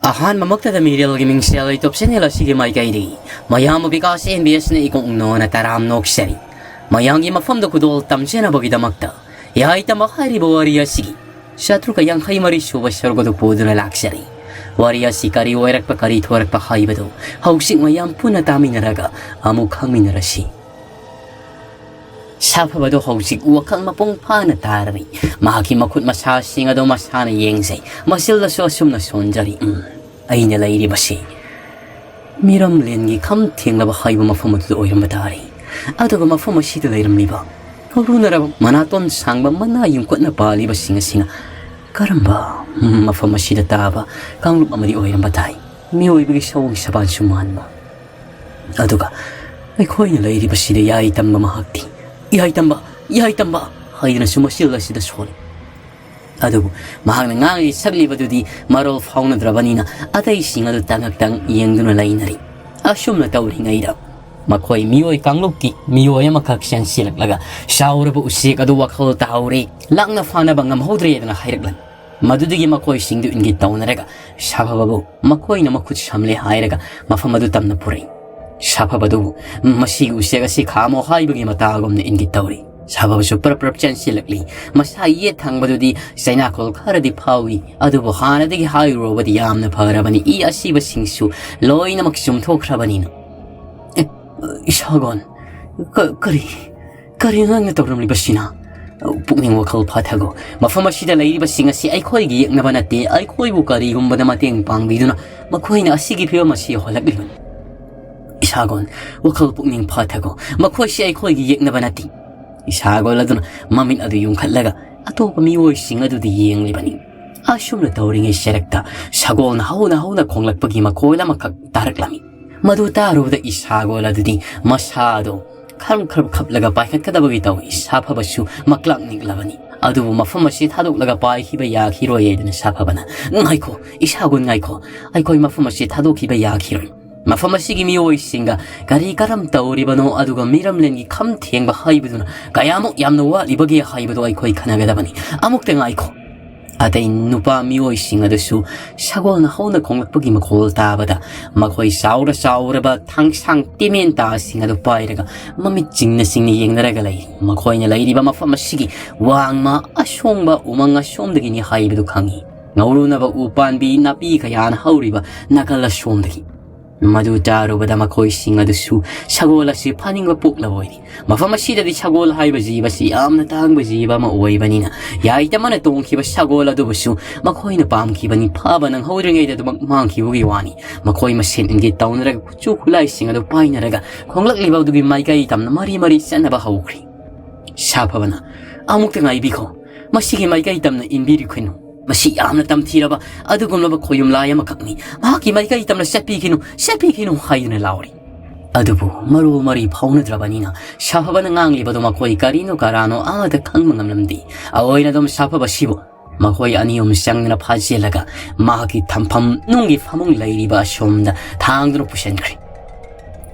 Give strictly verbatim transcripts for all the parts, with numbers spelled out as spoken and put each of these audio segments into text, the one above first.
ꯑꯍꯥꯟꯕꯃꯛꯇꯗ ꯃꯤꯔꯦꯜꯒꯤ ꯃꯤꯡꯁꯦꯜ YouTube channel ꯑꯁꯤꯒꯤ ꯃꯥꯏꯀꯩꯗꯒꯤ ꯃꯌꯥꯝꯕꯨ ꯕꯤꯀꯥꯁ ꯑꯦꯟ ꯕꯤ ꯑꯦꯁꯅ ꯏꯀꯣꯛ ꯅꯣꯅ ꯇꯔꯥꯝ ꯅꯣꯛꯆꯔꯤ꯫ ꯃꯌꯥꯝꯒꯤ ꯃꯐꯝꯗ ꯈꯨꯗꯣꯜ ꯇꯝꯖꯅꯕꯒꯤꯗꯃꯛꯇ ꯌꯥꯏꯇꯝꯕ ꯍꯥꯏꯔꯤꯕ ꯋꯥꯔꯤ ꯑꯁꯤꯒꯤ ꯆꯥꯇ꯭ꯔꯨꯛꯀ ꯌꯥꯡꯈꯩ ꯃꯔꯤ ꯁꯨꯕ ꯁꯔꯨꯛ ꯑꯗꯨ ꯄꯨꯗꯨꯅ ꯂꯥꯛꯆꯔꯤ꯫ ꯋꯥꯔꯤ ꯑꯁꯤ ꯀꯔꯤ ꯑꯣꯏꯔꯛꯄ, ꯀꯔꯤ ꯊꯣꯔꯛꯄ ꯍꯥꯏꯕꯗꯨ ꯍꯧꯖꯤꯛ ꯃꯌꯥꯝ ꯄꯨꯟꯅ ꯇꯥꯃꯤꯟꯅꯔꯒ ꯑꯃꯨꯛ ꯈꯪꯃꯤꯟꯅꯔꯁꯤ꯫ ꯁꯥꯐꯕꯗꯣ ꯍꯧꯖꯤꯛ ꯋꯥꯈꯜ ꯃꯄꯨꯡ ꯐꯥꯅ ꯇꯥꯔꯔꯤ꯫ ꯃꯍꯥꯛꯀꯤ ꯃꯈꯨꯠ ꯃꯁꯥꯁꯤꯡ ꯑꯗꯨ ꯃꯁꯥꯅ ꯌꯦꯡꯖꯩ꯫ ꯃꯆꯤꯜꯗꯁꯨ ꯑꯁꯨꯝꯅ ꯁꯣꯟꯖꯔꯤ, "ꯎꯝ, ꯑꯩꯅ ꯂꯩꯔꯤꯕꯁꯤ ꯃꯤꯔꯝꯂꯦꯟꯒꯤ ꯈꯝ ꯊꯦꯡꯂꯕ ꯍꯥꯏꯕ ꯃꯐꯝ ꯑꯗꯨꯗ ꯑꯣꯏꯔꯝꯕ ꯇꯥꯔꯦ꯫ ꯑꯗꯨꯒ ꯃꯐꯝ ꯑꯁꯤꯗ ꯂꯩꯔꯝꯂꯤꯕ ꯀꯧꯔꯨꯅꯔꯕ ꯃꯅꯥꯇꯣꯟ ꯁꯥꯡꯕ ꯃꯅꯥ ꯌꯨꯡꯀꯠꯅ ꯄꯥꯜꯂꯤꯕꯁꯤꯡ ꯑꯁꯤꯅ ꯀꯔꯝꯕ ꯃꯐꯝ ꯑꯁꯤꯗ ꯇꯥꯕ ꯀꯥꯡꯂꯨꯞ ꯑꯃꯗꯤ ꯑꯣꯏꯔꯝꯕ ꯇꯥꯏ? ꯃꯤꯑꯣꯏꯕꯒꯤ ꯁꯑꯣꯡ ꯁꯕꯥꯟꯁꯨ ꯃꯥꯟꯕ꯫ ꯑꯗꯨꯒ ꯑꯩꯈꯣꯏꯅ ꯂꯩꯔꯤꯕꯁꯤꯗ ꯌꯥꯏꯇꯝꯕ ꯃꯍꯥꯛꯇꯤ, 'ꯌꯥꯏꯇꯝꯕ, ꯌꯥꯏꯇꯝꯕ' ꯍꯥꯏꯗꯨꯅꯁꯨ ꯃꯆꯤꯜ ꯑꯁꯤꯗ ꯁꯣꯜꯂꯤ꯫ ꯑꯗꯨꯕꯨ ꯃꯍꯥꯛꯅ ꯉꯥꯡꯂꯤ ꯁꯛꯂꯤꯕꯗꯨꯗꯤ ꯃꯔꯣꯜ ꯐꯥꯎꯅꯗ꯭ꯔꯕꯅꯤꯅ ꯑꯇꯩꯁꯤꯡ ꯑꯗꯨ ꯇꯉꯛꯇꯪ ꯌꯦꯡꯗꯨꯅ ꯂꯩꯅꯔꯤ꯫ ꯑꯁꯨꯝꯅ ꯇꯧꯔꯤꯉꯩꯗ ꯃꯈꯣꯏ ꯃꯤꯑꯣꯏ ꯀꯥꯡꯂꯨꯞꯀꯤ ꯃꯤꯑꯣꯏ ꯑꯃꯈꯛ ꯆꯦꯟꯁꯤꯜꯂꯛꯂꯒ ꯆꯥꯎꯔꯕ ꯎꯆꯦꯛ ꯑꯗꯨ ꯋꯥꯈꯜ ꯇꯥꯍꯧꯔꯦ, ꯂꯥꯛꯅ ꯐꯥꯅꯕ ꯉꯝꯍꯧꯗ꯭ꯔꯦꯗꯅ ꯍꯥꯏꯔꯛꯂꯝꯃꯤ꯫ ꯃꯗꯨꯗꯒꯤ ꯃꯈꯣꯏꯁꯤꯡꯗꯨ ꯏꯪꯒꯤꯠ ꯇꯧꯅꯔꯒ ꯁꯥꯐꯕꯕꯨ ꯃꯈꯣꯏꯅ ꯃꯈꯨꯠ ꯁꯝꯂꯦ ꯍꯥꯏꯔꯒ ꯃꯐꯝ ꯑꯗꯨ ꯇꯝꯅ ꯄꯨꯔꯛꯏ꯫ ꯁꯥꯐꯕꯗꯨꯕꯨ ꯃꯁꯤꯒꯤ ꯎꯆꯦꯛ ꯑꯁꯤ ꯈꯥꯝꯃꯣ ꯍꯥꯏꯕꯒꯤ ꯃꯇꯥꯒꯨꯝꯅ ꯏꯪꯒꯤꯠ ꯇꯧꯔꯤ꯫ ꯁꯥꯐꯕꯁꯨ ꯄ꯭ꯔꯞ ꯄ꯭ꯔꯞ ꯆꯦꯟꯁꯤꯜꯂꯛꯂꯤ꯫ ꯃꯁꯥꯒꯤ ꯌꯦꯠ ꯊꯪꯕꯗꯨꯗꯤ ꯆꯩꯅꯥꯈꯣꯜ ꯈꯔꯗꯤ ꯐꯥꯎꯏ, ꯑꯗꯨꯕꯨ ꯍꯥꯟꯅꯗꯒꯤ ꯍꯥꯏꯔꯨꯔꯕꯗꯤ ꯌꯥꯝꯅ ꯐꯔꯕꯅꯤ꯫ ꯏ ꯑꯁꯤꯕꯁꯤꯡꯁꯨ ꯂꯣꯏꯅꯃꯛ ꯆꯨꯝꯊꯣꯛꯈ꯭ꯔꯕꯅꯤꯅ꯫ "ꯑꯦ, ꯏꯁꯥꯒꯣꯟ, ꯀ-, ꯀꯔꯤ, ꯀꯔꯤꯅꯣ ꯅꯪꯅ ꯇꯧꯔꯝꯂꯤꯕꯁꯤꯅ?" ꯄꯨꯛꯅꯤꯡ ꯋꯥꯈꯜ ꯐꯥꯊꯒꯣ꯫ ꯃꯐꯝ ꯑꯁꯤꯗ ꯂꯩꯔꯤꯕꯁꯤꯡ ꯑꯁꯤ ꯑꯩꯈꯣꯏꯒꯤ ꯌꯦꯛꯅꯕ ꯅꯠꯇꯦ꯫ ꯑꯩꯈꯣꯏꯕꯨ ꯀꯔꯤꯒꯨꯝꯕꯗ ꯃꯇꯦꯡ ꯄꯥꯡꯕꯤꯗꯨꯅ ꯃꯈꯣꯏꯅ ꯑꯁꯤꯒꯤ ꯐꯤꯕꯝ ꯑꯁꯤ ꯌꯧꯍꯜꯂꯛꯂꯤꯕꯅꯤ꯫ ꯏꯁꯥꯒꯣꯟ, ꯋꯥꯈꯜ ꯄꯨꯛꯅꯤꯡ ꯐꯥꯊꯒꯣ꯫ ꯃꯈꯣꯏꯁꯤ ꯑꯩꯈꯣꯏꯒꯤ ꯌꯦꯛꯅꯕ ꯅꯠꯇꯦ꯫ ꯏꯁꯥꯒꯣꯟ ꯑꯗꯨꯅ ꯃꯃꯤꯠ ꯑꯗꯨ ꯌꯨꯡꯈꯠꯂꯒ ꯑꯇꯣꯞꯄ ꯃꯤꯑꯣꯏꯁꯤꯡ ꯑꯗꯨꯗ ꯌꯦꯡꯂꯤꯕꯅꯤ꯫ ꯑꯁꯨꯝꯅ ꯇꯧꯔꯤꯉꯩ ꯆꯔꯛꯇ ꯁꯒꯣꯜꯅ ꯍꯧꯅ ꯍꯧꯅ ꯈꯣꯡꯂꯛꯄꯒꯤ ꯃꯈꯣꯜ ꯑꯃꯈꯛ ꯇꯥꯔꯛꯂꯝꯃꯤ꯫ ꯃꯗꯨ ꯇꯥꯔꯨꯕꯗ ꯏꯁꯥꯒꯣꯜ ꯑꯗꯨꯗꯤ ꯃꯁꯥꯗꯣ ꯈꯔꯝ ꯈꯔꯝ ꯈꯞꯂꯒ ꯄꯥꯏꯈꯠꯀꯗꯕꯒꯤ ꯇꯧꯏ꯫ ꯁꯥꯐꯕꯁꯨ ꯃꯀ꯭ꯂꯥꯛ ꯅꯤꯛꯂꯕꯅꯤ꯫ ꯑꯗꯨꯕꯨ ꯃꯐꯝ ꯑꯁꯤ ꯊꯥꯗꯣꯛꯂꯒ ꯄꯥꯏꯈꯤꯕ ꯌꯥꯈꯤꯔꯣꯏ ꯍꯥꯏꯗꯨꯅ ꯁꯥꯐꯕꯅ, "ꯉꯥꯏꯈꯣ, ꯏꯁꯥꯒꯣꯟ, ꯉꯥꯏꯈꯣ, ꯑꯩꯈꯣꯏ ꯃꯐꯝ ꯑꯁꯤ ꯊꯥꯗꯣꯛꯈꯤꯕ ꯌꯥꯈꯤꯔꯣꯏ꯫ ꯃꯐꯝ ꯑꯁꯤꯒꯤ ꯃꯤꯑꯣꯏꯁꯤꯡꯒ ꯀꯔꯤ ꯀꯔꯝ ꯇꯧꯔꯤꯕꯅꯣ, ꯑꯗꯨꯒ ꯃꯤꯔꯝꯂꯦꯟꯒꯤ ꯈꯝ ꯊꯦꯡꯕ ꯍꯥꯏꯕꯗꯨꯅ ꯀꯌꯥꯃꯨꯛ ꯌꯥꯝꯅ ꯋꯥꯠꯂꯤꯕꯒꯦ ꯍꯥꯏꯕꯗꯨ ꯑꯩꯈꯣꯏ ꯈꯟꯅꯒꯗꯕꯅꯤ꯫ ꯑꯃꯨꯛꯇ ꯉꯥꯏꯈꯣ"꯫ ꯑꯇꯩ ꯅꯨꯄꯥ ꯃꯤꯑꯣꯏꯁꯤꯡ ꯑꯗꯨꯁꯨ ꯁꯒꯣꯜꯅ ꯍꯧꯅ ꯈꯣꯡꯂꯛꯄꯒꯤ ꯃꯈꯣꯜ ꯇꯥꯕꯗ ꯃꯈꯣꯏ ꯆꯥꯎꯔ ꯆꯥꯎꯔꯕ ꯊꯥꯡꯁꯥꯡ ꯇꯤꯃꯦꯟꯇꯥꯁꯤꯡ ꯑꯗꯨ ꯄꯥꯏꯔꯒ ꯃꯃꯤꯠ ꯆꯤꯡꯅ ꯆꯤꯡꯅ ꯌꯦꯡꯅꯔꯒ ꯂꯩꯔꯤ꯫ ꯃꯈꯣꯏꯅ ꯂꯩꯔꯤꯕ ꯃꯐꯝ ꯑꯁꯤꯒꯤ ꯋꯥꯡꯃ ꯑꯁꯣꯡꯕ ꯎꯃꯪ ꯑꯁꯣꯝꯗꯒꯤꯅꯤ ꯍꯥꯏꯕꯗꯨ ꯈꯪꯏ꯫ ꯉꯧꯔꯨꯅꯕ ꯎ ꯄꯥꯟꯕꯤ ꯅꯥꯄꯤ ꯀꯌꯥꯅ ꯍꯧꯔꯤꯕ ꯅꯥꯀꯜ ꯑꯁꯣꯝꯗꯒꯤ꯫ ꯃꯗꯨ ꯇꯥꯔꯨꯕꯗ ꯃꯈꯣꯏꯁꯤꯡ ꯑꯗꯨꯁꯨ ꯁꯒꯣꯜ ꯑꯁꯤ ꯐꯥꯅꯤꯡꯕ ꯄꯣꯛꯂꯕ ꯑꯣꯏꯔꯤ꯫ ꯃꯐꯝ ꯑꯁꯤꯗꯗꯤ ꯁꯒꯣꯜ ꯍꯥꯏꯕ ꯖꯤꯕ ꯑꯁꯤ ꯌꯥꯝꯅ ꯇꯥꯡꯕ ꯖꯤꯕ ꯑꯃ ꯑꯣꯏꯕꯅꯤꯅ, ꯌꯥꯏꯇꯝ ꯑꯃꯅ ꯇꯣꯡꯈꯤꯕ ꯁꯒꯣꯜ ꯑꯗꯨꯕꯨꯁꯨ ꯃꯈꯣꯏꯅ ꯄꯥꯝꯈꯤꯕꯅꯤ꯫ ꯐꯥꯕ ꯅꯪꯍꯧꯗ꯭ꯔꯤꯉꯩꯗ ꯑꯗꯨꯃꯛ ꯃꯥꯡꯈꯤꯕꯒꯤ ꯋꯥꯅꯤ꯫ ꯃꯈꯣꯏ ꯃꯁꯦꯟ ꯏꯪꯒꯤꯠ ꯇꯧꯅꯔꯒ ꯈꯨꯠꯁꯨ ꯈꯨꯠꯂꯥꯏꯁꯤꯡ ꯑꯗꯨ ꯄꯥꯏꯅꯔꯒ ꯈꯣꯡꯂꯛꯂꯤꯕ ꯑꯗꯨꯒꯤ ꯃꯥꯏꯀꯩ ꯇꯝꯅ ꯃꯔꯤ ꯃꯔꯤ ꯆꯠꯅꯕ ꯍꯧꯈ꯭ꯔꯦ꯫ ꯁꯥꯐꯕꯅ, "ꯑꯃꯨꯛꯇ ꯉꯥꯏꯕꯤꯈꯣ, ꯃꯁꯤꯒꯤ ꯃꯥꯏꯀꯩ ꯇꯝꯅ ꯏꯟꯕꯤꯔꯨꯈꯤꯅꯨ꯫ ꯃꯁꯤ ꯌꯥꯝꯅ ꯇꯝꯊꯤꯔꯕ ꯑꯗꯨꯒꯨꯝꯂꯕ ꯈꯣꯌꯨꯝ ꯂꯥꯏ ꯑꯃꯈꯛꯅꯤ꯫ ꯃꯍꯥꯛꯀꯤ ꯃꯥꯏꯀꯩ ꯇꯝꯅ ꯆꯠꯄꯤꯈꯤꯅꯨ, ꯆꯠꯄꯤꯈꯤꯅꯨ" ꯍꯥꯏꯗꯨꯅ ꯂꯥꯎꯔꯤ꯫ ꯑꯗꯨꯕꯨ ꯃꯔꯣꯜ ꯃꯔꯤ ꯐꯥꯎꯅꯗ꯭ꯔꯕꯅꯤꯅ ꯁꯥꯐꯕꯅ ꯉꯥꯡꯂꯤꯕꯗꯨ ꯃꯈꯣꯏ ꯀꯔꯤꯅꯣ ꯀꯔꯥꯅꯣ ꯑꯃꯠꯇ ꯈꯪꯕ ꯉꯝꯂꯝꯗꯦ꯫ ꯑꯑꯣꯏꯅ ꯑꯗꯨꯝ ꯁꯥꯐꯕꯁꯤꯕꯨ ꯃꯈꯣꯏ ꯑꯅꯤ ꯑꯍꯨꯝ ꯆꯪꯗꯅ ꯐꯥꯖꯤꯜꯂꯒ ꯃꯍꯥꯛꯀꯤ ꯊꯝꯐꯝ ꯅꯨꯡꯒꯤ ꯐꯃꯨꯡ ꯂꯩꯔꯤꯕ ꯑꯁꯣꯝꯗ ꯊꯥꯡꯗꯨꯅ ꯄꯨꯁꯤꯟꯈ꯭ꯔꯦ꯫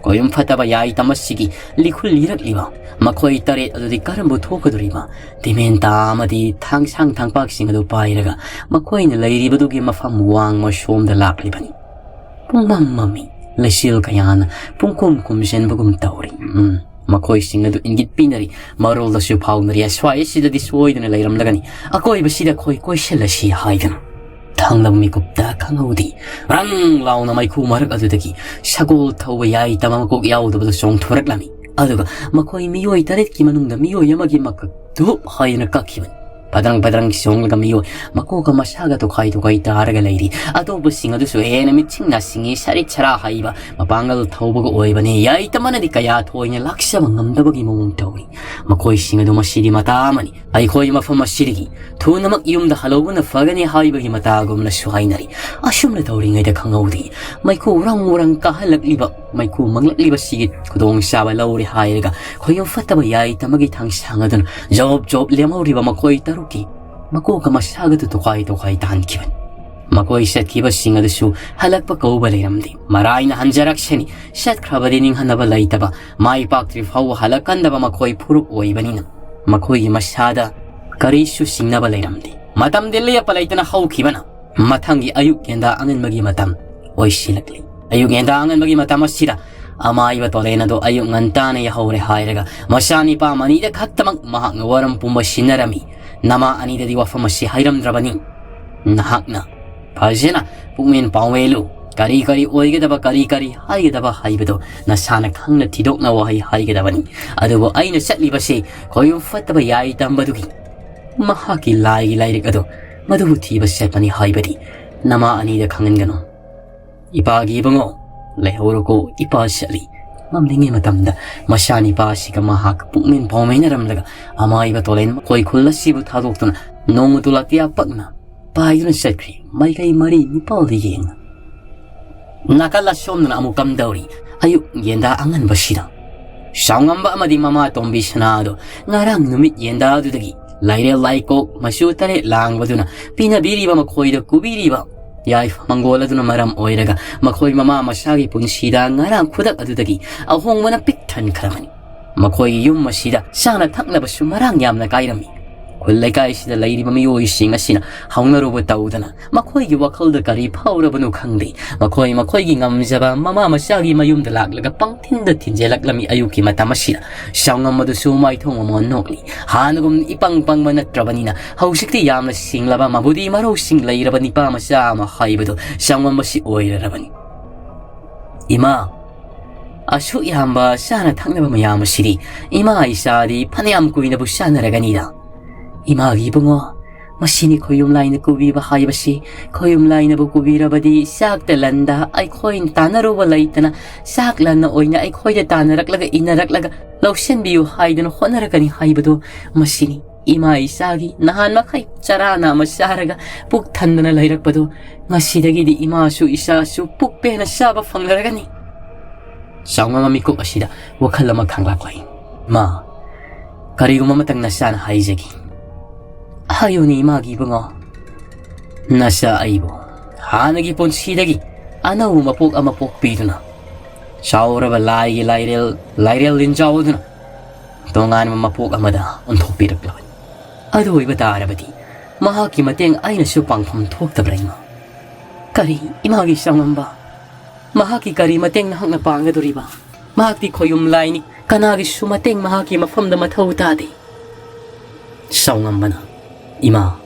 ꯈꯣꯌꯨꯝ ꯐꯠꯇꯕ ꯌꯥꯏꯇꯝ ꯑꯁꯤꯒꯤ ꯂꯤꯈꯨꯜ ꯂꯤꯔꯛꯂꯤꯕ ꯃꯈꯣꯏ ꯇꯔꯦꯠ ꯑꯗꯨꯗꯤ ꯀꯔꯝꯕ ꯊꯣꯛꯀꯗꯧꯔꯤꯕ? ꯇꯤꯃꯦꯟꯇꯥ ꯑꯃꯗꯤ ꯊꯥꯡꯁꯥꯡ ꯊꯥꯡꯄꯥꯛꯁꯤꯡ ꯑꯗꯨ ꯄꯥꯏꯔꯒ ꯃꯈꯣꯏꯅ ꯂꯩꯔꯤꯕꯗꯨꯒꯤ ꯃꯐꯝ ꯋꯥꯡꯃ ꯁꯣꯝꯗ ꯂꯥꯛꯂꯤꯕꯅꯤ꯫ ꯄꯨꯡꯃꯝ ꯃꯝꯃꯤ꯫ ꯂꯩꯆꯤꯜ ꯀꯌꯥꯅ ꯄꯨꯡꯀꯨꯝ ꯀꯨꯝꯁꯤꯟꯕꯒꯨꯝ ꯇꯧꯔꯤ꯫ ꯎꯝ, ꯃꯈꯣꯏꯁꯤꯡ ꯑꯗꯨ ꯏꯪꯒꯤꯠ ꯄꯤꯅꯔꯤ, ꯃꯔꯣꯜꯗꯁꯨ ꯐꯥꯎꯅꯔꯤ꯫ ꯑꯁ꯭ꯋꯥꯏ ꯑꯁꯤꯗꯗꯤ ꯁꯣꯏꯗꯅ ꯂꯩꯔꯝꯂꯒꯅꯤ꯫ ꯑꯀꯣꯏꯕꯁꯤꯗ ꯑꯩꯈꯣꯏ ꯀꯣꯏꯁꯤꯜꯂꯁꯤ ꯍꯥꯏꯗꯨꯅ꯫ ꯊꯥꯡꯂꯕ ꯃꯤꯀꯨꯞꯇ ꯈꯪꯍꯧꯗꯦ, ꯔꯪ ꯂꯥꯎꯅ ꯃꯩꯈꯨ ꯃꯔꯛ ꯑꯗꯨꯗꯒꯤ ꯁꯒꯣꯜ ꯊꯧꯕ ꯌꯥꯏꯇꯝ ꯑꯃ ꯃꯀꯣꯛ ꯌꯥꯎꯗꯕꯗꯨ ꯆꯣꯡꯊꯣꯔꯛꯂꯝꯃꯤ꯫ ꯑꯗꯨꯒ ꯃꯈꯣꯏ ꯃꯤꯑꯣꯏ ꯇꯔꯦꯠꯀꯤ ꯃꯅꯨꯡꯗ ꯃꯤꯑꯣꯏ ꯑꯃꯒꯤ ꯃꯀꯛ ꯙꯨꯞ ꯍꯥꯏꯗꯨꯅ ꯀꯛꯈꯤꯕꯅꯤ꯫ ꯄꯗ꯭ꯔꯪ ꯄꯗ꯭ꯔꯪ ꯆꯣꯡꯂꯒ ꯃꯤꯑꯣꯏ ꯃꯀꯣꯛꯀ ꯃꯁꯥꯒ ꯇꯣꯈꯥꯏ ꯇꯣꯈꯥꯏ ꯇꯥꯔꯒ ꯂꯩꯔꯤ꯫ ꯑꯇꯣꯞꯄꯁꯤꯡ ꯑꯗꯨꯁꯨ ꯍꯦꯟꯅ ꯃꯤꯠꯁꯤꯡ ꯅꯥꯁꯤꯡꯉꯤ꯫ ꯁꯔꯤꯠ ꯁꯔꯥ ꯍꯩꯕ ꯃꯄꯥꯡꯒꯜ ꯊꯧꯕꯒ ꯑꯣꯏꯕꯅꯤ꯫ ꯌꯥꯏꯇꯝ ꯑꯃꯅꯗꯤ ꯀꯌꯥ ꯊꯣꯏꯅ ꯂꯥꯛꯆꯕ ꯉꯝꯗꯕꯒꯤ ꯃꯑꯣꯡ ꯇꯧꯏ꯫ ꯃꯈꯣꯏꯁꯤꯡ ꯑꯗꯨ ꯃꯁꯤꯗꯤ ꯃꯇꯥ ꯑꯃꯅꯤ꯫ ꯑꯩꯈꯣꯏ ꯃꯐꯝ ꯑꯁꯤꯗꯒꯤ ꯊꯨꯅꯃꯛ ꯌꯨꯝꯗ ꯍꯜꯍꯧꯕꯅ ꯐꯒꯅꯤ ꯍꯥꯏꯕꯒꯤ ꯃꯇꯥꯒꯨꯝꯅꯁꯨ ꯍꯥꯏꯅꯔꯤ꯫ ꯑꯁꯨꯝꯅ ꯇꯧꯔꯤꯉꯩꯗ ꯈꯪꯍꯧꯗꯦ, ꯃꯩꯈꯨ ꯎꯔꯪ ꯎꯔꯪ ꯀꯥꯍꯜꯂꯛꯂꯤꯕ, ꯃꯩꯈꯨ ꯃꯪꯂꯛꯂꯤꯕꯁꯤꯒꯤ ꯈꯨꯗꯣꯡꯆꯥꯕ ꯂꯧꯔꯦ ꯍꯥꯏꯔꯒ ꯈꯣꯌꯨꯝ ꯐꯠꯇꯕ ꯌꯥꯏꯇꯝ ꯑꯃꯒꯤ ꯊꯥꯡꯁꯥꯡ ꯑꯗꯨꯅ ꯖꯣꯞ ꯖꯣꯞ ꯂꯦꯝꯍꯧꯔꯤꯕ ꯃꯈꯣꯏ ꯇꯔꯨꯛꯀꯤ ꯃꯀꯣꯛꯀ ꯃꯁꯥꯒꯗꯨ ꯇꯣꯈꯥꯏ ꯇꯣꯈꯥꯏ ꯇꯥꯍꯟꯈꯤꯕꯅꯤ꯫ ꯃꯈꯣꯏ ꯆꯠꯈꯤꯕꯁꯤꯡ ꯑꯗꯨꯁꯨ ꯍꯜꯂꯛꯄ ꯀꯧꯕ ꯂꯩꯔꯝꯗꯦ꯫ ꯃꯔꯥꯏꯅ ꯍꯟꯖꯔꯛꯁꯅꯤ꯫ ꯆꯠꯈ꯭ꯔꯕꯗꯤ ꯅꯤꯡꯍꯟꯅꯕ ꯂꯩꯇꯕ, ꯃꯥꯏ ꯄꯥꯛꯇ꯭ꯔꯤ ꯐꯥꯎꯕ ꯍꯜꯂꯛꯀꯟꯗꯕ ꯃꯈꯣꯏ ꯐꯨꯔꯨꯞ ꯑꯣꯏꯕꯅꯤꯅ ꯃꯈꯣꯏꯒꯤ ꯃꯁꯥꯗ ꯀꯔꯤꯁꯨ ꯆꯤꯡꯅꯕ ꯂꯩꯔꯝꯗꯦ꯫ ꯃꯇꯝꯗꯤ ꯂꯦꯞꯄ ꯂꯩꯇꯅ ꯍꯧꯈꯤꯕꯅ ꯃꯊꯪꯒꯤ ꯑꯌꯨꯛ ꯌꯦꯟꯗꯥ ꯑꯉꯟꯕꯒꯤ ꯃꯇꯝ ꯑꯣꯏꯁꯤꯜꯂꯛꯂꯤ꯫ ꯑꯌꯨꯛ ꯌꯦꯟꯗꯥ ꯑꯉꯟꯕꯒꯤ ꯃꯇꯝ ꯑꯁꯤꯗ ꯑꯃꯥꯏꯕ ꯇꯣꯂꯦꯟ ꯑꯗꯣ ꯑꯌꯨꯛ ꯉꯟꯇꯥꯅ ꯌꯥꯍꯧꯔꯦ ꯍꯥꯏꯔꯒ ꯃꯆꯥꯅꯤꯄꯥ ꯃꯅꯤꯗ ꯈꯛꯇꯃꯛ ꯃꯍꯥꯛꯅ ꯋꯥꯔꯝ ꯄꯨꯝꯕ ꯁꯤꯟꯅꯔꯝꯃꯤ꯫ ꯅꯃꯥ ꯑꯅꯤꯗꯗꯤ ꯋꯥꯐꯝ ꯑꯁꯤ ꯍꯥꯏꯔꯝꯗ꯭ꯔꯕꯅꯤ꯫ ꯅꯍꯥꯛꯅ ꯐꯖꯅ ꯄꯨꯛꯃꯦꯟ ꯄꯥꯎꯃꯦꯜꯂꯨ꯫ ꯀꯔꯤ ꯀꯔꯤ ꯑꯣꯏꯒꯗꯕ, ꯀꯔꯤ ꯀꯔꯤ ꯍꯥꯏꯒꯗꯕ ꯍꯥꯏꯕꯗꯨ ꯅꯁꯥꯅ ꯈꯪꯅ ꯊꯤꯗꯣꯛꯅ ꯋꯥꯍꯩ ꯍꯥꯏꯒꯗꯕꯅꯤ꯫ ꯑꯗꯨꯕꯨ ꯑꯩꯅ ꯆꯠꯂꯤꯕꯁꯤ ꯈꯣꯌꯨꯝ ꯐꯠꯇꯕ ꯌꯥꯏ ꯇꯝꯕꯗꯨꯒꯤ ꯃꯍꯥꯛꯀꯤ ꯂꯥꯏꯒꯤ ꯂꯥꯏꯔꯤꯛ ꯑꯗꯨ ꯃꯗꯨꯕꯨ ꯊꯤꯕ ꯆꯠꯄꯅꯤ ꯍꯥꯏꯕꯗꯤ ꯅꯃꯥ ꯑꯅꯤꯗ ꯈꯪꯍꯟꯒꯅꯨ꯫ ꯏꯄꯥꯒꯤ ꯏꯕꯨꯡꯉꯣ, ꯂꯩꯍꯧꯔꯣꯀꯣ, ꯏꯄꯥ ꯆꯠꯂꯤ꯫ ꯃꯝꯂꯤꯉꯩ ꯃꯇꯝꯗ ꯃꯆꯥꯅꯤꯄꯥ ꯑꯁꯤꯒ ꯃꯍꯥꯛ ꯄꯨꯛꯃꯦꯟ ꯄꯥꯎꯃꯦꯟꯅꯔꯝꯂꯒ ꯑꯃꯥꯏꯕ ꯇꯣꯂꯦꯟ ꯃꯈꯣꯏ ꯈꯨꯜ ꯑꯁꯤꯕꯨ ꯊꯥꯗꯣꯛꯇꯨꯅ ꯅꯣꯡꯃ ꯇꯨꯂꯥꯛꯇꯤꯌꯥ ꯄꯛꯅ ꯄꯥꯏꯗꯨꯅ ꯆꯠꯈ꯭ꯔꯤ꯫ ꯃꯥꯏꯀꯩ ꯃꯔꯤ ꯅꯤꯄꯥꯜꯗ ꯌꯦꯡꯅ ꯅꯥꯀꯜ ꯑꯁꯣꯝꯗꯅ ꯑꯃꯨꯛ ꯀꯝꯗꯧꯔꯤ? ꯑꯌꯨꯛ ꯌꯦꯟꯗꯥ ꯑꯉꯟꯕꯁꯤꯗ ꯆꯥꯎꯉꯝꯕ ꯑꯃꯗꯤ ꯃꯃꯥ ꯇꯣꯝꯕꯤ ꯁꯅꯥ ꯑꯗꯣ ꯉꯔꯥꯡ ꯅꯨꯃꯤꯠ ꯌꯦꯟꯗꯥ ꯑꯗꯨꯗꯒꯤ ꯂꯥꯏꯔꯦꯜ ꯂꯥꯏꯀꯣꯛ ꯃꯆꯨ ꯇꯔꯦꯠ ꯂꯥꯡꯕꯗꯨꯅ ꯄꯤꯅꯕꯤꯔꯤꯕ, ꯃꯈꯣꯏꯗ ꯀꯨꯕꯤꯔꯤꯕ ꯌꯥꯏꯐ ꯃꯪꯒꯣꯜ ꯑꯗꯨꯅ ꯃꯔꯝ ꯑꯣꯏꯔꯒ ꯃꯈꯣꯏ ꯃꯃꯥ ꯃꯆꯥꯒꯤ ꯄꯨꯟꯁꯤꯗ ꯉꯔꯥꯡ ꯈꯨꯗꯛ ꯑꯗꯨꯗꯒꯤ ꯑꯍꯣꯡꯕꯅ ꯄꯤꯛ ꯊꯟꯈ꯭ꯔꯕꯅꯤ꯫ ꯃꯈꯣꯏꯒꯤ ꯌꯨꯝ ꯑꯁꯤꯗ ꯆꯥꯅ ꯊꯛꯅꯕꯁꯨ ꯃꯔꯥꯡ ꯌꯥꯝꯅ ꯀꯥꯏꯔꯝꯃꯤ꯫ ꯈꯨꯜ ꯂꯩꯀꯥꯏꯁꯤꯗ ꯂꯩꯔꯤꯕ ꯃꯤꯑꯣꯏꯁꯤꯡ ꯑꯁꯤꯅ ꯍꯧꯅꯔꯨꯕ ꯇꯧꯗꯅ ꯃꯈꯣꯏꯒꯤ ꯋꯥꯈꯜꯗ ꯀꯔꯤ ꯐꯥꯎꯔꯕꯅꯣ ꯈꯪꯗꯦ꯫ ꯃꯈꯣꯏ ꯃꯈꯣꯏꯒꯤ ꯉꯝꯖꯕ ꯃꯃꯥ ꯃꯆꯥꯒꯤ ꯃꯌꯨꯝꯗ ꯂꯥꯛꯂꯒ ꯄꯪꯊꯤꯟꯗ ꯊꯤꯟꯖꯤꯜꯂꯛꯂꯝꯃꯤ꯫ ꯑꯌꯨꯛꯀꯤ ꯃꯇꯝ ꯑꯁꯤꯗ ꯆꯥꯎꯉꯝꯕꯗꯨꯁꯨ ꯃꯥꯏꯊꯣꯡ ꯑꯃ ꯅꯣꯛꯂꯤ꯫ ꯍꯥꯟꯅꯒꯨꯝ ꯏꯄꯪ ꯄꯪꯕ ꯅꯠꯇ꯭ꯔꯕꯅꯤꯅ ꯍꯧꯖꯤꯛꯇꯤ ꯌꯥꯝꯅ ꯁꯤꯡꯂꯕ ꯃꯕꯨꯗꯤ ꯃꯔꯧꯁꯤꯡ ꯂꯩꯔꯕ ꯅꯤꯄꯥ ꯃꯆꯥ ꯑꯃ ꯍꯥꯏꯕꯗꯨ ꯆꯥꯎꯉꯝꯕꯁꯤ ꯑꯣꯏꯔꯔꯕꯅꯤ꯫ ꯏꯃꯥ, ꯑꯁꯨꯛ ꯌꯥꯝꯕ ꯆꯥꯅ ꯊꯛꯅꯕ ꯃꯌꯥꯝ ꯑꯁꯤꯗꯤ ꯏꯃꯥ ꯏꯆꯥꯗꯤ ꯐꯅꯌꯥꯝ ꯀꯨꯏꯅꯕꯨ ꯆꯥꯅꯔꯒꯅꯤꯗ꯫ ꯏꯃꯥꯒꯤ ꯏꯕꯨꯡꯉꯣ, ꯃꯁꯤꯅꯤ ꯈꯣꯌꯨꯝ ꯂꯥꯏꯅ ꯀꯨꯕꯤꯕ ꯍꯥꯏꯕꯁꯤ꯫ ꯈꯣꯌꯨꯝ ꯂꯥꯏꯅꯕꯨ ꯀꯨꯕꯤꯔꯕꯗꯤ ꯆꯥꯛꯇ ꯂꯟꯗ ꯑꯩꯈꯣꯏꯅ ꯇꯥꯟꯅꯔꯨꯕ ꯂꯩꯇꯅ ꯆꯥꯛ ꯂꯟꯅ ꯑꯣꯏꯅ ꯑꯩꯈꯣꯏꯗ ꯇꯥꯟꯅꯔꯛꯂꯒ ꯏꯟꯅꯔꯛꯂꯒ ꯂꯧꯁꯤꯟꯕꯤꯌꯨ ꯍꯥꯏꯗꯨꯅ ꯍꯣꯠꯅꯔꯛꯀꯅꯤ ꯍꯥꯏꯕꯗꯨ ꯃꯁꯤꯅꯤ꯫ ꯏꯃꯥ ꯏꯆꯥꯒꯤ ꯅꯍꯥꯟ ꯃꯈꯩ ꯆꯔꯥꯅ ꯑꯃ ꯆꯥꯔꯒ ꯄꯨꯛ ꯊꯟꯗꯅ ꯂꯩꯔꯛꯄꯗꯨ ꯉꯁꯤꯗꯒꯤꯗꯤ ꯏꯃꯥꯁꯨ ꯏꯆꯥꯁꯨ ꯄꯨꯛ ꯄꯦꯟꯅ ꯆꯥꯕ ꯐꯪꯂꯔꯒꯅꯤ꯫ ꯆꯥꯎꯉꯝꯕ ꯃꯤꯀꯨꯞ ꯑꯁꯤꯗ ꯋꯥꯈꯜ ꯑꯃ ꯈꯪꯂꯛꯂꯦ꯫ ꯃꯥ, ꯀꯔꯤꯒꯨꯝꯕ ꯑꯃꯇꯪ ꯅꯆꯥꯅ ꯍꯥꯏꯖꯒꯦ꯫ ꯍꯥꯏꯌꯨꯅꯦ ꯏꯃꯥꯒꯤ ꯏꯕꯨꯡꯉꯣ꯫ ꯅꯆꯥ ꯑꯩꯕꯨ ꯍꯥꯟꯅꯒꯤ ꯄꯨꯟꯁꯤꯗꯒꯤ ꯑꯅꯧꯕ ꯃꯄꯣꯛ ꯑꯃ ꯄꯣꯛꯄꯤꯗꯨꯅ ꯆꯥꯎꯔꯕ ꯂꯥꯏꯒꯤ ꯂꯥꯏꯔꯦꯜ, ꯂꯥꯏꯔꯦꯜ ꯂꯤꯟꯖꯥꯎ ꯑꯗꯨꯅ ꯇꯣꯉꯥꯟꯕ ꯃꯄꯣꯛ ꯑꯃꯗ ꯑꯣꯟꯊꯣꯛꯄꯤꯔꯛꯂꯕꯅꯤ꯫ ꯑꯗꯨ ꯑꯣꯏꯕ ꯇꯥꯔꯕꯗꯤ ꯃꯍꯥꯛꯀꯤ ꯃꯇꯦꯡ ꯑꯩꯅꯁꯨ ꯄꯥꯡꯐꯝ ꯊꯣꯛꯇꯕ꯭ꯔꯥ, ꯏꯃꯥ? ꯀꯔꯤ, ꯏꯃꯥꯒꯤ ꯁꯥꯎꯉꯝꯕ? ꯃꯍꯥꯛꯀꯤ ꯀꯔꯤ ꯃꯇꯦꯡ ꯅꯍꯥꯛꯅ ꯄꯥꯡꯒꯗꯣꯔꯤꯕ? ꯃꯍꯥꯛꯇꯤ ꯈꯣꯌꯨꯝ ꯂꯥꯏꯅꯤ, ꯀꯅꯥꯒꯤꯁꯨ ꯃꯇꯦꯡ ꯃꯍꯥꯛꯀꯤ ꯃꯐꯝꯗ ꯃꯊꯧ ꯇꯥꯗꯦ꯫ ꯁꯥꯎꯉꯝꯕꯅ, ꯏꯃꯥ,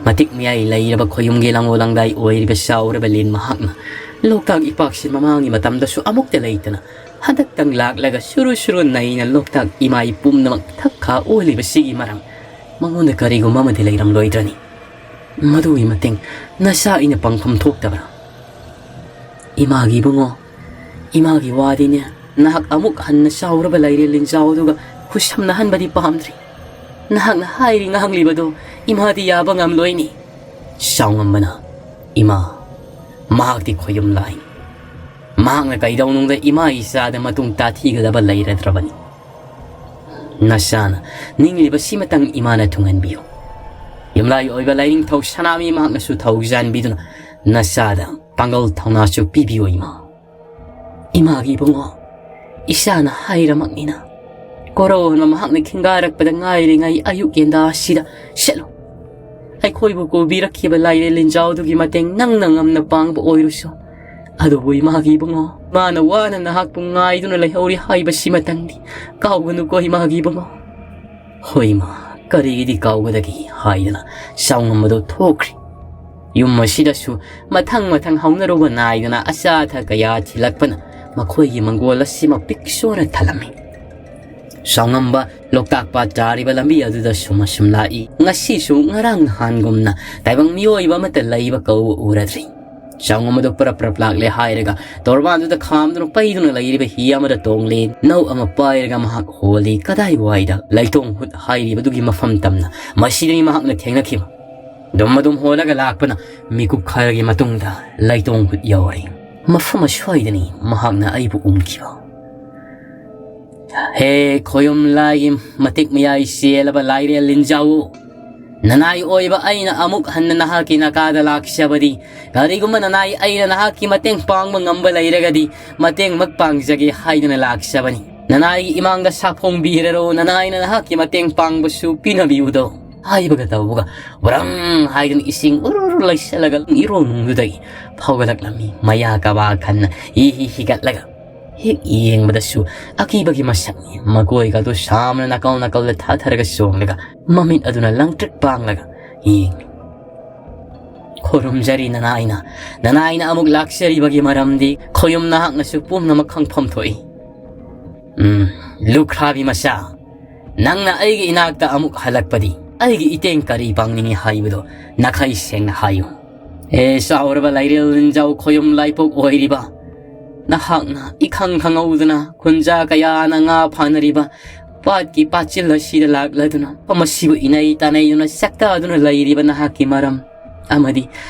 ꯃꯇꯤꯛ ꯃꯌꯥꯏ ꯂꯩꯔꯕ ꯈꯣꯌꯨꯝꯒꯤ ꯂꯪꯉꯣ ꯂꯪꯗꯥꯏ ꯑꯣꯏꯔꯤꯕ ꯆꯥꯎꯔꯕ ꯂꯤꯟ ꯃꯍꯥꯛꯅ ꯂꯣꯛꯇꯥꯛ ꯏꯄꯥꯛꯁꯤ ꯃꯃꯥꯡꯒꯤ ꯃꯇꯝꯗꯁꯨ ꯑꯃꯨꯛꯇ ꯂꯩꯇꯅ ꯍꯟꯗꯛꯇꯪ ꯂꯥꯛꯂꯒ ꯁꯨꯔꯨ ꯁꯨꯔꯨ ꯅꯩꯅ ꯂꯣꯛꯇꯥꯛ ꯏꯃꯥꯏ ꯄꯨꯝꯅꯃꯛ ꯊꯛꯈꯥ ꯑꯣꯜꯂꯤꯕꯁꯤꯒꯤ ꯃꯔꯝ ꯃꯉꯣꯟꯗ ꯀꯔꯤꯒꯨꯝꯕ ꯑꯃꯗꯤ ꯂꯩꯔꯝꯂꯣꯏꯗ꯭ꯔꯅꯤ? ꯃꯗꯨꯒꯤ ꯃꯇꯦꯡ ꯅꯆꯥ ꯑꯩꯅ ꯄꯥꯡꯐꯝ ꯊꯣꯛꯇꯕ꯭ꯔꯥ? ꯏꯃꯥꯒꯤ ꯏꯕꯨꯡꯉꯣ, ꯏꯃꯥꯒꯤ ꯋꯥꯗꯤꯅꯦ, ꯅꯍꯥꯛ ꯑꯃꯨꯛ ꯍꯟꯅ ꯆꯥꯎꯔꯕ ꯂꯩꯔꯦ ꯂꯤꯟꯖꯥꯎ ꯑꯗꯨꯒ ꯈꯨꯠꯁꯝꯅꯍꯟꯕꯗꯤ ꯄꯥꯝꯗ꯭ꯔꯤ꯫ ꯅꯍꯥꯛꯅ ꯍꯥꯏꯔꯤ ꯉꯥꯡꯂꯤꯕꯗꯣ ꯏꯃꯥꯗꯤ ꯌꯥꯕ ꯉꯝꯂꯣꯏꯅꯤ꯫ ꯁꯥꯎꯉꯝꯕꯅ, ꯏꯃꯥ, ꯃꯍꯥꯛꯇꯤ ꯈꯣꯌꯨꯝ ꯂꯥꯏꯅꯤ꯫ ꯃꯍꯥꯛꯅ ꯀꯩꯗꯧꯅꯨꯡꯗ ꯏꯃꯥ ꯏꯆꯥꯗ ꯃꯇꯨꯡ ꯇꯥꯊꯤꯒꯗꯕ ꯂꯩꯔꯗ꯭ꯔꯕꯅꯤ꯫ ꯅꯆꯥꯅ ꯅꯤꯡꯂꯤꯕ ꯁꯤꯃꯇꯪ ꯏꯃꯥꯅ ꯊꯨꯡꯍꯟꯕꯤꯌꯨ꯫ ꯌꯨꯝꯂꯥꯏ ꯑꯣꯏꯕ ꯂꯥꯏꯅꯤꯡꯊꯧ ꯁꯅꯥꯃꯤ ꯃꯍꯥꯛꯅꯁꯨ ꯊꯧꯖꯥꯟꯕꯤꯗꯨꯅ ꯅꯆꯥꯗ ꯄꯥꯡꯒꯜ ꯊꯧꯅꯥꯁꯨ ꯄꯤꯕꯤꯌꯨ, ꯏꯃꯥ꯫ ꯏꯃꯥꯒꯤ ꯏꯕꯨꯡꯉꯣ, ꯏꯆꯥꯅ ꯍꯥꯏꯔꯃꯛꯅꯤꯅ꯫ ꯀꯣꯔꯧꯍꯟꯕ ꯃꯍꯥꯛꯅ ꯈꯤꯡꯒꯥꯔꯛꯄꯗ ꯉꯥꯏꯔꯤꯉꯩ ꯑꯌꯨꯛ ꯌꯦꯟꯗꯥ ꯑꯁꯤꯗ ꯁꯦꯠꯂꯨ꯫ ꯑꯩꯈꯣꯏꯕꯨ ꯀꯣꯕꯤꯔꯛꯈꯤꯕ ꯂꯥꯏꯔꯦ ꯂꯤꯟꯖꯥꯎꯗꯨꯒꯤ ꯃꯇꯦꯡ ꯅꯪꯅ ꯉꯝꯅ ꯄꯥꯡꯕ ꯑꯣꯏꯔꯨꯁꯨ꯫ ꯑꯗꯨꯕꯨ ꯏꯃꯥꯒꯤ ꯏꯕꯨꯡꯉꯣ, ꯃꯥꯅ ꯋꯥꯅ ꯅꯍꯥꯛꯄꯨ ꯉꯥꯏꯗꯨꯅ ꯂꯩꯍꯧꯔꯤ ꯍꯥꯏꯕꯁꯤꯃꯇꯪꯗꯤ ꯀꯥꯎꯒꯅꯨꯀꯣ ꯏꯃꯥꯒꯤ ꯏꯕꯨꯡꯉꯣ꯫ ꯍꯣꯏ ꯏꯃꯥ, ꯀꯔꯤꯒꯤꯗꯤ ꯀꯥꯎꯒꯗꯒꯦ ꯍꯥꯏꯗꯅ ꯆꯥꯎꯉꯝꯕꯗꯣ ꯊꯣꯛꯈ꯭ꯔꯦ꯫ ꯌꯨꯝ ꯑꯁꯤꯗꯁꯨ ꯃꯊꯪ ꯃꯊꯪ ꯍꯧꯅꯔꯨꯕ ꯅꯥꯏꯗꯅ ꯑꯆꯥ ꯑꯊꯛ ꯀꯌꯥ ꯊꯤꯜꯂꯛꯄꯅ ꯃꯈꯣꯏꯒꯤ ꯃꯪꯒꯣꯜ ꯑꯁꯤꯃꯛ ꯄꯤꯛ ꯁꯣꯟꯅ ꯊꯜꯂꯝꯃꯤ꯫ ꯆꯥꯎꯉꯝꯕ ꯂꯣꯛꯇꯥꯛ ꯄꯥꯠ ꯇꯥꯔꯤꯕ ꯂꯝꯕꯤ ꯑꯗꯨꯗ ꯁꯨꯝ ꯑꯁꯨꯝ ꯂꯥꯛꯏ꯫ ꯉꯁꯤꯁꯨ ꯉꯔꯥꯡ ꯅꯍꯥꯟꯒꯨꯝꯅ ꯇꯥꯏꯕꯪ ꯃꯤꯑꯣꯏꯕ ꯑꯃꯠꯇ ꯂꯩꯕ ꯀꯧꯕ ꯎꯔꯗ꯭ꯔꯤ꯫ ꯆꯥꯎꯉꯝꯕꯗꯣ ꯄꯔꯞ ꯄꯔꯞ ꯂꯥꯛꯂꯦ ꯍꯥꯏꯔꯒ ꯇꯣꯔꯕꯥꯟꯗꯨꯗ ꯈꯥꯝꯗꯨꯅ ꯄꯩꯗꯨꯅ ꯂꯩꯔꯤꯕ ꯍꯤ ꯑꯃꯗ ꯇꯣꯡꯂꯦ꯫ ꯅꯧ ꯑꯃ ꯄꯥꯏꯔꯒ ꯃꯍꯥꯛ ꯍꯣꯜꯂꯤ꯫ ꯀꯗꯥꯏꯋꯥꯏꯗ? ꯂꯩꯇꯣꯡ ꯍꯨꯠ ꯍꯥꯏꯔꯤꯕꯗꯨꯒꯤ ꯃꯐꯝ ꯇꯝꯅ꯫ ꯃꯁꯤꯗꯅꯤ ꯃꯍꯥꯛꯅ ꯊꯦꯡꯅꯈꯤꯕ꯫ ꯑꯗꯨꯝ ꯑꯗꯨꯝ ꯍꯣꯜꯂꯒ ꯂꯥꯛꯄꯅ ꯃꯤꯀꯨꯞ ꯈꯔꯒꯤ ꯃꯇꯨꯡꯗ ꯂꯩꯇꯣꯡ ꯍꯨꯠ ꯌꯧꯔꯦ꯫ ꯃꯐꯝ ꯑꯁ꯭ꯋꯥꯏꯗꯅꯤ ꯃꯍꯥꯛꯅ ꯑꯩꯕꯨ ꯎꯝꯈꯤꯕ꯫ ꯍꯦ ꯈꯣꯌꯨꯝ ꯂꯥꯏꯒꯤ ꯃꯇꯤꯛ ꯃꯌꯥꯏ ꯆꯦꯜꯂꯕ ꯂꯥꯏꯔꯦꯜ ꯂꯤꯟꯖꯥꯎ, ꯅꯅꯥꯏ ꯑꯣꯏꯕ ꯑꯩꯅ ꯑꯃꯨꯛ ꯍꯟꯅ ꯅꯍꯥꯛꯀꯤ ꯅꯥꯀꯥꯗ ꯂꯥꯛꯆꯕꯗꯤ, ꯀꯔꯤꯒꯨꯝꯕ ꯅꯅꯥꯏ ꯑꯩꯅ ꯅꯍꯥꯛꯀꯤ ꯃꯇꯦꯡ ꯄꯥꯡꯕ ꯉꯝꯕ ꯂꯩꯔꯒꯗꯤ ꯃꯇꯦꯡꯃꯛ ꯄꯥꯡꯖꯒꯦ ꯍꯥꯏꯗꯨꯅ ꯂꯥꯛꯆꯕꯅꯤ꯫ ꯅꯅꯥꯏꯒꯤ ꯏꯃꯥꯡꯗ ꯁꯥꯐꯣꯡꯕꯤꯔꯔꯣ, ꯅꯅꯥꯏꯅ ꯅꯍꯥꯛꯀꯤ ꯃꯇꯦꯡ ꯄꯥꯡꯕꯁꯨ ꯄꯤꯅꯕꯤꯌꯨꯗꯣ꯫ ꯍꯥꯏꯕꯒ ꯇꯧꯕꯒ ꯕ꯭ꯔꯪ ꯍꯥꯏꯗꯨꯅ ꯏꯁꯤꯡ ꯎꯔꯨꯔꯨ ꯂꯩꯁꯜꯂꯒ ꯏꯔꯣ ꯅꯨꯡꯗꯨꯗꯒꯤ ꯐꯥꯎꯒꯠꯂꯛꯂꯝꯃꯤ꯫ ꯃꯌꯥ ꯀꯕꯥ ꯈꯟꯅ ꯍꯤ ꯍꯤ ꯍꯤꯒꯠꯂꯒ ꯍꯦꯛ ꯌꯦꯡꯕꯗꯁꯨ ꯑꯀꯤꯕꯒꯤ ꯃꯁꯛꯅꯤ꯫ ꯃꯀꯣꯏꯒ ꯑꯗꯨ ꯁꯥꯝꯅ ꯅꯥꯀꯜ ꯅꯥꯀꯜꯗ ꯊꯥꯊꯔꯒ ꯆꯣꯡꯂꯒ ꯃꯃꯤꯠ ꯑꯗꯨꯅ ꯂꯪꯇ꯭ꯔꯤꯛ ꯄꯥꯡꯂꯒ ꯌꯦꯡꯂꯤ꯫ "ꯈꯨꯔꯨꯝꯖꯔꯤ ꯅꯅꯥꯏꯅ, ꯅꯅꯥꯏꯅ ꯑꯃꯨꯛ ꯂꯥꯛꯆꯔꯤꯕꯒꯤ ꯃꯔꯝꯗꯤ ꯈꯣꯌꯨꯝ ꯅꯍꯥꯛꯅꯁꯨ ꯄꯨꯝꯅꯃꯛ ꯈꯪꯐꯝ ꯊꯣꯛꯏ꯫ ꯎꯝ, ꯂꯨꯈ꯭ꯔꯥꯕꯤ ꯃꯆꯥ, ꯅꯪꯅ ꯑꯩꯒꯤ ꯏꯅꯥꯛꯇ ꯑꯃꯨꯛ ꯍꯜꯂꯛꯄꯗꯤ ꯑꯩꯒꯤ ꯏꯇꯦꯡ ꯀꯔꯤ ꯄꯥꯡꯅꯤꯡꯏ ꯍꯥꯏꯕꯗꯨ ꯅꯥꯈꯩ ꯁꯦꯡꯅ ꯍꯥꯏꯌꯨ꯫ ꯍꯦ ꯆꯥꯎꯔꯕ ꯂꯥꯏꯔꯦꯜ ꯂꯤꯟꯖꯥꯎ ꯈꯣꯌꯨꯝ ꯂꯥꯏꯄꯣꯛ ꯑꯣꯏꯔꯤꯕ, ꯅꯍꯥꯛꯅ ꯏꯈꯪ ꯈꯪꯍꯧꯗꯅ ꯈꯨꯟꯖꯥ ꯀꯌꯥꯅ ꯉꯥ ꯐꯥꯅꯔꯤꯕ ꯄꯥꯠꯀꯤ ꯄꯥꯠꯆꯤꯜ ꯑꯁꯤꯗ ꯂꯥꯛꯂꯗꯨꯅ ꯃꯁꯤꯕꯨ ꯏꯅꯩ ꯇꯥꯅꯩꯗꯨꯅ ꯆꯥꯛꯇꯥꯗꯨꯅ ꯂꯩꯔꯤꯕ ꯅꯍꯥꯛꯀꯤ ꯃꯔꯝ ꯑꯃꯗꯤ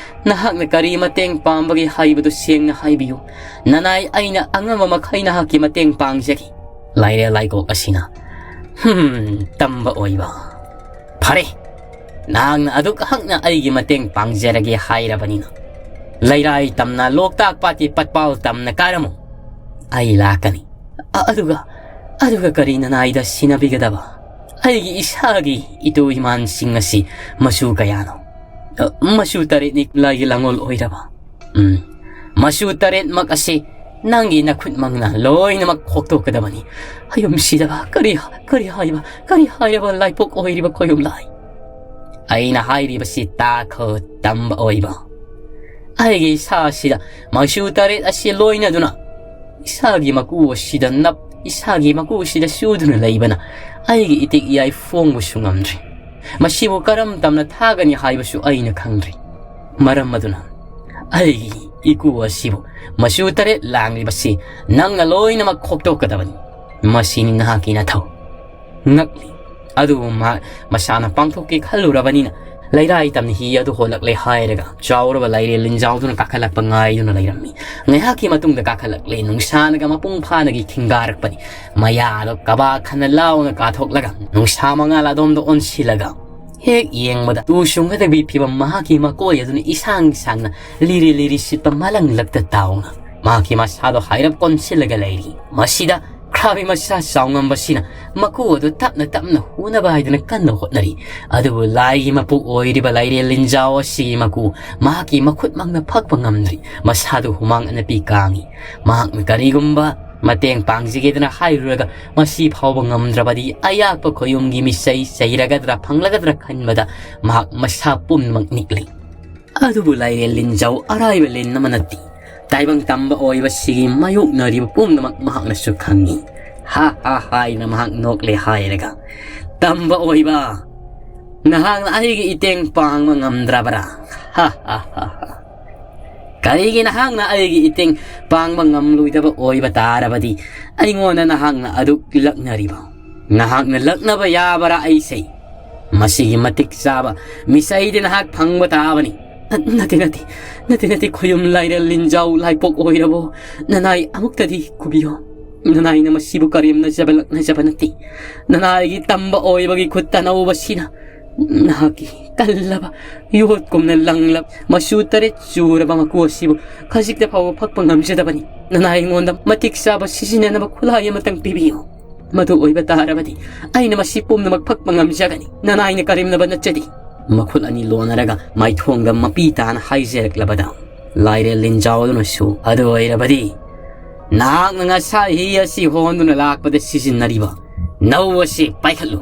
ꯅꯍꯥꯛꯅ ꯀꯔꯤ ꯃꯇꯦꯡ ꯄꯥꯝꯕꯒꯦ ꯍꯥꯏꯕꯗꯨ ꯁꯦꯡꯅ ꯍꯥꯏꯕꯤꯌꯨ꯫ ꯅꯅꯥꯏ ꯑꯩꯅ ꯑꯉꯝꯕ ꯃꯈꯩ ꯅꯍꯥꯛꯀꯤ ꯃꯇꯦꯡ ꯄꯥꯡꯖꯒꯦ꯫" ꯂꯥꯏꯔꯦꯜ ꯂꯥꯏꯀꯣꯛ ꯑꯁꯤꯅ, "ꯍꯝ, ꯇꯝꯕ ꯑꯣꯏꯕ꯫ ꯐꯔꯦ, ꯅꯍꯥꯛꯅ ꯑꯗꯨꯛ ꯍꯛꯅ ꯑꯩꯒꯤ ꯃꯇꯦꯡ ꯄꯥꯡꯖꯔꯒꯦ ꯍꯥꯏꯔꯕꯅꯤꯅ, ꯂꯩꯔꯥꯏ ꯇꯝꯅ ꯂꯣꯛꯇꯥꯛ ꯄꯥꯠꯀꯤ ꯄꯠꯄꯥꯜ ꯇꯝꯅ ꯀꯥꯔꯝꯃꯨ꯫ ꯑꯩ ꯂꯥꯛꯀꯅꯤ꯫ ꯑ-, ꯑꯗꯨꯒ, ꯑꯗꯨꯒ ꯀꯔꯤ ꯅꯅꯥꯏꯗ ꯁꯤꯟꯅꯕꯤꯒꯗꯕ? ꯑꯩꯒꯤ ꯏꯁꯥꯒꯤ ꯏꯇꯨ ꯏꯃꯥꯟꯁꯤꯡ ꯑꯁꯤ ꯃꯆꯨ ꯀꯌꯥꯅꯣ? ꯑ, ꯃꯆꯨ ꯇꯔꯦꯠꯅꯤ ꯂꯥꯏꯒꯤ ꯂꯥꯡꯉꯣꯜ ꯑꯣꯏꯔꯕ꯫ ꯎꯝ, ꯃꯆꯨ ꯇꯔꯦꯠꯃꯛ ꯑꯁꯤ ꯅꯪꯒꯤ ꯅꯈꯨꯠꯃꯛꯅ ꯂꯣꯏꯅꯃꯛ ꯈꯣꯛꯇꯣꯛꯀꯗꯕꯅꯤ꯫" ꯍꯌꯨꯝꯁꯤꯗꯕ ꯀꯔꯤ, ꯀꯔꯤ ꯍꯥꯏꯕ, ꯀꯔꯤ ꯍꯥꯏꯔꯕ ꯂꯥꯏꯄꯣꯛ ꯑꯣꯏꯔꯤꯕ ꯈꯣꯌꯨꯝ ꯂꯥꯏ? ꯑꯩꯅ ꯍꯥꯏꯔꯤꯕꯁꯤ ꯇꯥꯈꯣ, ꯇꯝꯕ ꯑꯣꯏꯕ꯫ ꯑꯩꯒꯤ ꯏꯁꯥꯁꯤꯗ ꯃꯆꯨ ꯇꯔꯦꯠ ꯑꯁꯤ ꯂꯣꯏꯅꯗꯨꯅ ꯏꯁꯥꯒꯤ ꯃꯀꯨ ꯑꯁꯤꯗ ꯅꯞ, ꯏꯁꯥꯒꯤ ꯃꯀꯨ ꯑꯁꯤꯗ ꯆꯨꯗꯨꯅ ꯂꯩꯕꯅ ꯑꯩꯒꯤ ꯏꯇꯤꯛ ꯏꯌꯥꯏ ꯐꯣꯡꯕꯁꯨ ꯉꯝꯗ꯭ꯔꯤ꯫ ꯃꯁꯤꯕꯨ ꯀꯔꯝ ꯇꯝꯅ ꯊꯥꯒꯅꯤ ꯍꯥꯏꯕꯁꯨ ꯑꯩꯅ ꯈꯪꯗ꯭ꯔꯤ꯫ ꯃꯔꯝ ꯑꯗꯨꯅ ꯑꯩꯒꯤ ꯏꯀꯨ ꯑꯁꯤꯕꯨ ꯃꯆꯨ ꯇꯔꯦꯠ ꯂꯥꯡꯂꯤꯕꯁꯤ ꯅꯪꯅ ꯂꯣꯏꯅꯃꯛ ꯈꯣꯛꯇꯣꯛꯀꯗꯕꯅꯤ꯫ ꯃꯁꯤꯅꯤ ꯅꯍꯥꯛꯀꯤ ꯅꯊꯧ꯫ ꯉꯛꯂꯤ꯫ ꯑꯗꯨꯕꯨ ꯃꯍꯥꯛ ꯃꯁꯥꯅ ꯄꯥꯡꯊꯣꯛꯀꯦ ꯈꯜꯂꯨꯔꯕꯅꯤꯅ ꯂꯩꯔꯥꯏ ꯇꯝꯅ ꯍꯤ ꯑꯗꯨ ꯍꯣꯜꯂꯛꯂꯦ ꯍꯥꯏꯔꯒ ꯆꯥꯎꯔꯕ ꯂꯥꯏꯔꯦꯜ ꯂꯤꯟꯖꯥꯎꯗꯨꯅ ꯀꯥꯈꯠꯂꯛꯄ ꯉꯥꯏꯗꯨꯅ ꯂꯩꯔꯝꯃꯤ꯫ ꯉꯥꯏꯍꯥꯛꯀꯤ ꯃꯇꯨꯡꯗ ꯀꯥꯈꯠꯂꯛꯂꯦ꯫ ꯅꯨꯡꯁꯥꯅꯒ ꯃꯄꯨꯡ ꯐꯥꯅꯒꯤ ꯈꯤꯡꯒꯥꯔꯛꯄꯅꯤ꯫ ꯃꯌꯥꯗꯣ ꯀꯕꯥ ꯈꯟꯅ ꯂꯥꯎꯅ ꯀꯥꯊꯣꯛꯂꯒ ꯅꯨꯡꯁꯥ ꯃꯉꯥꯜ ꯑꯗꯣꯝꯗ ꯑꯣꯟꯁꯤꯜꯂꯒ ꯍꯦꯛ ꯌꯦꯡꯕꯗ ꯇꯨ ꯆꯨꯡꯒꯗꯕꯤ ꯐꯤꯕꯝ ꯃꯍꯥꯛꯀꯤ ꯃꯀꯣꯏ ꯑꯗꯨꯅ ꯏꯁꯥꯡ ꯁꯥꯡꯅ ꯂꯤꯔꯤ ꯂꯤꯔꯤ ꯁꯤꯠꯄ ꯃꯂꯪꯂꯛꯇ ꯇꯥꯎꯅ ꯃꯍꯥꯛꯀꯤ ꯃꯁꯥꯗꯣ ꯍꯥꯏꯔꯞ ꯀꯣꯟꯁꯤꯜꯂꯒ ꯂꯩꯔꯤ꯫ ꯃꯁꯤꯗ ꯊꯥꯕꯤ ꯃꯁꯥ ꯆꯥꯎꯉꯝꯕꯁꯤꯅ ꯃꯀꯨ ꯑꯗꯨ ꯇꯞꯅ ꯇꯞꯅ ꯍꯨꯅꯕ ꯍꯥꯏꯗꯨꯅ ꯀꯟꯅ ꯍꯣꯠꯅꯔꯤ꯫ ꯑꯗꯨꯕꯨ ꯂꯥꯏꯒꯤ ꯃꯄꯨ ꯑꯣꯏꯔꯤꯕ ꯂꯥꯏꯔꯦꯜ ꯂꯤꯟꯖꯥꯎ ꯑꯁꯤꯒꯤ ꯃꯀꯨ ꯃꯍꯥꯛꯀꯤ ꯃꯈꯨꯠꯃꯛꯅ ꯐꯛꯄ ꯉꯝꯗ꯭ꯔꯤ꯫ ꯃꯁꯥꯗꯨ ꯍꯨꯃꯥꯡ ꯑꯅꯞꯄꯤ ꯀꯥꯡꯏ꯫ ꯃꯍꯥꯛꯅ ꯀꯔꯤꯒꯨꯝꯕ ꯃꯇꯦꯡ ꯄꯥꯡꯖꯒꯦꯗꯅ ꯍꯥꯏꯔꯨꯔꯒ ꯃꯁꯤ ꯐꯥꯎꯕ ꯉꯝꯗ꯭ꯔꯕꯗꯤ ꯑꯌꯥꯛꯄ ꯈꯣꯌꯨꯝꯒꯤ ꯃꯤꯆꯩ ꯆꯩꯔꯒꯗ꯭ꯔꯥ ꯐꯪꯂꯒꯗ꯭ꯔꯥ ꯈꯟꯕꯗ ꯃꯍꯥꯛ ꯃꯁꯥ ꯄꯨꯝꯅꯃꯛ ꯅꯤꯛꯂꯤ꯫ ꯑꯗꯨꯕꯨ ꯂꯥꯏꯔꯦꯜ ꯂꯤꯟꯖꯥꯎ ꯑꯔꯥꯏꯕ ꯂꯤꯟ ꯑꯃ ꯅꯠꯇꯦ꯫ ꯇꯥꯏꯕꯪ ꯇꯝꯕ ꯑꯣꯏꯕꯁꯤꯒꯤ ꯃꯥꯌꯣꯛꯅꯔꯤꯕ ꯄꯨꯝꯅꯃꯛ ꯃꯍꯥꯛꯅꯁꯨ ꯈꯪꯏ꯫ "ꯍꯥ ꯍꯥ ꯍꯥꯏꯅ ꯃꯍꯥꯛ ꯅꯣꯛꯂꯦ ꯍꯥꯏꯔꯒ, "ꯇꯝꯕ ꯑꯣꯏꯕ, ꯅꯍꯥꯛꯅ ꯑꯩꯒꯤ ꯏꯇꯦꯡ ꯄꯥꯡꯕ ꯉꯝꯗ꯭ꯔꯕ꯭ꯔꯥ? ꯍꯥ ꯍꯥ ꯍꯥ ꯍꯥ꯫ ꯀꯔꯤꯒꯤ ꯅꯍꯥꯛꯅ ꯑꯩꯒꯤ ꯏꯇꯦꯡ ꯄꯥꯡꯕ ꯉꯝꯂꯣꯏꯗꯕ ꯑꯣꯏꯕ ꯇꯥꯔꯕꯗꯤ ꯑꯩꯉꯣꯟꯗ ꯅꯍꯥꯛꯅ ꯑꯗꯨꯛ ꯂꯛꯅꯔꯤꯕ? ꯅꯍꯥꯛꯅ ꯂꯛꯅꯕ ꯌꯥꯕ꯭ꯔꯥ ꯑꯩꯁꯦ? ꯃꯁꯤꯒꯤ ꯃꯇꯤꯛ ꯆꯥꯕ ꯃꯤꯁꯩꯗꯤ ꯅꯍꯥꯛ ꯐꯪꯕ ꯇꯥꯕꯅꯤ"꯫ "ꯅꯠꯇꯦ, ꯅꯠꯇꯦ, ꯅꯠꯇꯦ, ꯅꯠꯇꯦ, ꯈꯣꯌꯨꯝ ꯂꯥꯏꯔꯦꯜ ꯂꯤꯟꯖꯥꯎ ꯂꯥꯏꯄꯣꯛ ꯑꯣꯏꯔꯕꯣ, ꯅꯅꯥꯏ ꯑꯃꯨꯛꯇꯗꯤ ꯈꯨꯕꯤꯌꯣ꯫ ꯅꯅꯥꯏꯅ ꯃꯁꯤꯕꯨ ꯀꯔꯦꯝꯅꯖꯕ ꯂꯛꯅꯖꯕ ꯅꯠꯇꯦ꯫ ꯅꯅꯥꯏꯒꯤ ꯇꯝꯕ ꯑꯣꯏꯕꯒꯤ ꯈꯨꯠ ꯇꯅꯧꯕꯁꯤꯅ ꯅꯍꯥꯛꯀꯤ ꯀꯜꯂꯕ ꯌꯣꯠꯀꯨꯝꯅ ꯂꯪꯂꯕ ꯃꯆꯨ ꯇꯔꯦꯠ ꯆꯨꯔꯕ ꯃꯀꯨ ꯑꯁꯤꯕꯨ ꯈꯖꯤꯛꯇ ꯐꯥꯎꯕ ꯐꯛꯄ ꯉꯝꯖꯗꯕꯅꯤ꯫ ꯅꯅꯥꯏ ꯑꯩꯉꯣꯟꯗ ꯃꯇꯤꯛ ꯆꯥꯕ ꯁꯤꯖꯤꯟꯅꯅꯕ ꯈꯨꯠꯂꯥꯏ ꯑꯃꯇꯪ ꯄꯤꯕꯤꯌꯨ꯫ ꯃꯗꯨ ꯑꯣꯏꯕ ꯇꯥꯔꯕꯗꯤ ꯑꯩꯅ ꯃꯁꯤ ꯄꯨꯝꯅꯃꯛ ꯐꯛꯄ ꯉꯝꯖꯒꯅꯤ꯫ ꯅꯅꯥꯏꯅ ꯀꯔꯦꯝꯅꯕ ꯅꯠꯆꯗꯦ"꯫ ꯃꯈꯨꯠ ꯑꯅꯤ ꯂꯣꯟꯅꯔꯒ ꯃꯥꯏꯊꯣꯡꯗ ꯃꯄꯤ ꯇꯥꯅ ꯍꯥꯏꯖꯔꯛꯂꯕꯗ ꯂꯥꯏꯔꯦꯜ ꯂꯤꯟꯖꯥꯎꯗꯨꯅꯁꯨ, "ꯑꯗꯨ ꯑꯣꯏꯔꯕꯗꯤ ꯅꯍꯥꯛꯅ ꯉꯁꯥꯏ ꯍꯤ ꯑꯁꯤ ꯍꯣꯟꯗꯨꯅ ꯂꯥꯛꯄꯗ ꯁꯤꯖꯤꯟꯅꯔꯤꯕ ꯅꯧ ꯑꯁꯤ ꯄꯥꯏꯈꯠꯂꯨ"꯫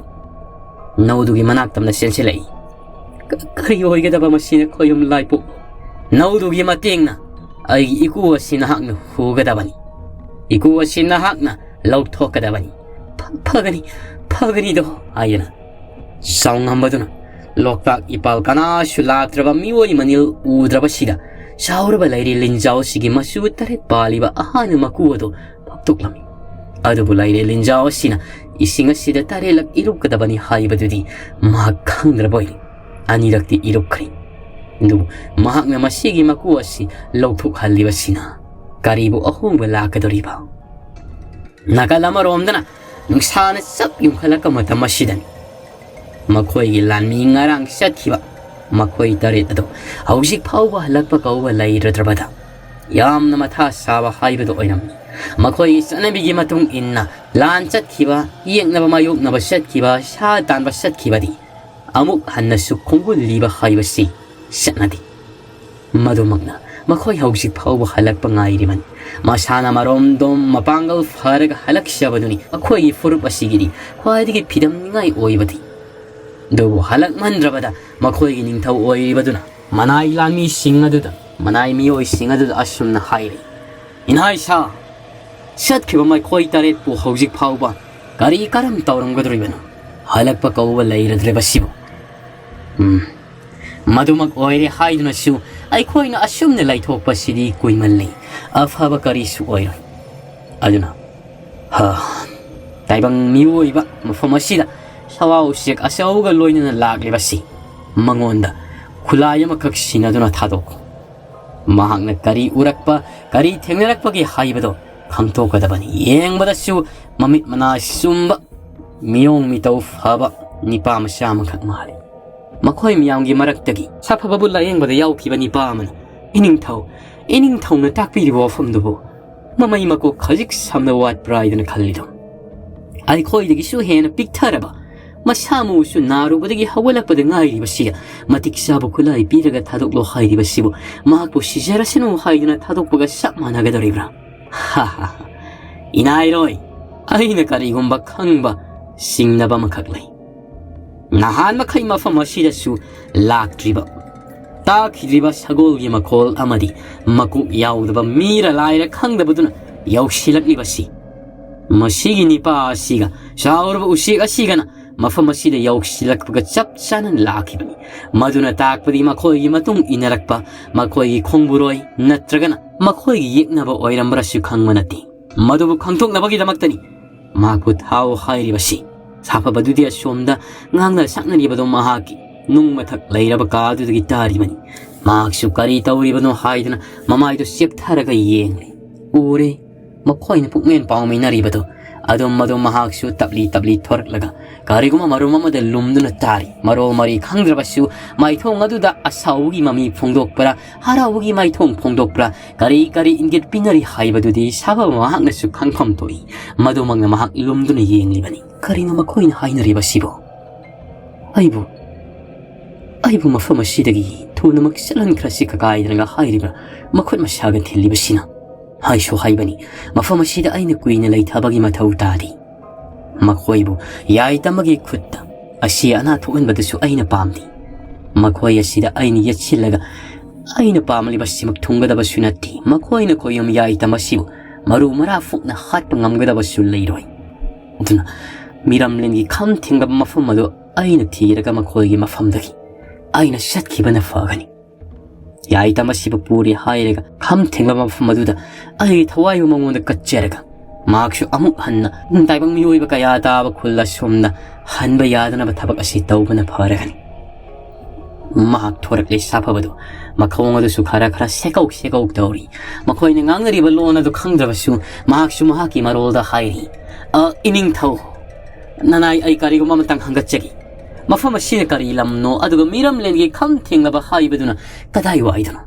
ꯅꯧꯗꯨꯒꯤ ꯃꯅꯥꯛꯇꯝꯅ ꯆꯦꯟꯁꯤꯜꯂꯛꯏ꯫ "ꯀ-, ꯀꯔꯤ ꯑꯣꯏꯒꯗꯕ ꯃꯁꯤꯅ ꯈꯣꯌꯨꯝ ꯂꯥꯏꯄꯣꯛ? ꯅꯧꯗꯨꯒꯤ ꯃꯇꯦꯡꯅ ꯑꯩꯒꯤ ꯏꯀꯨ ꯑꯁꯤ ꯅꯍꯥꯛꯅ ꯍꯨꯒꯗꯕꯅꯤ꯫ ꯏꯀꯨ ꯑꯁꯤ ꯅꯍꯥꯛꯅ ꯂꯧꯊꯣꯛꯀꯗꯕꯅꯤ"꯫ "ꯐ-, ꯐꯒꯅꯤ, ꯐꯒꯅꯤꯗꯣ" ꯍꯥꯏꯗꯨꯅ ꯆꯥꯎꯉꯝꯕꯗꯨꯅ ꯂꯣꯛꯇꯥꯛ ꯏꯄꯥꯜ ꯀꯅꯥꯁꯨ ꯂꯥꯛꯇ꯭ꯔꯕ ꯃꯤꯑꯣꯏ ꯃꯅꯤꯜ ꯎꯗ꯭ꯔꯕꯁꯤꯗ ꯆꯥꯎꯔꯕ ꯂꯥꯏꯔꯦꯜ ꯂꯤꯟꯖꯥꯎ ꯑꯁꯤꯒꯤ ꯃꯆꯨ ꯇꯔꯦꯠ ꯄꯥꯜꯂꯤꯕ ꯑꯍꯥꯟꯕ ꯃꯀꯨ ꯑꯗꯨ ꯐꯥꯛꯇꯣꯛꯂꯝꯃꯤ꯫ ꯑꯗꯨꯕꯨ ꯂꯥꯏꯔꯦꯜ ꯂꯤꯟꯖꯥꯎ ꯑꯁꯤꯅ ꯏꯁꯤꯡ ꯑꯁꯤꯗ ꯇꯔꯦꯠꯂꯛ ꯏꯔꯨꯞꯀꯗꯕꯅꯤ ꯍꯥꯏꯕꯗꯨꯗꯤ ꯃꯍꯥꯛ ꯈꯪꯗ꯭ꯔꯕ ꯑꯣꯏꯔꯦ꯫ ꯑꯅꯤꯔꯛꯇꯤ ꯏꯔꯨꯞꯈ꯭ꯔꯦ꯫ ꯑꯗꯨꯕꯨ ꯃꯍꯥꯛꯅ ꯃꯁꯤꯒꯤ ꯃꯀꯨ ꯑꯁꯤ ꯂꯧꯊꯣꯛꯍꯜꯂꯤꯕꯁꯤꯅ ꯀꯔꯤꯕꯨ ꯑꯍꯣꯡꯕ ꯂꯥꯛꯀꯗꯧꯔꯤꯕ? ꯅꯥꯀꯜ ꯑꯃꯔꯣꯝꯗꯅ ꯅꯨꯡꯁꯥꯅ ꯆꯞ ꯌꯨꯡꯈꯠꯂꯛꯄ ꯃꯇꯝ ꯑꯁꯤꯗꯅꯤ꯫ ꯃꯈꯣꯏꯒꯤ ꯂꯥꯟꯃꯤ ꯉꯔꯥꯡ ꯆꯠꯈꯤꯕ ꯃꯈꯣꯏ ꯇꯔꯦꯠ ꯑꯗꯨ ꯍꯧꯖꯤꯛ ꯐꯥꯎꯕ ꯍꯜꯂꯛꯄ ꯀꯧꯕ ꯂꯩꯔꯗ꯭ꯔꯕꯗ ꯌꯥꯝꯅ ꯃꯊꯥ ꯁꯥꯕ ꯍꯥꯏꯕꯗꯨ ꯑꯣꯏꯔꯝꯃꯤ꯫ ꯃꯈꯣꯏꯒꯤ ꯆꯠꯅꯕꯤꯒꯤ ꯃꯇꯨꯡ ꯏꯟꯅ ꯂꯥꯟ ꯆꯠꯈꯤꯕ, ꯌꯦꯛꯅꯕ ꯃꯥꯌꯣꯛꯅꯕ ꯆꯠꯈꯤꯕ, ꯁꯥ ꯇꯥꯟꯕ ꯆꯠꯈꯤꯕꯗꯤ ꯑꯃꯨꯛ ꯍꯟꯅꯁꯨ ꯈꯣꯡꯒꯨꯜ ꯂꯤꯕ ꯍꯥꯏꯕꯁꯤ ꯆꯠꯅꯗꯦ꯫ ꯃꯗꯨꯃꯛꯅ ꯃꯈꯣꯏ ꯍꯧꯖꯤꯛ ꯐꯥꯎꯕ ꯍꯜꯂꯛꯄ ꯉꯥꯏꯔꯤꯕꯅꯤ꯫ ꯃꯁꯥꯅ ꯃꯔꯣꯝꯗꯣꯝ ꯃꯄꯥꯡꯒꯜ ꯐꯔꯒ ꯍꯜꯂꯛꯆꯕꯗꯨꯅꯤ ꯃꯈꯣꯏꯒꯤ ꯐꯨꯔꯨꯞ ꯑꯁꯤꯒꯤꯗꯤ ꯈ꯭ꯋꯥꯏꯗꯒꯤ ꯐꯤꯗꯝꯅꯤꯉꯥꯏ ꯑꯣꯏꯕꯗꯤ꯫ ꯑꯗꯨꯕꯨ ꯍꯜꯂꯛꯃꯟꯗ꯭ꯔꯕꯗ ꯃꯈꯣꯏꯒꯤ ꯅꯤꯡꯊꯧ ꯑꯣꯏꯔꯤꯕꯗꯨꯅ ꯃꯅꯥꯏ ꯂꯥꯟꯃꯤꯁꯤꯡ ꯑꯗꯨꯗ, ꯃꯅꯥꯏ ꯃꯤꯑꯣꯏꯁꯤꯡ ꯑꯗꯨꯗ ꯑꯁꯨꯝꯅ ꯍꯥꯏꯔꯤ, "ꯏꯅꯥꯏꯁꯥ, ꯆꯠꯈꯤꯕ ꯃꯈꯣꯏ ꯇꯔꯦꯠꯄꯨ ꯍꯧꯖꯤꯛ ꯐꯥꯎꯕ ꯀꯔꯤ ꯀꯔꯝ ꯇꯧꯔꯝꯒꯗꯧꯔꯤꯕꯅꯣ? ꯍꯜꯂꯛꯄ ꯀꯧꯕ ꯂꯩꯔꯗ꯭ꯔꯤꯕꯁꯤꯕꯨ? ꯎꯝ, ꯃꯗꯨꯃꯛ ꯑꯣꯏꯔꯦ ꯍꯥꯏꯗꯨꯅꯁꯨ ꯑꯩꯈꯣꯏꯅ ꯑꯁꯨꯝꯅ ꯂꯩꯊꯣꯛꯄꯁꯤꯗꯤ ꯀꯨꯏꯃꯜꯂꯤ꯫ ꯑꯐꯕ ꯀꯔꯤꯁꯨ ꯑꯣꯏꯔꯣꯏ꯫ ꯑꯗꯨꯅ, ꯍ, ꯇꯥꯏꯕꯪ ꯃꯤꯑꯣꯏꯕ ꯃꯐꯝ ꯑꯁꯤꯗ ꯁꯋꯥ ꯎꯆꯦꯛ ꯑꯆꯧꯕꯒ ꯂꯣꯏꯅꯅ ꯂꯥꯛꯂꯤꯕꯁꯤ ꯃꯉꯣꯟꯗ ꯈꯨꯠꯂꯥꯏ ꯑꯃꯈꯛ ꯁꯤꯟꯅꯗꯨꯅ ꯊꯥꯗꯣꯛꯈꯣ꯫ ꯃꯍꯥꯛꯅ ꯀꯔꯤ ꯎꯔꯛꯄ, ꯀꯔꯤ ꯊꯦꯡꯅꯔꯛꯄꯒꯦ ꯍꯥꯏꯕꯗꯣ ꯈꯪꯗꯣꯛꯀꯗꯕꯅꯤ꯫ ꯌꯦꯡꯕꯗꯁꯨ ꯃꯃꯤꯠ ꯃꯅꯥ ꯆꯨꯝꯕ, ꯃꯤꯑꯣꯡ ꯃꯤꯇꯧ ꯐꯕ ꯅꯤꯄꯥ ꯃꯆꯥ ꯑꯃꯈꯛ ꯃꯥꯜꯂꯤ꯫ ꯃꯈꯣꯏ ꯃꯤꯌꯥꯝꯒꯤ ꯃꯔꯛꯇꯒꯤ ꯁꯥꯐꯕꯕꯨ ꯂꯥꯌꯦꯡꯕꯗ ꯌꯥꯎꯈꯤꯕ ꯅꯤꯄꯥ ꯑꯃꯅ, "ꯏꯅꯤꯡꯊꯧ, ꯏꯅꯤꯡꯊꯧꯅ ꯇꯥꯛꯄꯤꯔꯤꯕ ꯋꯥꯐꯝꯗꯨꯕꯨ ꯃꯃꯩ ꯃꯀꯣꯛ ꯈꯖꯤꯛ ꯁꯝꯅ ꯋꯥꯠꯄ꯭ꯔꯥ?" ꯍꯥꯏꯗꯅ ꯈꯜꯂꯤꯗꯣ꯫ ꯑꯩꯈꯣꯏꯗꯒꯤꯁꯨ ꯍꯦꯟꯅ ꯄꯤꯛꯊꯔꯕ, ꯃꯁꯥ ꯃꯎꯁꯨ ꯅꯥꯔꯨꯕꯗꯒꯤ ꯍꯧꯒꯠꯂꯛꯄꯗ ꯉꯥꯏꯔꯤꯕꯁꯤꯗ ꯃꯇꯤꯛ ꯆꯥꯕ ꯈꯨꯠꯂꯥꯏ ꯄꯤꯔꯒ ꯊꯥꯗꯣꯛꯂꯣ ꯍꯥꯏꯔꯤꯕꯁꯤꯕꯨ ꯃꯍꯥꯛꯄꯨ ꯁꯤꯖꯔꯁꯅꯨ ꯍꯥꯏꯗꯨꯅ ꯊꯥꯗꯣꯛꯄꯒ ꯆꯞ ꯃꯥꯟꯅꯒꯗꯧꯔꯤꯕ꯭ꯔꯥ? ꯍꯥ ꯍꯥ ꯍꯥ꯫ ꯏꯅꯥꯏꯔꯣꯏ, ꯑꯩꯅ ꯀꯔꯤꯒꯨꯝꯕ ꯈꯪꯕ ꯆꯤꯡꯅꯕ ꯑꯃꯈꯛ ꯂꯩ꯫ ꯅꯍꯥꯟ ꯃꯈꯩ ꯃꯐꯝ ꯑꯁꯤꯗꯁꯨ ꯂꯥꯛꯇ꯭ꯔꯤꯕ, ꯇꯥꯈꯤꯗ꯭ꯔꯤꯕ ꯁꯒꯣꯜꯒꯤ ꯃꯈꯣꯜ ꯑꯃꯗꯤ ꯃꯀꯣꯛ ꯌꯥꯎꯗꯕ ꯃꯤꯔ ꯂꯥꯏꯔ ꯈꯪꯗꯕꯗꯨꯅ ꯌꯧꯁꯤꯜꯂꯛꯂꯤꯕꯁꯤ, ꯃꯁꯤꯒꯤ ꯅꯤꯄꯥ ꯑꯁꯤꯒ ꯆꯥꯎꯔꯕ ꯎꯆꯦꯛ ꯑꯁꯤꯒꯅ ꯃꯐꯝ ꯑꯁꯤꯗ ꯌꯧꯁꯤꯜꯂꯛꯄꯒ ꯆꯞ ꯆꯥꯅ ꯂꯥꯛꯈꯤꯕꯅꯤ꯫ ꯃꯗꯨꯅ ꯇꯥꯛꯄꯗꯤ ꯃꯈꯣꯏꯒꯤ ꯃꯇꯨꯡ ꯏꯟꯅꯔꯛꯄ ꯃꯈꯣꯏꯒꯤ ꯈꯣꯡꯕꯨꯔꯣꯏ ꯅꯠꯇ꯭ꯔꯒꯅ ꯃꯈꯣꯏꯒꯤ ꯌꯦꯛꯅꯕ ꯑꯣꯏꯔꯝꯕ꯭ꯔꯁꯨ ꯈꯪꯕ ꯅꯠꯇꯦ꯫ ꯃꯗꯨꯕꯨ ꯈꯪꯗꯣꯛꯅꯕꯒꯤꯗꯃꯛꯇꯅꯤ ꯃꯍꯥꯛꯄꯨ ꯊꯥꯎ ꯍꯥꯏꯔꯤꯕꯁꯤ꯫ ꯁꯥꯐꯕꯗꯨꯗꯤ ꯑꯁꯣꯝꯗ ꯉꯥꯡꯅ ꯁꯛꯅꯔꯤꯕꯗꯣ ꯃꯍꯥꯛꯀꯤ ꯅꯨꯡ ꯃꯊꯛ ꯂꯩꯔꯕ ꯀꯥ ꯑꯗꯨꯗꯒꯤ ꯇꯥꯔꯤꯕꯅꯤ꯫ ꯃꯍꯥꯛꯁꯨ ꯀꯔꯤ ꯇꯧꯔꯤꯕꯅꯣ ꯍꯥꯏꯗꯨꯅ ꯃꯃꯥꯏꯗꯨ ꯆꯦꯞꯊꯔꯒ ꯌꯦꯡꯂꯤ꯫ ꯎꯔꯦ, ꯃꯈꯣꯏꯅ ꯄꯨꯛꯃꯦꯟ ꯄꯥꯎꯃꯤꯟꯅꯔꯤꯕꯗꯨ ꯑꯗꯨꯝ ꯑꯗꯨꯝ ꯃꯍꯥꯛꯁꯨ ꯇꯞꯂꯤ ꯇꯞꯂꯤ ꯊꯣꯔꯛꯂꯒ ꯀꯔꯤꯒꯨꯝꯕ ꯃꯔꯨꯝ ꯑꯃꯗ ꯂꯨꯝꯗꯨꯅ ꯇꯥꯔꯤ꯫ ꯃꯔꯣꯜ ꯃꯔꯤ ꯈꯪꯗ꯭ꯔꯕꯁꯨ ꯃꯥꯏꯊꯣꯡ ꯑꯗꯨꯗ ꯑꯁꯥꯎꯕꯒꯤ ꯃꯃꯤ ꯐꯣꯡꯗꯣꯛꯄ꯭ꯔꯥ, ꯍꯔꯥꯎꯕꯒꯤ ꯃꯥꯏꯊꯣꯡ ꯐꯣꯡꯗꯣꯛꯄ꯭ꯔꯥ, ꯀꯔꯤ ꯀꯔꯤ ꯏꯪꯒꯤꯠ ꯄꯤꯅꯔꯤ ꯍꯥꯏꯕꯗꯨꯗꯤ ꯁꯥꯐꯕ ꯃꯍꯥꯛꯅꯁꯨ ꯈꯪꯐꯝ ꯊꯣꯛꯏ꯫ ꯃꯗꯨꯃꯛꯅ ꯃꯍꯥꯛ ꯂꯨꯝꯗꯨꯅ ꯌꯦꯡꯂꯤꯕꯅꯤ꯫ ꯀꯔꯤꯅꯣ ꯃꯈꯣꯏꯅ ꯍꯥꯏꯅꯔꯤꯕꯁꯤꯕꯣ? ꯑꯩꯕꯨ, ꯑꯩꯕꯨ ꯃꯐꯝ ꯑꯁꯤꯗꯒꯤ ꯊꯨꯅꯃꯛ ꯆꯠꯍꯟꯈ꯭ꯔꯁꯤ ꯀꯀꯥꯏꯗꯅꯒ ꯍꯥꯏꯔꯤꯕ꯭ꯔꯥ ꯃꯈꯨꯠ ꯃꯁꯥꯒ ꯊꯤꯜꯂꯤꯕꯁꯤꯅ? ꯍꯥꯏꯁꯨ ꯍꯥꯏꯕꯅꯤ, ꯃꯐꯝ ꯑꯁꯤꯗ ꯑꯩꯅ ꯀꯨꯏꯅ ꯂꯩꯊꯕꯒꯤ ꯃꯊꯧ ꯇꯥꯗꯦ꯫ ꯃꯈꯣꯏꯕꯨ ꯌꯥꯏꯇꯃꯒꯤ ꯈꯨꯠꯇ ꯑꯁꯤ ꯑꯅꯥ ꯊꯣꯛꯍꯟꯕꯗꯨꯁꯨ ꯑꯩꯅ ꯄꯥꯝꯗꯦ꯫ ꯃꯈꯣꯏ ꯑꯁꯤꯗ ꯑꯩꯅ ꯌꯦꯠꯁꯤꯜꯂꯒ ꯑꯩꯅ ꯄꯥꯝꯂꯤꯕꯁꯤꯃꯛ ꯊꯨꯡꯒꯗꯕꯁꯨ ꯅꯠꯇꯦ꯫ ꯃꯈꯣꯏꯅ ꯈꯣꯌꯨꯝ ꯌꯥꯏꯇꯝ ꯑꯁꯤꯕꯨ ꯃꯔꯨ ꯃꯔꯥ ꯐꯨꯛꯅ ꯍꯥꯠꯄ ꯉꯝꯒꯗꯕꯁꯨ ꯂꯩꯔꯣꯏ꯫ ꯑꯗꯨꯅ ꯃꯤꯔꯝꯂꯦꯟꯒꯤ ꯈꯝ ꯊꯦꯡꯂꯕ ꯃꯐꯝ ꯑꯗꯨ ꯑꯩꯅ ꯊꯤꯔꯒ ꯃꯈꯣꯏꯒꯤ ꯃꯐꯝꯗꯒꯤ ꯑꯩꯅ ꯆꯠꯈꯤꯕꯅ ꯐꯒꯅꯤ꯫ ꯌꯥꯏꯇꯝ ꯑꯁꯤꯕꯨ ꯄꯨꯔꯦ ꯍꯥꯏꯔꯒ ꯈꯝ ꯊꯦꯡꯂꯕ ꯃꯐꯝ ꯑꯗꯨꯗ ꯑꯩꯒꯤ ꯊꯋꯥꯏꯕꯨ ꯃꯉꯣꯟꯗ ꯀꯠꯆꯔꯒ ꯃꯍꯥꯛꯁꯨ ꯑꯃꯨꯛ ꯍꯟꯅ ꯇꯥꯏꯕꯪ ꯃꯤꯑꯣꯏꯕ ꯀꯌꯥ ꯇꯥꯕ ꯈꯨꯜ ꯑꯁꯣꯝꯗ ꯍꯟꯕ ꯌꯥꯗꯅꯕ ꯊꯕꯛ ꯑꯁꯤ ꯇꯧꯕꯅ ꯐꯔꯒꯅꯤ꯫ ꯃꯍꯥꯛ ꯊꯣꯔꯛꯂꯦ ꯁꯥꯐꯕꯗꯨ, ꯃꯈꯣꯡ ꯑꯗꯨꯁꯨ ꯈꯔ ꯈꯔ ꯁꯦꯀꯧ ꯁꯦꯀꯧ ꯇꯧꯔꯤ꯫ ꯃꯈꯣꯏꯅ ꯉꯥꯡꯅꯔꯤꯕ ꯂꯣꯟ ꯑꯗꯨ ꯈꯪꯗ꯭ꯔꯕꯁꯨ ꯃꯍꯥꯛꯁꯨ ꯃꯍꯥꯛꯀꯤ ꯃꯔꯣꯜꯗ ꯍꯥꯏꯔꯤ, "ꯑ, ꯏꯅꯤꯡꯊꯧ, ꯅꯅꯥꯏ, ꯑꯩ ꯀꯔꯤꯒꯨꯝꯕ ꯑꯃꯇꯪ ꯍꯪꯒꯠꯆꯒꯦ꯫ ꯃꯐꯝ ꯑꯁꯤꯅ ꯀꯔꯤ ꯂꯝꯅꯣ, ꯑꯗꯨꯒ ꯃꯤꯔꯝꯂꯦꯟꯒꯤ ꯈꯝ ꯊꯦꯡꯂꯕ ꯍꯥꯏꯕꯗꯨꯅ ꯀꯗꯥꯏ ꯋꯥꯏꯗꯅꯣ?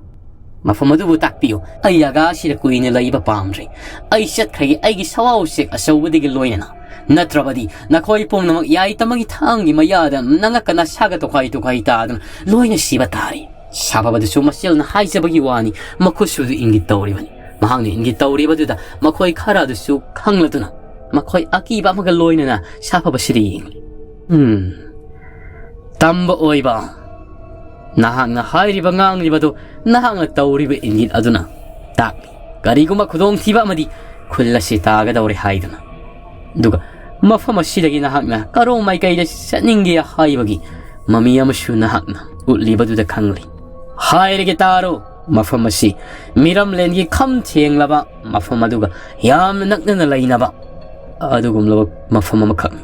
ꯃꯐꯝ ꯑꯗꯨꯕꯨ ꯇꯥꯛꯄꯤꯌꯨ꯫ ꯑꯩ ꯖꯒꯥ ꯑꯁꯤꯗ ꯀꯨꯏꯅ ꯂꯩꯕ ꯄꯥꯝꯗ꯭ꯔꯦ꯫ ꯑꯩ ꯆꯠꯈ꯭ꯔꯒꯦ, ꯑꯩꯒꯤ ꯁꯋꯥ ꯎꯆꯦꯛ ꯑꯆꯧꯕꯗꯒꯤ ꯂꯣꯏꯅꯅ꯫ ꯅꯠꯇ꯭ꯔꯕꯗꯤ ꯅꯈꯣꯏ ꯄꯨꯝꯅꯃꯛ ꯌꯥꯏꯇꯝꯒꯤ ꯊꯥꯡꯒꯤ ꯃꯌꯥꯗ ꯅꯉꯛꯀ ꯅꯁꯥꯒ ꯇꯣꯈꯥꯏ ꯇꯣꯈꯥꯏ ꯇꯥꯗꯨꯅ ꯂꯣꯏꯅ ꯁꯤꯕ ꯇꯥꯔꯦ꯫" ꯁꯥꯐꯕꯗꯨꯁꯨ ꯃꯆꯦꯜꯅ ꯍꯥꯏꯖꯕꯒꯤ ꯋꯥꯅꯤ, ꯃꯈꯨꯠꯁꯨ ꯑꯗꯨ ꯏꯪꯒꯤꯠ ꯇꯧꯔꯤꯕꯅꯤ꯫ ꯃꯍꯥꯛꯅ ꯏꯪꯒꯤꯠ ꯇꯧꯔꯤꯕꯗꯨꯗ ꯃꯈꯣꯏ ꯈꯔ ꯑꯗꯨꯁꯨ ꯈꯪꯂꯗꯨꯅ ꯃꯈꯣꯏ ꯑꯀꯤꯕ ꯑꯃꯒ ꯂꯣꯏꯅꯅ ꯁꯥꯐꯕꯁꯤꯗ ꯌꯦꯡꯂꯤ꯫ "ꯎꯝ, ꯇꯝꯕ ꯑꯣꯏꯕ, ꯅꯍꯥꯛꯅ ꯍꯥꯏꯔꯤꯕ ꯉꯥꯡꯂꯤꯕꯗꯨ ꯅꯍꯥꯛꯅ ꯇꯧꯔꯤꯕ ꯏꯪꯒꯤꯠ ꯑꯗꯨꯅ ꯇꯥꯛꯂꯤ꯫ ꯀꯔꯤꯒꯨꯝꯕ ꯈꯨꯗꯣꯡꯊꯤꯕ ꯑꯃꯗꯤ ꯈꯨꯜ ꯑꯁꯤ ꯇꯥꯒꯗꯧꯔꯦ ꯍꯥꯏꯗꯨꯅ꯫ ꯑꯗꯨꯒ ꯃꯐꯝ ꯑꯁꯤꯗꯒꯤ ꯅꯍꯥꯛꯅ ꯀꯔꯣꯝ ꯃꯥꯏꯀꯩꯗ ꯆꯠꯅꯤꯡꯒꯦ ꯍꯥꯏꯕꯒꯤ ꯃꯃꯤ ꯑꯃꯁꯨ ꯅꯍꯥꯛꯅ ꯎꯠꯂꯤꯕꯗꯨꯗ ꯈꯪꯂꯤ꯫ ꯍꯥꯏꯔꯒꯦ ꯇꯥꯔꯣ, ꯃꯐꯝ ꯑꯁꯤ ꯃꯤꯔꯝꯂꯦꯟꯒꯤ ꯈꯝ ꯊꯦꯡꯂꯕ ꯃꯐꯝ ꯑꯗꯨꯒ ꯌꯥꯝꯅ ꯅꯛꯅꯅ ꯂꯩꯅꯕ ꯑꯗꯨꯒꯨꯝꯂꯕ ꯃꯐꯝ ꯑꯃꯈꯛꯅꯤ꯫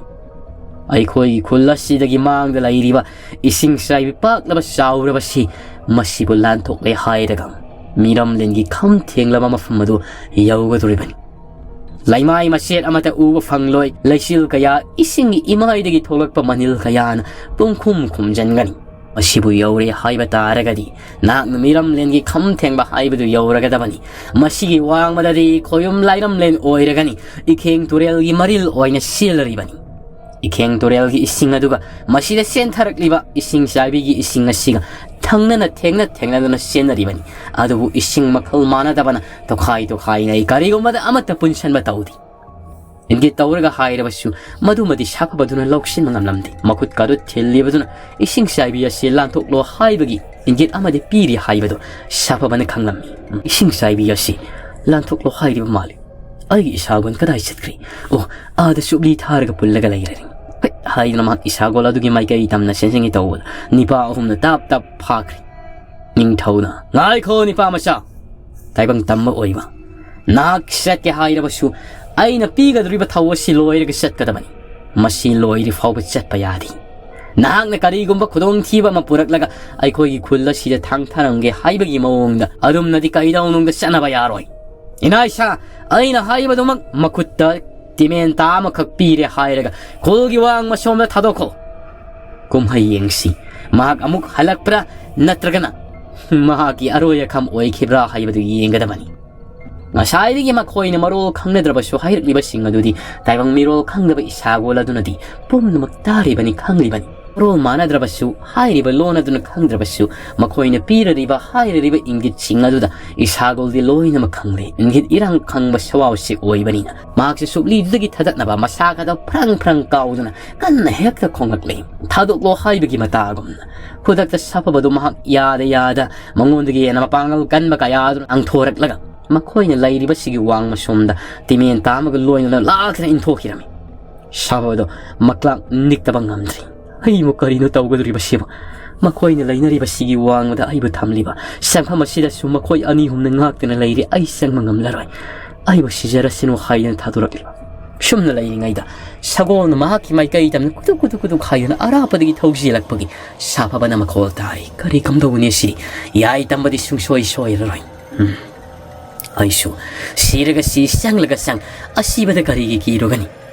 ꯑꯩꯈꯣꯏꯒꯤ ꯈꯨꯜ ꯑꯁꯤꯗꯒꯤ ꯃꯥꯡꯗ ꯂꯩꯔꯤꯕ ꯏꯁꯤꯡ ꯆꯥꯏꯕꯤ ꯄꯥꯛꯂꯕ ꯆꯥꯎꯔꯕꯁꯤ ꯃꯁꯤꯕꯨ ꯂꯥꯟꯊꯣꯛꯂꯦ ꯍꯥꯏꯔꯒ ꯃꯤꯔꯝꯂꯦꯟꯒꯤ ꯈꯝ ꯊꯦꯡꯂꯕ ꯃꯐꯝ ꯑꯗꯨ ꯌꯧꯒꯗꯧꯔꯤꯕꯅꯤ꯫ ꯂꯩꯃꯥꯏ ꯃꯆꯦꯠ ꯑꯃꯠꯇ ꯎꯕ ꯐꯪꯂꯣꯏ꯫ ꯂꯩꯆꯤꯜ ꯀꯌꯥ, ꯏꯁꯤꯡꯒꯤ ꯏꯃꯥꯏꯗꯒꯤ ꯊꯣꯛꯂꯛꯄ ꯃꯅꯤꯜ ꯀꯌꯥꯅ ꯄꯨꯡꯈꯨꯝ ꯈꯨꯝꯖꯤꯟꯒꯅꯤ꯫ ꯃꯁꯤꯕꯨ ꯌꯧꯔꯦ ꯍꯥꯏꯕ ꯇꯥꯔꯒꯗꯤ ꯅꯍꯥꯛꯅ ꯃꯤꯔꯝꯂꯦꯟꯒꯤ ꯈꯝ ꯊꯦꯡꯕ ꯍꯥꯏꯕꯗꯨ ꯌꯧꯔꯒꯗꯕꯅꯤ꯫ ꯃꯁꯤꯒꯤ ꯋꯥꯡꯃꯗꯗꯤ ꯈꯣꯌꯨꯝ ꯂꯥꯏꯔꯝꯂꯦꯟ ꯑꯣꯏꯔꯒꯅꯤ, ꯏꯈꯦꯡ ꯇꯨꯔꯦꯜꯒꯤ ꯃꯔꯤꯜ ꯑꯣꯏꯅ ꯆꯦꯜꯂꯔꯤꯕꯅꯤ꯫ ꯏꯈꯦꯡ ꯇꯨꯔꯦꯜꯒꯤ ꯏꯁꯤꯡ ꯑꯗꯨꯒ ꯃꯁꯤꯗ ꯆꯦꯟꯊꯔꯛꯂꯤꯕ ꯏꯁꯤꯡ ꯆꯥꯏꯕꯤꯒꯤ ꯏꯁꯤꯡ ꯑꯁꯤꯒ ꯊꯪꯅꯅ ꯊꯦꯡꯅ ꯊꯦꯡꯅꯗꯨꯅ ꯆꯦꯟꯅꯔꯤꯕꯅꯤ꯫ ꯑꯗꯨꯕꯨ ꯏꯁꯤꯡ ꯃꯈꯜ ꯃꯥꯟꯅꯗꯕꯅ ꯇꯣꯈꯥꯏ ꯇꯣꯈꯥꯏꯅꯩ꯫ ꯀꯔꯤꯒꯨꯝꯕꯗ ꯑꯃꯠꯇ ꯄꯨꯟꯁꯟꯕ ꯇꯧꯗꯦ꯫ ꯏꯪꯒꯤꯠ ꯇꯧꯔꯒ ꯍꯥꯏꯔꯕꯁꯨ ꯃꯗꯨꯃꯗꯤ ꯁꯥꯐꯕꯗꯨꯅ ꯂꯧꯁꯤꯟꯕ ꯉꯝꯂꯝꯗꯦ꯫ ꯃꯈꯨꯠ ꯀꯥꯔꯨꯠ ꯊꯤꯜꯂꯤꯕꯗꯨꯅ ꯏꯁꯤꯡ ꯆꯥꯏꯕꯤ ꯑꯁꯤ ꯂꯥꯟꯊꯣꯛꯂꯣ ꯍꯥꯏꯕꯒꯤ ꯏꯪꯒꯤꯠ ꯑꯃꯗꯤ ꯄꯤꯔꯤ ꯍꯥꯏꯕꯗꯨ ꯁꯥꯐꯕꯅ ꯈꯪꯂꯝꯃꯤ꯫ ꯏꯁꯤꯡ ꯆꯥꯏꯕꯤ ꯑꯁꯤ ꯂꯥꯟꯊꯣꯛꯂꯣ ꯍꯥꯏꯔꯤꯕ ꯃꯥꯜꯂꯤ꯫ ꯑꯩꯒꯤ ꯏꯁꯥꯒꯣꯟ ꯀꯗꯥꯏ ꯆꯠꯈ꯭ꯔꯦ? ꯑꯣ, ꯑꯥꯗ ꯆꯨꯞꯂꯤ ꯊꯥꯔꯒ ꯄꯨꯜꯂꯒ ꯂꯩꯔꯦ꯫ ꯍꯦꯛ ꯍꯥꯏꯗꯨꯅ ꯃꯍꯥꯛ ꯏꯁꯥꯒꯣꯜ ꯑꯗꯨꯒꯤ ꯃꯥꯏꯀꯩ ꯇꯝꯅ ꯆꯦꯟꯁꯤꯟꯒꯦ ꯇꯧꯕꯗ ꯅꯤꯄꯥ ꯑꯍꯨꯝꯅ ꯇꯞ ꯇꯞ ꯐꯥꯈ꯭ꯔꯦ꯫ ꯅꯤꯡꯊꯧꯅ, "ꯉꯥꯏꯈꯣ ꯅꯤꯄꯥ ꯃꯆꯥ! ꯇꯥꯏꯕꯪ ꯇꯝꯕ ꯑꯣꯏꯕ꯫ ꯅꯍꯥꯛ ꯆꯠꯀꯦ ꯍꯥꯏꯔꯕꯁꯨ ꯑꯩꯅ ꯄꯤꯒꯗꯧꯔꯤꯕ ꯊꯧ ꯑꯁꯤ ꯂꯣꯏꯔꯒ ꯆꯠꯀꯗꯕꯅꯤ꯫ ꯃꯁꯤ ꯂꯣꯏꯗ꯭ꯔꯤ ꯐꯥꯎꯕ ꯆꯠꯄ ꯌꯥꯗꯦ꯫ ꯅꯍꯥꯛꯅ ꯀꯔꯤꯒꯨꯝꯕ ꯈꯨꯗꯣꯡꯊꯤꯕ ꯑꯃ ꯄꯨꯔꯛꯂꯒ ꯑꯩꯈꯣꯏꯒꯤ ꯈꯨꯜ ꯑꯁꯤꯗ ꯊꯥꯡꯊꯔꯝꯒꯦ ꯍꯥꯏꯕꯒꯤ ꯃꯑꯣꯡꯗ ꯑꯗꯨꯝꯅꯗꯤ ꯀꯩꯗꯧꯅꯨꯡꯗ ꯆꯠꯅꯕ ꯌꯥꯔꯣꯏ꯫ ꯏꯅꯥꯏꯁꯥ, ꯑꯩꯅ ꯍꯥꯏꯕꯗꯨꯃꯛ ꯃꯈꯨꯠꯇ ꯇꯤꯃꯦꯟꯇꯥ ꯑꯃꯈꯛ ꯄꯤꯔꯦ ꯍꯥꯏꯔꯒ ꯈꯨꯜꯒꯤ ꯋꯥꯡꯃ ꯁꯣꯝꯗ ꯊꯥꯗꯣꯛꯈꯣ꯫ ꯀꯨꯝꯍꯩ ꯌꯦꯡꯁꯤ꯫ ꯃꯍꯥꯛ ꯑꯃꯨꯛ ꯍꯜꯂꯛꯄ꯭ꯔꯥ ꯅꯠꯇ꯭ꯔꯒꯅ ꯃꯍꯥꯛꯀꯤ ꯑꯔꯣꯏ ꯑꯈꯝ ꯑꯣꯏꯈꯤꯕ꯭ꯔꯥ ꯍꯥꯏꯕꯗꯨ ꯌꯦꯡꯒꯗꯕꯅꯤ꯫" ꯉꯁꯥꯏꯗꯒꯤ ꯃꯈꯣꯏꯅ ꯃꯔꯣꯜ ꯈꯪꯅꯗ꯭ꯔꯕꯁꯨ ꯍꯥꯏꯔꯛꯂꯤꯕꯁꯤꯡ ꯑꯗꯨꯗꯤ ꯇꯥꯏꯕꯪ ꯃꯤꯔꯣꯜ ꯈꯪꯗꯕ ꯏꯁꯥꯒꯣꯜ ꯑꯗꯨꯅꯗꯤ ꯄꯨꯝꯅꯃꯛ ꯇꯥꯔꯤꯕꯅꯤ, ꯈꯪꯂꯤꯕꯅꯤ꯫ ꯃꯔꯣꯜ ꯃꯥꯟꯅꯗ꯭ꯔꯕꯁꯨ, ꯍꯥꯏꯔꯤꯕ ꯂꯣꯟ ꯑꯗꯨꯅ ꯈꯪꯗ꯭ꯔꯕꯁꯨ, ꯃꯈꯣꯏꯅ ꯄꯤꯔꯔꯤꯕ ꯍꯥꯏꯔꯔꯤꯕ ꯏꯪꯒꯤꯠꯁꯤꯡ ꯑꯗꯨꯗ ꯏꯁꯥꯒꯣꯜꯗꯤ ꯂꯣꯏꯅꯃꯛ ꯈꯪꯂꯦ꯫ ꯏꯪꯒꯤꯠ ꯏꯔꯥꯡ ꯈꯪꯕ ꯁꯋꯥꯎꯁꯦ ꯑꯣꯏꯕꯅꯤꯅ ꯃꯍꯥꯛꯁꯨ ꯁꯨꯞꯂꯤꯗꯨꯗꯒꯤ ꯊꯥꯗꯠꯅꯕ ꯃꯁꯥ ꯈꯛꯇ ꯐ꯭ꯔꯪ ꯐ꯭ꯔꯪ ꯀꯥꯎꯗꯨꯅ ꯀꯟꯅ ꯍꯦꯛꯇ ꯈꯣꯡꯂꯛꯂꯦ꯫ ꯊꯥꯗꯣꯛꯂꯣ ꯍꯥꯏꯕꯒꯤ ꯃꯇꯥꯒꯨꯝꯅ꯫ ꯈꯨꯗꯛꯇ ꯁꯥꯐꯕꯗꯨ ꯃꯍꯥꯛ ꯌꯥꯗ ꯌꯥꯗ ꯃꯉꯣꯟꯗꯒꯤ ꯍꯦꯟꯅ ꯃꯄꯥꯡꯒꯜ ꯀꯟꯕ ꯀꯌꯥ ꯑꯗꯨꯅ ꯂꯥꯡꯊꯣꯔꯛꯂꯒ ꯃꯈꯣꯏꯅ ꯂꯩꯔꯤꯕꯁꯤꯒꯤ ꯋꯥꯡꯃ ꯁꯣꯝꯗ ꯇꯤꯃꯦꯟ ꯇꯥꯃꯒ ꯂꯣꯏꯅꯅ ꯂꯥꯛꯇꯅ ꯏꯟꯊꯣꯛꯈꯤꯔꯝꯃꯤ꯫ ꯁꯥꯐꯕꯗꯣ ꯃꯀ꯭ꯂꯥꯛ ꯅꯤꯛꯇꯕ ꯉꯝꯗ꯭ꯔꯤ꯫ ꯑꯩꯕꯨ ꯀꯔꯤꯅꯣ ꯇꯧꯒꯗꯧꯔꯤꯕꯁꯤꯕꯨ? ꯃꯈꯣꯏꯅ ꯂꯩꯅꯔꯤꯕꯁꯤꯒꯤ ꯋꯥꯡꯃꯗ ꯑꯩꯕꯨ ꯊꯝꯂꯤꯕ ꯁꯦꯟꯐꯝ ꯑꯁꯤꯗꯁꯨ ꯃꯈꯣꯏ ꯑꯅꯤ ꯑꯍꯨꯝꯅ ꯉꯥꯛꯇꯅ ꯂꯩꯔꯤ꯫ ꯑꯩ ꯆꯪꯕ ꯉꯝꯂꯔꯣꯏ꯫ ꯑꯩꯕꯨ ꯁꯤꯖꯔꯁꯅꯨ ꯍꯥꯏꯗꯅ ꯊꯥꯗꯣꯔꯛꯂꯤꯕ꯫ ꯁꯨꯝꯅ ꯂꯩꯔꯤꯉꯩꯗ ꯁꯒꯣꯜꯅ ꯃꯍꯥꯛꯀꯤ ꯃꯥꯏꯀꯩ ꯇꯝꯅ ꯀꯨꯗꯨꯛ ꯀꯨꯗꯨꯛ ꯀꯨꯗꯨꯛ ꯍꯥꯏꯗꯨꯅ ꯑꯔꯥꯞꯄꯗꯒꯤ ꯊꯧꯖꯤꯜꯂꯛꯄꯒꯤ ꯁꯥꯐꯕꯅ ꯃꯈꯣꯜ ꯇꯥꯏ꯫ ꯀꯔꯤ ꯀꯝꯗꯧꯒꯅꯤ ꯁꯤꯗꯤ? ꯌꯥꯏ ꯇꯝꯕꯗꯤ ꯁꯨꯡꯁꯣꯏ ꯁꯣꯏꯔꯔꯣꯏ꯫ ꯎꯝ꯫ ꯑꯩꯁꯨ ꯁꯤꯔꯒ ꯁꯤ, ꯆꯪꯂꯒ ꯆꯪ, ꯑꯁꯤꯕꯗ ꯀꯔꯤꯒꯤ ꯀꯤꯔꯨꯒꯅꯤ?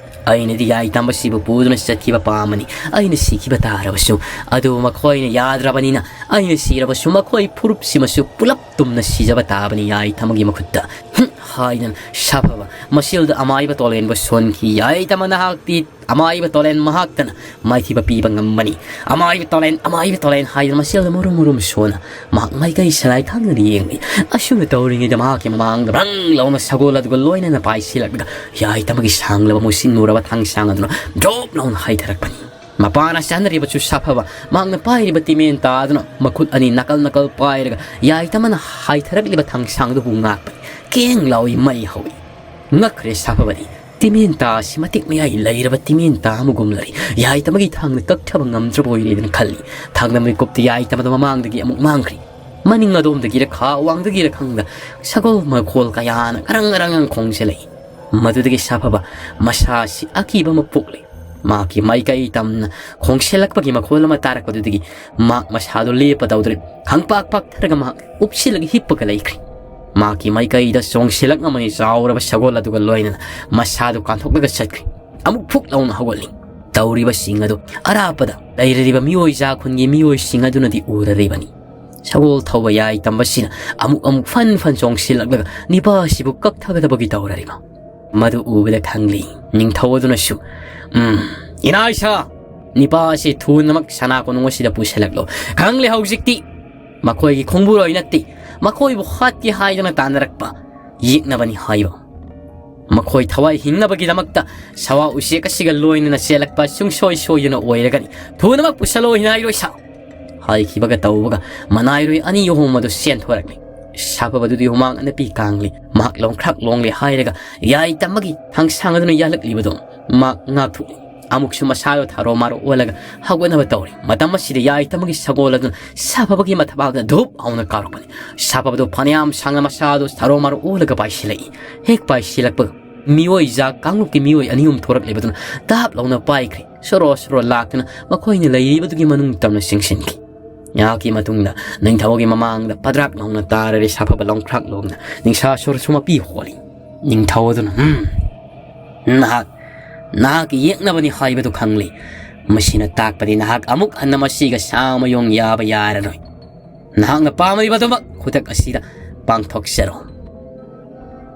ꯑꯩꯅꯗꯤ ꯌꯥꯏꯇꯝꯕꯁꯤꯕꯨ ꯄꯨꯗꯨꯅ ꯆꯠꯈꯤꯕ ꯄꯥꯝꯕꯅꯤ꯫ ꯑꯩꯅ ꯁꯤꯈꯤꯕ ꯇꯥꯔꯕꯁꯨ, ꯑꯗꯨꯕꯨ ꯃꯈꯣꯏꯅ ꯌꯥꯗ꯭ꯔꯕꯅꯤꯅ, ꯑꯩꯅ ꯁꯤꯔꯕꯁꯨ ꯃꯈꯣꯏ ꯐꯨꯔꯨꯞꯁꯤꯃꯁꯨ ꯄꯨꯂꯞ ꯇꯨꯝꯅ ꯁꯤꯖꯕ ꯇꯥꯕꯅꯤ ꯌꯥꯏꯇꯝꯕꯒꯤ ꯃꯈꯨꯠꯇ꯫ ꯍꯨꯝ, ꯍꯥꯏꯗꯅ ꯁꯥꯐꯕ ꯃꯁꯦꯜꯗ ꯑꯃꯥꯏꯕ ꯇꯣꯂꯦꯟꯕꯨ ꯁꯣꯟꯈꯤ꯫ ꯌꯥꯏꯇꯝꯕ, ꯅꯍꯥꯛꯇꯤ ꯑꯃꯥꯏꯕ ꯇꯣꯂꯦꯟ ꯃꯍꯥꯛꯇꯅ ꯃꯥꯏꯊꯤꯕ ꯄꯤꯕ ꯉꯝꯕꯅꯤ꯫ "ꯑꯃꯥꯏꯕ ꯇꯣꯂꯦꯟ, ꯑꯃꯥꯏꯕ ꯇꯣꯂꯦꯟ" ꯍꯥꯏꯗꯨꯅ ꯃꯁꯦꯜꯗ ꯃꯔꯨꯝ ꯃꯔꯨꯝ ꯁꯣꯟꯅ ꯃꯍꯥꯛ ꯃꯥꯏꯀꯩ ꯁꯂꯥꯏ ꯊꯥꯡꯗꯨꯅ ꯌꯦꯡꯂꯤ꯫ ꯑꯁꯨꯝꯅ ꯇꯧꯔꯤꯉꯩꯗ ꯃꯍꯥꯛꯀꯤ ꯃꯃꯥꯡꯗ ꯕ꯭ꯔꯪ ꯂꯥꯎꯅ ꯁꯒꯣꯜ ꯑꯗꯨꯒ ꯂꯣꯏꯅꯅ ꯄꯥꯏꯁꯤꯜꯂꯛꯂꯒ ꯌꯥꯏꯇꯝꯕꯒꯤ ꯁꯥꯡꯂꯕ ꯃꯨꯁꯤꯟ ꯃꯨꯔꯕ ꯊꯥꯡꯁꯥꯡ ꯑꯗꯨꯅ ꯖꯣꯞ ꯂꯥꯎꯅ ꯍꯥꯏꯊꯔꯛꯄꯅꯤ꯫ ꯃꯄꯥꯅ ꯆꯥꯅꯔꯤꯕꯁꯨ ꯁꯥꯐꯕ, ꯃꯍꯥꯛꯅ ꯄꯥꯏꯔꯤꯕ ꯇꯤꯃꯦꯟ ꯇꯥꯗꯨꯅ ꯃꯈꯨꯠ ꯑꯅꯤ ꯅꯥꯀꯜ ꯅꯥꯀꯜ ꯄꯥꯏꯔꯒ ꯌꯥꯏꯇꯝꯕꯅ ꯍꯥꯏꯊꯔꯛꯂꯤꯕ ꯊꯥꯡꯁꯥꯡ ꯑꯗꯨꯕꯨ ꯉꯥꯛꯄꯅꯤ꯫ ꯀꯦꯡ ꯂꯥꯎꯏ ꯃꯩ ꯍꯧꯏ꯫ ꯉꯛꯈ꯭ꯔꯦ ꯁꯥꯐꯕꯗꯤ꯫ ꯇꯤꯃꯦꯟ ꯇꯥ ꯑꯁꯤ ꯃꯇꯤꯛ ꯃꯌꯥꯏ ꯂꯩꯔꯕ ꯇꯤꯃꯦꯟ ꯇꯥ ꯑꯃꯒꯨꯝ ꯂꯩ꯫ ꯌꯥꯏꯇꯝꯕꯒꯤ ꯊꯥꯡꯅ ꯀꯛꯊꯕ ꯉꯝꯗ꯭ꯔꯕ ꯑꯣꯏꯔꯦꯗꯅ ꯈꯜꯂꯤ꯫ ꯊꯥꯡꯅ ꯃꯤꯀꯨꯞꯇ ꯌꯥꯏꯇꯝꯕꯗ ꯃꯃꯥꯡꯗꯒꯤ ꯑꯃꯨꯛ ꯃꯥꯡꯈ꯭ꯔꯤ꯫ ꯃꯅꯤꯡ ꯑꯗꯣꯝꯗꯒꯤꯔ ꯈꯥ ꯋꯥꯡꯗꯒꯤꯔ ꯈꯪꯗ ꯁꯒꯣꯜ ꯃꯈꯣꯜ ꯀꯌꯥꯅ ꯑꯔꯪ ꯑꯔꯪ ꯈꯣꯡꯁꯤꯜꯂꯛꯏ꯫ ꯃꯗꯨꯗꯒꯤ ꯁꯥꯐꯕ ꯃꯁꯥꯁꯤ ꯑꯀꯤꯕ ꯑꯃ ꯄꯣꯛꯂꯦ꯫ ꯃꯍꯥꯛꯀꯤ ꯃꯥꯏꯀꯩ ꯇꯝꯅ ꯈꯣꯡꯁꯤꯜꯂꯛꯄꯒꯤ ꯃꯈꯣꯜ ꯑꯃ ꯇꯥꯔꯛꯄꯗꯨꯗꯒꯤ ꯃꯍꯥꯛ ꯃꯁꯥꯗꯨ ꯂꯦꯞꯄ ꯇꯧꯗ꯭ꯔꯦ꯫ ꯈꯪꯄꯥꯛ ꯄꯥꯛꯊꯔꯒ ꯃꯍꯥꯛ ꯎꯞꯁꯤꯜꯂꯒ ꯍꯤꯞꯄꯒ ꯂꯩꯈ꯭ꯔꯦ꯫ ꯃꯍꯥꯛꯀꯤ ꯃꯥꯏꯀꯩꯗ ꯆꯣꯡꯁꯤꯜꯂꯛꯅꯕꯅꯤ ꯆꯥꯎꯔꯕ ꯁꯒꯣꯜ ꯑꯗꯨꯒ ꯂꯣꯏꯅꯅ ꯃꯁꯥꯗꯨ ꯀꯥꯟꯊꯣꯛꯂꯒ ꯆꯠꯈ꯭ꯔꯦ꯫ ꯑꯃꯨꯛ ꯐꯨꯛ ꯂꯥꯎꯅ ꯍꯧꯒꯠꯂꯤ꯫ ꯇꯧꯔꯤꯕꯁꯤꯡ ꯑꯗꯨ ꯑꯔꯥꯞꯄꯗ ꯂꯩꯔꯤꯕ ꯃꯤꯑꯣꯏ ꯖꯥ ꯈꯨꯟꯒꯤ ꯃꯤꯑꯣꯏꯁꯤꯡ ꯑꯗꯨꯅꯗꯤ ꯎꯔꯔꯤꯕꯅꯤ꯫ ꯁꯒꯣꯜ ꯊꯧꯕ ꯌꯥꯏ ꯇꯝꯕꯁꯤꯅ ꯑꯃꯨꯛ ꯑꯃꯨꯛ ꯐꯟ ꯐꯟ ꯆꯣꯡꯁꯤꯜꯂꯛꯂꯒ ꯅꯤꯄꯥ ꯑꯁꯤꯕꯨ ꯀꯛꯊꯒꯗꯕꯒꯤ ꯇꯧꯔꯔꯤꯕ꯫ ꯃꯗꯨ ꯎꯕꯗ ꯈꯪꯂꯤ꯫ ꯅꯤꯡꯊꯧ ꯑꯗꯨꯅꯁꯨ, "ꯎꯝ, ꯏꯅꯥꯏꯁꯥ, ꯅꯤꯄꯥ ꯑꯁꯤ ꯊꯨꯅꯃꯛ ꯁꯅꯥ ꯀꯣꯅꯨꯡ ꯑꯁꯤꯗ ꯄꯨꯁꯤꯜꯂꯛꯂꯣ꯫ ꯈꯪꯂꯦ ꯍꯧꯖꯤꯛꯇꯤ꯫ ꯃꯈꯣꯏꯒꯤ ꯈꯣꯡꯕꯨꯔꯣꯏ ꯅꯠꯇꯦ, ꯃꯈꯣꯏꯕꯨ ꯍꯥꯠꯀꯦ ꯍꯥꯏꯗꯨꯅ ꯇꯥꯟꯅꯔꯛꯄ ꯌꯦꯛꯅꯕꯅꯤ ꯍꯥꯏꯕ꯫ ꯃꯈꯣꯏ ꯊꯋꯥꯏ ꯍꯤꯡꯅꯕꯒꯤꯗꯃꯛꯇ ꯁꯋꯥ ꯎꯆꯦꯛ ꯑꯁꯤꯒ ꯂꯣꯏꯅꯅ ꯆꯦꯜꯂꯛꯄ ꯁꯨꯡꯁꯣꯏ ꯁꯣꯏꯗꯅ ꯑꯣꯏꯔꯒꯅꯤ꯫ ꯊꯨꯅꯃꯛ ꯄꯨꯁꯜꯂꯣ ꯏꯅꯥꯏꯔꯣꯏ ꯁꯥ"꯫ ꯍꯥꯏꯈꯤꯕꯒ ꯇꯧꯕꯒ ꯃꯅꯥꯏꯔꯣꯏ ꯑꯅꯤ ꯑꯍꯨꯝ ꯑꯗꯨ ꯆꯦꯟꯊꯣꯔꯛꯂꯤ꯫ ꯁꯥꯐꯕꯗꯨꯗꯤ ꯍꯨꯃꯥꯡ ꯑꯅꯞꯄꯤ ꯀꯥꯡꯂꯤ꯫ ꯃꯍꯥꯛ ꯂꯣꯡꯈ꯭ꯔꯥꯛ ꯂꯣꯡꯂꯤ ꯍꯥꯏꯔꯒ ꯌꯥꯏ ꯇꯝꯕꯒꯤ ꯊꯥꯡꯁꯥꯡ ꯑꯗꯨꯅ ꯌꯥꯜꯂꯛꯂꯤꯕꯗꯨ ꯃꯍꯥꯛ ꯉꯥꯛꯊꯣꯛꯂꯤ꯫ ꯑꯃꯨꯛꯁꯨ ꯃꯁꯥꯗꯨ ꯊꯥꯔꯣ ꯃꯥꯔꯣ ꯑꯣꯜꯂꯒ ꯍꯧꯒꯠꯅꯕ ꯇꯧꯔꯤ꯫ ꯃꯇꯝ ꯑꯁꯤꯗ ꯌꯥꯏ ꯇꯝꯕꯒꯤ ꯁꯒꯣꯜ ꯑꯗꯨꯅ ꯁꯥꯐꯕꯒꯤ ꯃꯊꯕꯥꯛꯇ ꯙꯨꯞ ꯍꯧꯅ ꯀꯥꯎꯔꯛꯄꯅꯤ꯫ ꯁꯥꯐꯕꯗꯨ ꯐꯅꯌꯥꯝ ꯁꯥꯡꯅ ꯃꯁꯥꯗꯨ ꯊꯥꯔꯣ ꯃꯥꯔꯣ ꯑꯣꯜꯂꯒ ꯄꯥꯏꯁꯤꯜꯂꯛꯏ꯫ ꯍꯦꯛ ꯄꯥꯏꯁꯤꯜꯂꯛꯄꯒ ꯃꯤꯑꯣꯏ ꯖꯥꯠ ꯀꯥꯡꯂꯨꯞꯀꯤ ꯃꯤꯑꯣꯏ ꯑꯅꯤ ꯑꯍꯨꯝ ꯊꯣꯔꯛꯂꯤꯕꯗꯨꯅ ꯇꯥꯞ ꯂꯥꯎꯅ ꯄꯥꯏꯈ꯭ꯔꯦ꯫ ꯁꯣꯔꯣ ꯁꯣꯔꯣ ꯂꯥꯛꯇꯨꯅ ꯃꯈꯣꯏꯅ ꯂꯩꯔꯤꯕꯗꯨꯒꯤ ꯃꯅꯨꯡ ꯇꯝꯅ ꯆꯤꯡꯁꯤꯟꯈꯤ꯫ ꯉꯥꯏꯍꯥꯛꯀꯤ ꯃꯇꯨꯡꯗ ꯅꯤꯡꯊꯧꯒꯤ ꯃꯃꯥꯡꯗ ꯄꯗ꯭ꯔꯥꯛ ꯂꯥꯎꯅ ꯇꯥꯔꯔꯦ ꯁꯥꯐꯕ ꯂꯣꯡꯈ꯭ꯔꯥꯛ ꯂꯣꯡꯅ ꯅꯤꯡꯁꯥ ꯁꯣꯔꯁꯨ ꯃꯄꯤ ꯍꯣꯜꯂꯤ꯫ ꯅꯤꯡꯊꯧ ꯑꯗꯨꯅ, "ꯎꯝ, ꯅꯍꯥꯛ, ꯅꯍꯥꯛꯀꯤ ꯌꯦꯛꯅꯕꯅꯤ ꯍꯥꯏꯕꯗꯨ ꯈꯪꯂꯤ꯫ ꯃꯁꯤꯅ ꯇꯥꯛꯄꯗꯤ ꯅꯍꯥꯛ ꯑꯃꯨꯛ ꯍꯟꯅ ꯃꯁꯤꯒ ꯁꯥꯃꯌꯣꯡ ꯌꯥꯕ ꯌꯥꯔꯔꯣꯏ꯫ ꯅꯍꯥꯛꯅ ꯄꯥꯝꯂꯤꯕꯗꯨꯃꯛ ꯈꯨꯗꯛ ꯑꯁꯤꯗ ꯄꯥꯡꯊꯣꯛꯆꯔꯣ꯫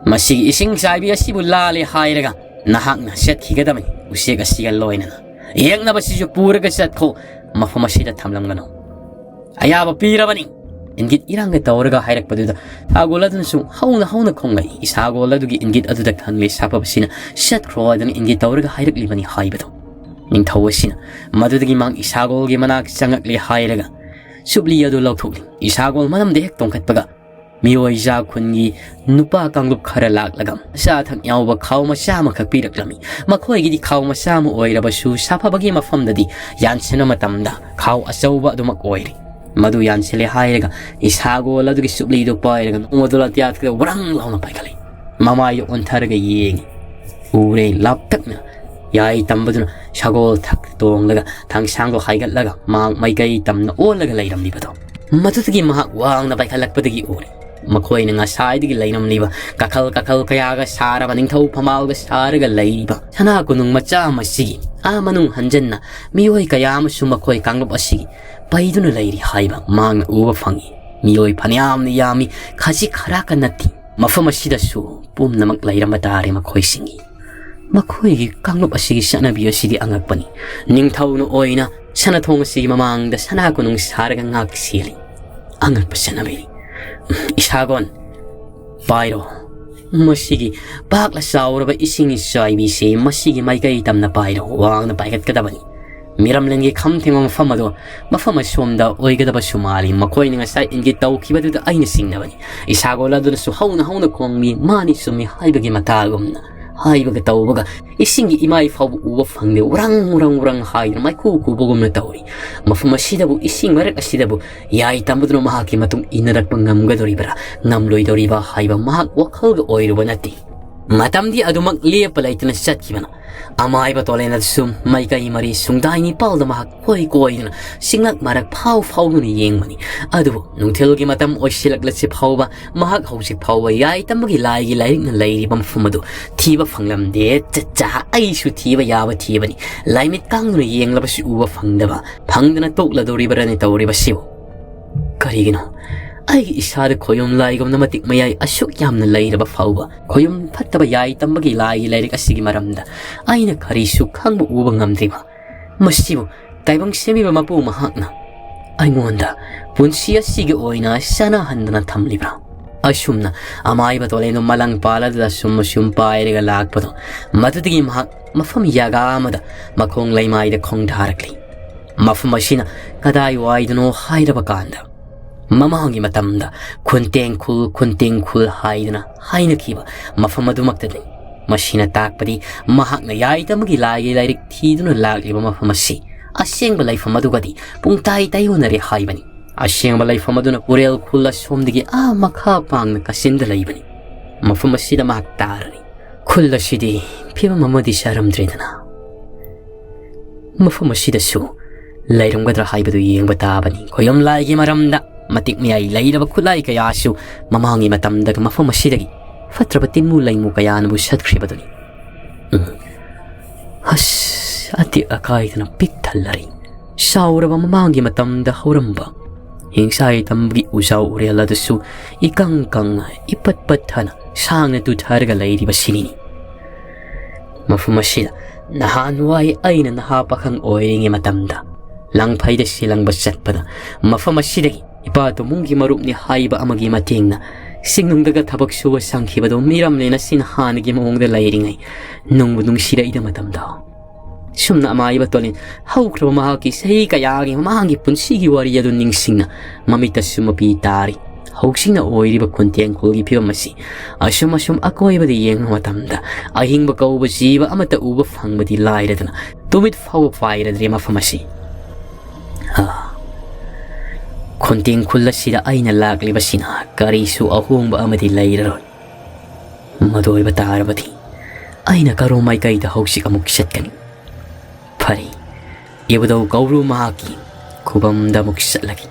ꯃꯁꯤꯒꯤ ꯏꯁꯤꯡ ꯆꯥꯏꯕꯤ ꯑꯁꯤꯕꯨ ꯂꯥꯜꯂꯦ ꯍꯥꯏꯔꯒ ꯅꯍꯥꯛꯅ ꯆꯠꯈꯤꯒꯗꯕꯅꯤ꯫ ꯎꯆꯦꯛ ꯑꯁꯤꯒ ꯂꯣꯏꯅꯅ ꯌꯦꯛꯅꯕꯁꯤꯁꯨ ꯄꯨꯔꯒ ꯆꯠꯈꯣ꯫ ꯃꯐꯝ ꯑꯁꯤꯗ ꯊꯝꯂꯝꯒꯅꯨ꯫ ꯑꯌꯥꯕ ꯄꯤꯔꯕꯅꯤ꯫" ꯏꯪꯒꯤꯠ ꯏꯔꯥꯡꯒ ꯇꯧꯔꯒ ꯍꯥꯏꯔꯛꯄꯗꯨꯗ ꯁꯥꯒꯣꯜ ꯑꯗꯨꯅꯁꯨ ꯍꯧꯅ ꯍꯧꯅ ꯈꯣꯡꯂꯛꯏ꯫ ꯁꯥꯒꯣꯜ ꯑꯗꯨꯒꯤ ꯏꯪꯒꯤꯠ ꯑꯗꯨꯗ ꯈꯪꯂꯦ ꯁꯥꯐꯕꯁꯤꯅ ꯆꯠꯈ꯭ꯔꯣ ꯍꯥꯏꯗꯨꯅ ꯏꯪꯒꯤꯠ ꯇꯧꯔꯒ ꯍꯥꯏꯔꯛꯂꯤꯕꯅꯤ ꯍꯥꯏꯕꯗꯣ꯫ ꯅꯤꯡꯊꯧ ꯑꯁꯤꯅ ꯃꯗꯨꯗꯒꯤ ꯃꯍꯥꯛ ꯏꯁꯥꯒꯣꯜꯒꯤ ꯃꯅꯥꯛ ꯆꯪꯉꯛꯂꯦ ꯍꯥꯏꯔꯒ ꯆꯨꯞꯂꯤ ꯑꯗꯨ ꯂꯧꯊꯣꯛꯂꯤ꯫ ꯏꯁꯥꯒꯣꯜ ꯃꯅꯝꯗ ꯍꯦꯛ ꯇꯣꯡꯈꯠꯄꯒ ꯃꯤꯑꯣꯏ ꯖꯥ ꯈꯨꯟꯒꯤ ꯅꯨꯄꯥ ꯀꯥꯡꯂꯨꯞ ꯈꯔ ꯂꯥꯛꯂꯒ ꯑꯆꯥ ꯑꯊꯛ ꯌꯥꯎꯕ ꯈꯥꯎ ꯃꯆꯥ ꯑꯃꯈꯛ ꯄꯤꯔꯛꯂꯝꯃꯤ꯫ ꯃꯈꯣꯏꯒꯤꯗꯤ ꯈꯥꯎ ꯃꯆꯥ ꯑꯃ ꯑꯣꯏꯔꯕꯁꯨ ꯁꯥꯐꯕꯒꯤ ꯃꯐꯝꯗꯗꯤ ꯌꯥꯟꯁꯤꯟꯕ ꯃꯇꯝꯗ ꯈꯥꯎ ꯑꯆꯧꯕ ꯑꯗꯨꯃꯛ ꯑꯣꯏꯔꯤ꯫ ꯃꯗꯨ ꯌꯥꯟꯁꯤꯜꯂꯦ ꯍꯥꯏꯔꯒ ꯏꯁꯥꯒꯣꯜ ꯑꯗꯨꯒꯤ ꯆꯨꯞꯂꯤꯗꯨ ꯄꯥꯏꯔꯒ ꯅꯣꯡꯃꯗꯨ ꯂꯥꯇꯤꯌꯥꯠꯀꯗ ꯋꯥꯔꯪ ꯂꯥꯎꯅ ꯄꯥꯏꯈꯠꯂꯤ꯫ ꯃꯃꯥꯏꯗꯨ ꯑꯣꯟꯊꯔꯒ ꯌꯦꯡꯉꯤ꯫ ꯎꯔꯦ ꯂꯥꯞꯇꯛꯅ ꯌꯥꯏ ꯇꯝꯕꯗꯨꯅ ꯁꯒꯣꯜ ꯊꯛꯇ ꯇꯣꯡꯂꯒ ꯊꯥꯡꯁꯥꯡꯗꯣ ꯍꯥꯏꯒꯠꯂꯒ ꯃꯍꯥꯛ ꯃꯥꯏꯀꯩ ꯇꯝꯅ ꯑꯣꯜꯂꯒ ꯂꯩꯔꯝꯂꯤꯕꯗꯣ꯫ ꯃꯗꯨꯗꯒꯤ ꯃꯍꯥꯛ ꯋꯥꯡꯅ ꯄꯥꯏꯈꯠꯂꯛꯄꯗꯒꯤ ꯎꯔꯦ꯫ ꯃꯈꯣꯏꯅ ꯉꯁꯥꯏꯗꯒꯤ ꯂꯩꯔꯝꯂꯤꯕ ꯀꯥꯈꯜ ꯀꯥꯈꯜ ꯀꯌꯥꯒ ꯁꯥꯔꯕ ꯅꯤꯡꯊꯧ ꯐꯝꯕꯥꯜꯒ ꯁꯥꯔꯒ ꯂꯩꯔꯤꯕ ꯁꯅꯥ ꯀꯣꯅꯨꯡ ꯃꯆꯥ ꯑꯃꯁꯤꯒꯤ ꯑꯥ ꯃꯅꯨꯡ ꯍꯟꯖꯟꯅ ꯃꯤꯑꯣꯏ ꯀꯌꯥ ꯑꯃꯁꯨ ꯃꯈꯣꯏ ꯀꯥꯡꯂꯨꯞ ꯑꯁꯤꯒꯤ ꯄꯩꯗꯨꯅ ꯂꯩꯔꯤ ꯍꯥꯏꯕ ꯃꯍꯥꯛꯅ ꯎꯕ ꯐꯪꯏ꯫ ꯃꯤꯑꯣꯏ ꯐꯅꯌꯥꯝꯅ ꯌꯥꯝꯃꯤ, ꯈꯖꯤꯛ ꯈꯔꯥꯛꯀ ꯅꯠꯇꯦ꯫ ꯃꯐꯝ ꯑꯁꯤꯗꯁꯨ ꯄꯨꯝꯅꯃꯛ ꯂꯩꯔꯝꯕ ꯇꯥꯔꯦ ꯃꯈꯣꯏꯁꯤꯡꯒꯤ꯫ ꯃꯈꯣꯏꯒꯤ ꯀꯥꯡꯂꯨꯞ ꯑꯁꯤꯒꯤ ꯆꯠꯅꯕꯤ ꯑꯁꯤꯗꯤ ꯑꯉꯛꯄꯅꯤ꯫ ꯅꯤꯡꯊꯧꯅ ꯑꯣꯏꯅ ꯁꯅꯥꯊꯣꯡ ꯑꯁꯤꯒꯤ ꯃꯃꯥꯡꯗ ꯁꯅꯥ ꯀꯣꯅꯨꯡ ꯁꯥꯔꯒ ꯉꯥꯛ ꯁꯦꯜꯂꯤ꯫ ꯑꯉꯛꯄ ꯆꯠꯅꯕꯤꯅꯤ꯫ ꯏꯁꯥꯒꯣꯟ, ꯄꯥꯏꯔꯣ꯫ ꯃꯁꯤꯒꯤ ꯄꯥꯛꯂ ꯆꯥꯎꯔꯕ ꯏꯁꯤꯡ ꯆꯥꯏꯕꯤꯁꯤ ꯃꯁꯤꯒꯤ ꯃꯥꯏꯀꯩ ꯇꯝꯅ ꯄꯥꯏꯔꯣ꯫ ꯋꯥꯡꯅ ꯄꯥꯏꯈꯠꯀꯗꯕꯅꯤ꯫ ꯃꯤꯔꯝꯂꯦꯟꯒꯤ ꯈꯝ ꯊꯦꯡꯕ ꯃꯐꯝ ꯑꯗꯣ ꯃꯐꯝ ꯑꯁꯣꯝꯗ ꯑꯣꯏꯒꯗꯕꯁꯨ ꯃꯥꯜꯂꯤ꯫ ꯃꯈꯣꯏꯅ ꯉꯁꯥꯏ ꯏꯪꯒꯤꯠ ꯇꯧꯈꯤꯕꯗꯨꯗ ꯑꯩꯅ ꯆꯤꯡꯅꯕꯅꯤ꯫ ꯏꯁꯥꯒꯣꯜ ꯑꯗꯨꯅꯁꯨ ꯍꯧꯅ ꯍꯧꯅ ꯈꯣꯡꯂꯤ, ꯃꯥꯅꯤ ꯆꯨꯝꯃꯤ ꯍꯥꯏꯕꯒꯤ ꯃꯇꯥꯒꯨꯝꯅ꯫ ꯍꯥꯏꯕꯒ ꯇꯧꯕꯒ ꯏꯁꯤꯡꯒꯤ ꯏꯃꯥꯏ ꯐꯥꯎꯕ ꯎꯕ ꯐꯪꯗꯦ꯫ ꯎꯔꯪ, ꯎꯔꯪ, ꯎꯔꯪ ꯍꯥꯏꯗꯨꯅ ꯃꯩꯈꯨ ꯈꯨꯕꯒꯨꯝꯅ ꯇꯧꯔꯤ꯫ ꯃꯐꯝ ꯑꯁꯤꯗꯕꯨ, ꯏꯁꯤꯡ ꯃꯔꯛ ꯑꯁꯤꯗꯕꯨ ꯌꯥꯏ ꯇꯝꯕꯗꯨꯅ ꯃꯍꯥꯛꯀꯤ ꯃꯇꯨꯡ ꯏꯟꯅꯔꯛꯄ ꯉꯝꯒꯗꯧꯔꯤꯕ꯭ꯔꯥ, ꯉꯝꯂꯣꯏꯗꯧꯔꯤꯕ꯭ꯔꯥ ꯍꯥꯏꯕ ꯃꯍꯥꯛ ꯋꯥꯈꯜꯒ ꯑꯣꯏꯔꯨꯕ ꯅꯠꯇꯦ꯫ ꯃꯇꯝꯗꯤ ꯑꯗꯨꯃꯛ ꯂꯦꯞꯄ ꯂꯩꯇꯅ ꯆꯠꯈꯤꯕꯅ ꯑꯃꯥꯏꯕ ꯇꯣꯂꯦꯟ ꯑꯗꯨꯁꯨ ꯃꯥꯏꯀꯩ ꯃꯔꯤ ꯁꯨꯡꯗꯥꯏ ꯅꯤꯄꯥꯜꯗ ꯃꯍꯥꯛ ꯀꯣꯏ ꯀꯣꯏꯗꯨꯅ ꯁꯤꯡꯂꯛ ꯃꯔꯛ ꯐꯥꯎ ꯐꯥꯎꯗꯨꯅ ꯌꯦꯡꯕꯅꯤ꯫ ꯑꯗꯨꯕꯨ ꯅꯨꯡꯊꯤꯜꯒꯤ ꯃꯇꯝ ꯑꯣꯏꯁꯤꯜꯂꯛꯂꯁꯤ ꯐꯥꯎꯕ ꯃꯍꯥꯛ ꯍꯧꯖꯤꯛ ꯐꯥꯎꯕ ꯌꯥꯏ ꯇꯝꯕꯒꯤ ꯂꯥꯏꯒꯤ ꯂꯥꯏꯔꯤꯛꯅ ꯂꯩꯔꯤꯕ ꯃꯐꯝ ꯑꯗꯨ ꯊꯤꯕ ꯐꯪꯂꯝꯗꯦ꯫ ꯆꯠꯆꯥ, ꯑꯩꯁꯨ ꯊꯤꯕ ꯌꯥꯕ ꯊꯤꯕꯅꯤ, ꯂꯥꯏꯃꯤꯠ ꯀꯥꯡꯗꯨꯅ ꯌꯦꯡꯂꯕꯁꯨ ꯎꯕ ꯐꯪꯗꯕ, ꯐꯪꯗꯅ ꯇꯣꯛꯂꯗꯧꯔꯤꯕ꯭ꯔꯅꯤ ꯇꯧꯔꯤꯕꯁꯤꯕꯨ꯫ ꯀꯔꯤꯒꯤꯅꯣ ꯑꯩꯒꯤ ꯏꯁꯥꯗ ꯈꯣꯌꯨꯝ ꯂꯥꯏꯒꯨꯝꯅ ꯃꯇꯤꯛ ꯃꯌꯥꯏ ꯑꯁꯨꯛ ꯌꯥꯝꯅ ꯂꯩꯔꯕ ꯐꯥꯎꯕ ꯈꯣꯌꯨꯝ ꯐꯠꯇꯕ ꯌꯥꯏ ꯇꯝꯕꯒꯤ ꯂꯥꯏꯒꯤ ꯂꯥꯏꯔꯤꯛ ꯑꯁꯤꯒꯤ ꯃꯔꯝꯗ ꯑꯩꯅ ꯀꯔꯤꯁꯨ ꯈꯪꯕ ꯎꯕ ꯉꯝꯗ꯭ꯔꯤꯕ? ꯃꯁꯤꯕꯨ ꯇꯥꯏꯕꯪ ꯁꯦꯝꯕꯤꯕ ꯃꯄꯨ ꯃꯍꯥꯛꯅ ꯑꯩꯉꯣꯟꯗ ꯄꯨꯟꯁꯤ ꯑꯁꯤꯒꯤ ꯑꯣꯏꯅ ꯆꯥꯅꯍꯟꯗꯅ ꯊꯝꯂꯤꯕ꯭ꯔꯥ? ꯑꯁꯨꯝꯅ ꯑꯃꯥꯏꯕ ꯇꯣꯂꯦꯟꯗꯨ ꯃꯂꯪ ꯄꯥꯜꯂꯗꯨꯗ ꯁꯨꯝ ꯑꯁꯨꯝ ꯄꯥꯏꯔꯒ ꯂꯥꯛꯄꯗꯣ, ꯃꯗꯨꯗꯒꯤ ꯃꯍꯥꯛ ꯃꯐꯝ ꯌꯥꯒꯥ ꯑꯃꯗ ꯃꯈꯣꯡ ꯂꯩꯃꯥꯏꯗ ꯈꯣꯡꯗꯥꯔꯛꯂꯤ꯫ ꯃꯐꯝ ꯑꯁꯤꯅ ꯀꯗꯥꯏꯋꯥꯏꯗꯅꯣ ꯍꯥꯏꯔꯕ ꯀꯥꯟꯗ, ꯃꯃꯥꯡꯒꯤ ꯃꯇꯝꯗ ꯈꯨꯟꯇꯦꯡꯈꯨꯜ ꯈꯨꯟꯇꯦꯡꯈꯨꯜ ꯍꯥꯏꯗꯅ ꯍꯥꯏꯅꯈꯤꯕ ꯃꯐꯝ ꯑꯗꯨꯃꯛꯇꯅꯤ꯫ ꯃꯁꯤꯅ ꯇꯥꯛꯄꯗꯤ ꯃꯍꯥꯛꯅ ꯌꯥꯏꯇꯃꯒꯤ ꯂꯥꯏꯒꯤ ꯂꯥꯏꯔꯤꯛ ꯊꯤꯗꯨꯅ ꯂꯥꯛꯂꯤꯕ ꯃꯐꯝ ꯑꯁꯤ ꯑꯁꯦꯡꯕ ꯂꯩꯐꯝ ꯑꯗꯨꯒꯗꯤ ꯄꯨꯡꯇꯥꯏ ꯇꯥꯏꯌꯣꯟꯅꯔꯦ ꯍꯥꯏꯕꯅꯤ꯫ ꯑꯁꯦꯡꯕ ꯂꯩꯐꯝ ꯑꯗꯨꯅ ꯎꯔꯦꯜ ꯈꯨꯜ ꯑꯁꯣꯝꯗꯒꯤ ꯑꯥ ꯃꯈꯥ ꯄꯥꯡꯅ ꯀꯥꯆꯤꯟꯗ ꯂꯩꯕꯅꯤ꯫ ꯃꯐꯝ ꯑꯁꯤꯗ ꯃꯍꯥꯛ ꯇꯥꯔꯅꯤ꯫ ꯈꯨꯜ ꯑꯁꯤꯗꯤ ꯐꯤꯕꯝ ꯑꯃꯗꯤ ꯆꯥꯔꯝꯗ꯭ꯔꯦꯗꯅ꯫ ꯃꯐꯝ ꯑꯁꯤꯗꯁꯨ ꯂꯩꯔꯝꯒꯗ꯭ꯔꯥ ꯍꯥꯏꯕꯗꯨ ꯌꯦꯡꯕ ꯇꯥꯕꯅꯤ꯫ ꯈꯣꯌꯨꯝ ꯂꯥꯏꯒꯤ ꯃꯔꯝꯗ ꯃꯇꯤꯛ ꯃꯌꯥꯏ ꯂꯩꯔꯕ ꯈꯨꯠꯂꯥꯏ ꯀꯌꯥꯁꯨ ꯃꯃꯥꯡꯒꯤ ꯃꯇꯝꯗ ꯃꯐꯝ ꯑꯁꯤꯗꯒꯤ ꯐꯠꯇ꯭ꯔꯕ ꯇꯤꯟꯃꯨ ꯂꯩꯃꯨ ꯀꯌꯥꯅꯕꯨ ꯁꯠꯈ꯭ꯔꯤꯕꯗꯨꯅꯤ꯫ ꯎꯝ꯫ ꯍꯁ, ꯑꯇꯦꯛ ꯑꯀꯥꯏꯗꯅ ꯄꯤꯛ ꯊꯜꯂꯔꯤ꯫ ꯆꯥꯎꯔꯕ ꯃꯃꯥꯡꯒꯤ ꯃꯇꯝꯗ ꯍꯧꯔꯝꯕ ꯍꯤꯡꯁꯥ ꯌꯥꯏꯇꯝꯒꯤ ꯎꯖꯥꯎ ꯎꯔꯦꯜ ꯑꯗꯨꯁꯨ ꯏꯀꯪ ꯀꯪꯅ ꯏꯄꯠ ꯄꯠꯊꯅ ꯁꯥꯡꯅ ꯇꯨꯊꯔꯒ ꯂꯩꯔꯤꯕ ꯁꯤꯅꯤꯅꯤ꯫ ꯃꯐꯝ ꯑꯁꯤꯗ ꯅꯍꯥꯟꯋꯥꯏ ꯑꯩꯅ ꯅꯍꯥ ꯄꯥꯈꯪ ꯑꯣꯏꯔꯤꯉꯩ ꯃꯇꯝꯗ ꯂꯪꯐꯩꯗ ꯁꯤꯂꯪꯕ ꯆꯠꯄꯗ ꯃꯐꯝ ꯑꯁꯤꯗꯒꯤ ꯏꯄꯥ ꯇꯣꯃꯨꯡꯒꯤ ꯃꯔꯨꯞꯅꯤ ꯍꯥꯏꯕ ꯑꯃꯒꯤ ꯃꯇꯦꯡꯅ ꯆꯤꯡꯅꯨꯡꯗꯒ ꯊꯕꯛ ꯁꯨꯕ ꯆꯪꯈꯤꯕꯗꯣ ꯃꯤꯔꯝꯂꯦꯟ ꯑꯁꯤꯅ ꯍꯥꯟꯅꯒꯤ ꯃꯑꯣꯡꯗ ꯂꯩꯔꯤꯉꯩ ꯅꯨꯡꯕꯨ ꯅꯨꯡꯁꯤꯔꯛꯏꯗ ꯃꯇꯝꯗꯣ꯫ ꯁꯨꯝꯅ ꯑꯃꯥꯏꯕ ꯇꯣꯂꯤꯟ ꯍꯧꯈ꯭ꯔꯕ ꯃꯍꯥꯛꯀꯤ ꯆꯍꯤ ꯀꯌꯥꯒꯤ ꯃꯃꯥꯡꯒꯤ ꯄꯨꯟꯁꯤꯒꯤ ꯋꯥꯔꯤ ꯑꯗꯨ ꯅꯤꯡꯁꯤꯡꯅ ꯃꯃꯤꯠꯇꯁꯨ ꯃꯄꯤ ꯇꯥꯔꯤ꯫ ꯍꯧꯖꯤꯛꯅ ꯑꯣꯏꯔꯤꯕ ꯈꯨꯟꯇꯦꯡꯈꯣꯜꯒꯤ ꯐꯤꯕꯝ ꯑꯁꯤ ꯑꯁꯨꯝ ꯑꯁꯨꯝ ꯑꯀꯣꯏꯕꯗ ꯌꯦꯡꯕ ꯃꯇꯝꯗ ꯑꯍꯤꯡꯕ ꯀꯧꯕ ꯖꯤꯕ ꯑꯃꯠꯇ ꯎꯕ ꯐꯪꯕꯗꯤ ꯂꯥꯏꯔꯗꯅ ꯇꯨꯃꯤꯠ ꯐꯥꯎꯕ ꯄꯥꯏꯔꯗ꯭ꯔꯦ ꯃꯐꯝ ꯑꯁꯤ꯫ ꯑꯥ, ꯈꯨꯟꯇꯦꯡ ꯈꯨꯜ ꯑꯁꯤꯗ ꯑꯩꯅ ꯂꯥꯛꯂꯤꯕꯁꯤꯅ ꯀꯔꯤꯁꯨ ꯑꯍꯣꯡꯕ ꯑꯃꯗꯤ ꯂꯩꯔꯔꯣꯏ꯫ ꯃꯗꯨ ꯑꯣꯏꯕ ꯇꯥꯔꯕꯗꯤ ꯑꯩꯅ ꯀꯔꯣꯝ ꯃꯥꯏꯀꯩꯗ ꯍꯧꯖꯤꯛ ꯑꯃꯨꯛ ꯆꯠꯀꯅꯤ? ꯐꯔꯦ, ꯏꯕꯨꯙꯧ ꯀꯧꯕ꯭ꯔꯨ ꯃꯍꯥꯛꯀꯤ ꯈꯨꯕꯝꯗ ꯑꯃꯨꯛ ꯆꯠꯂꯒꯦ꯫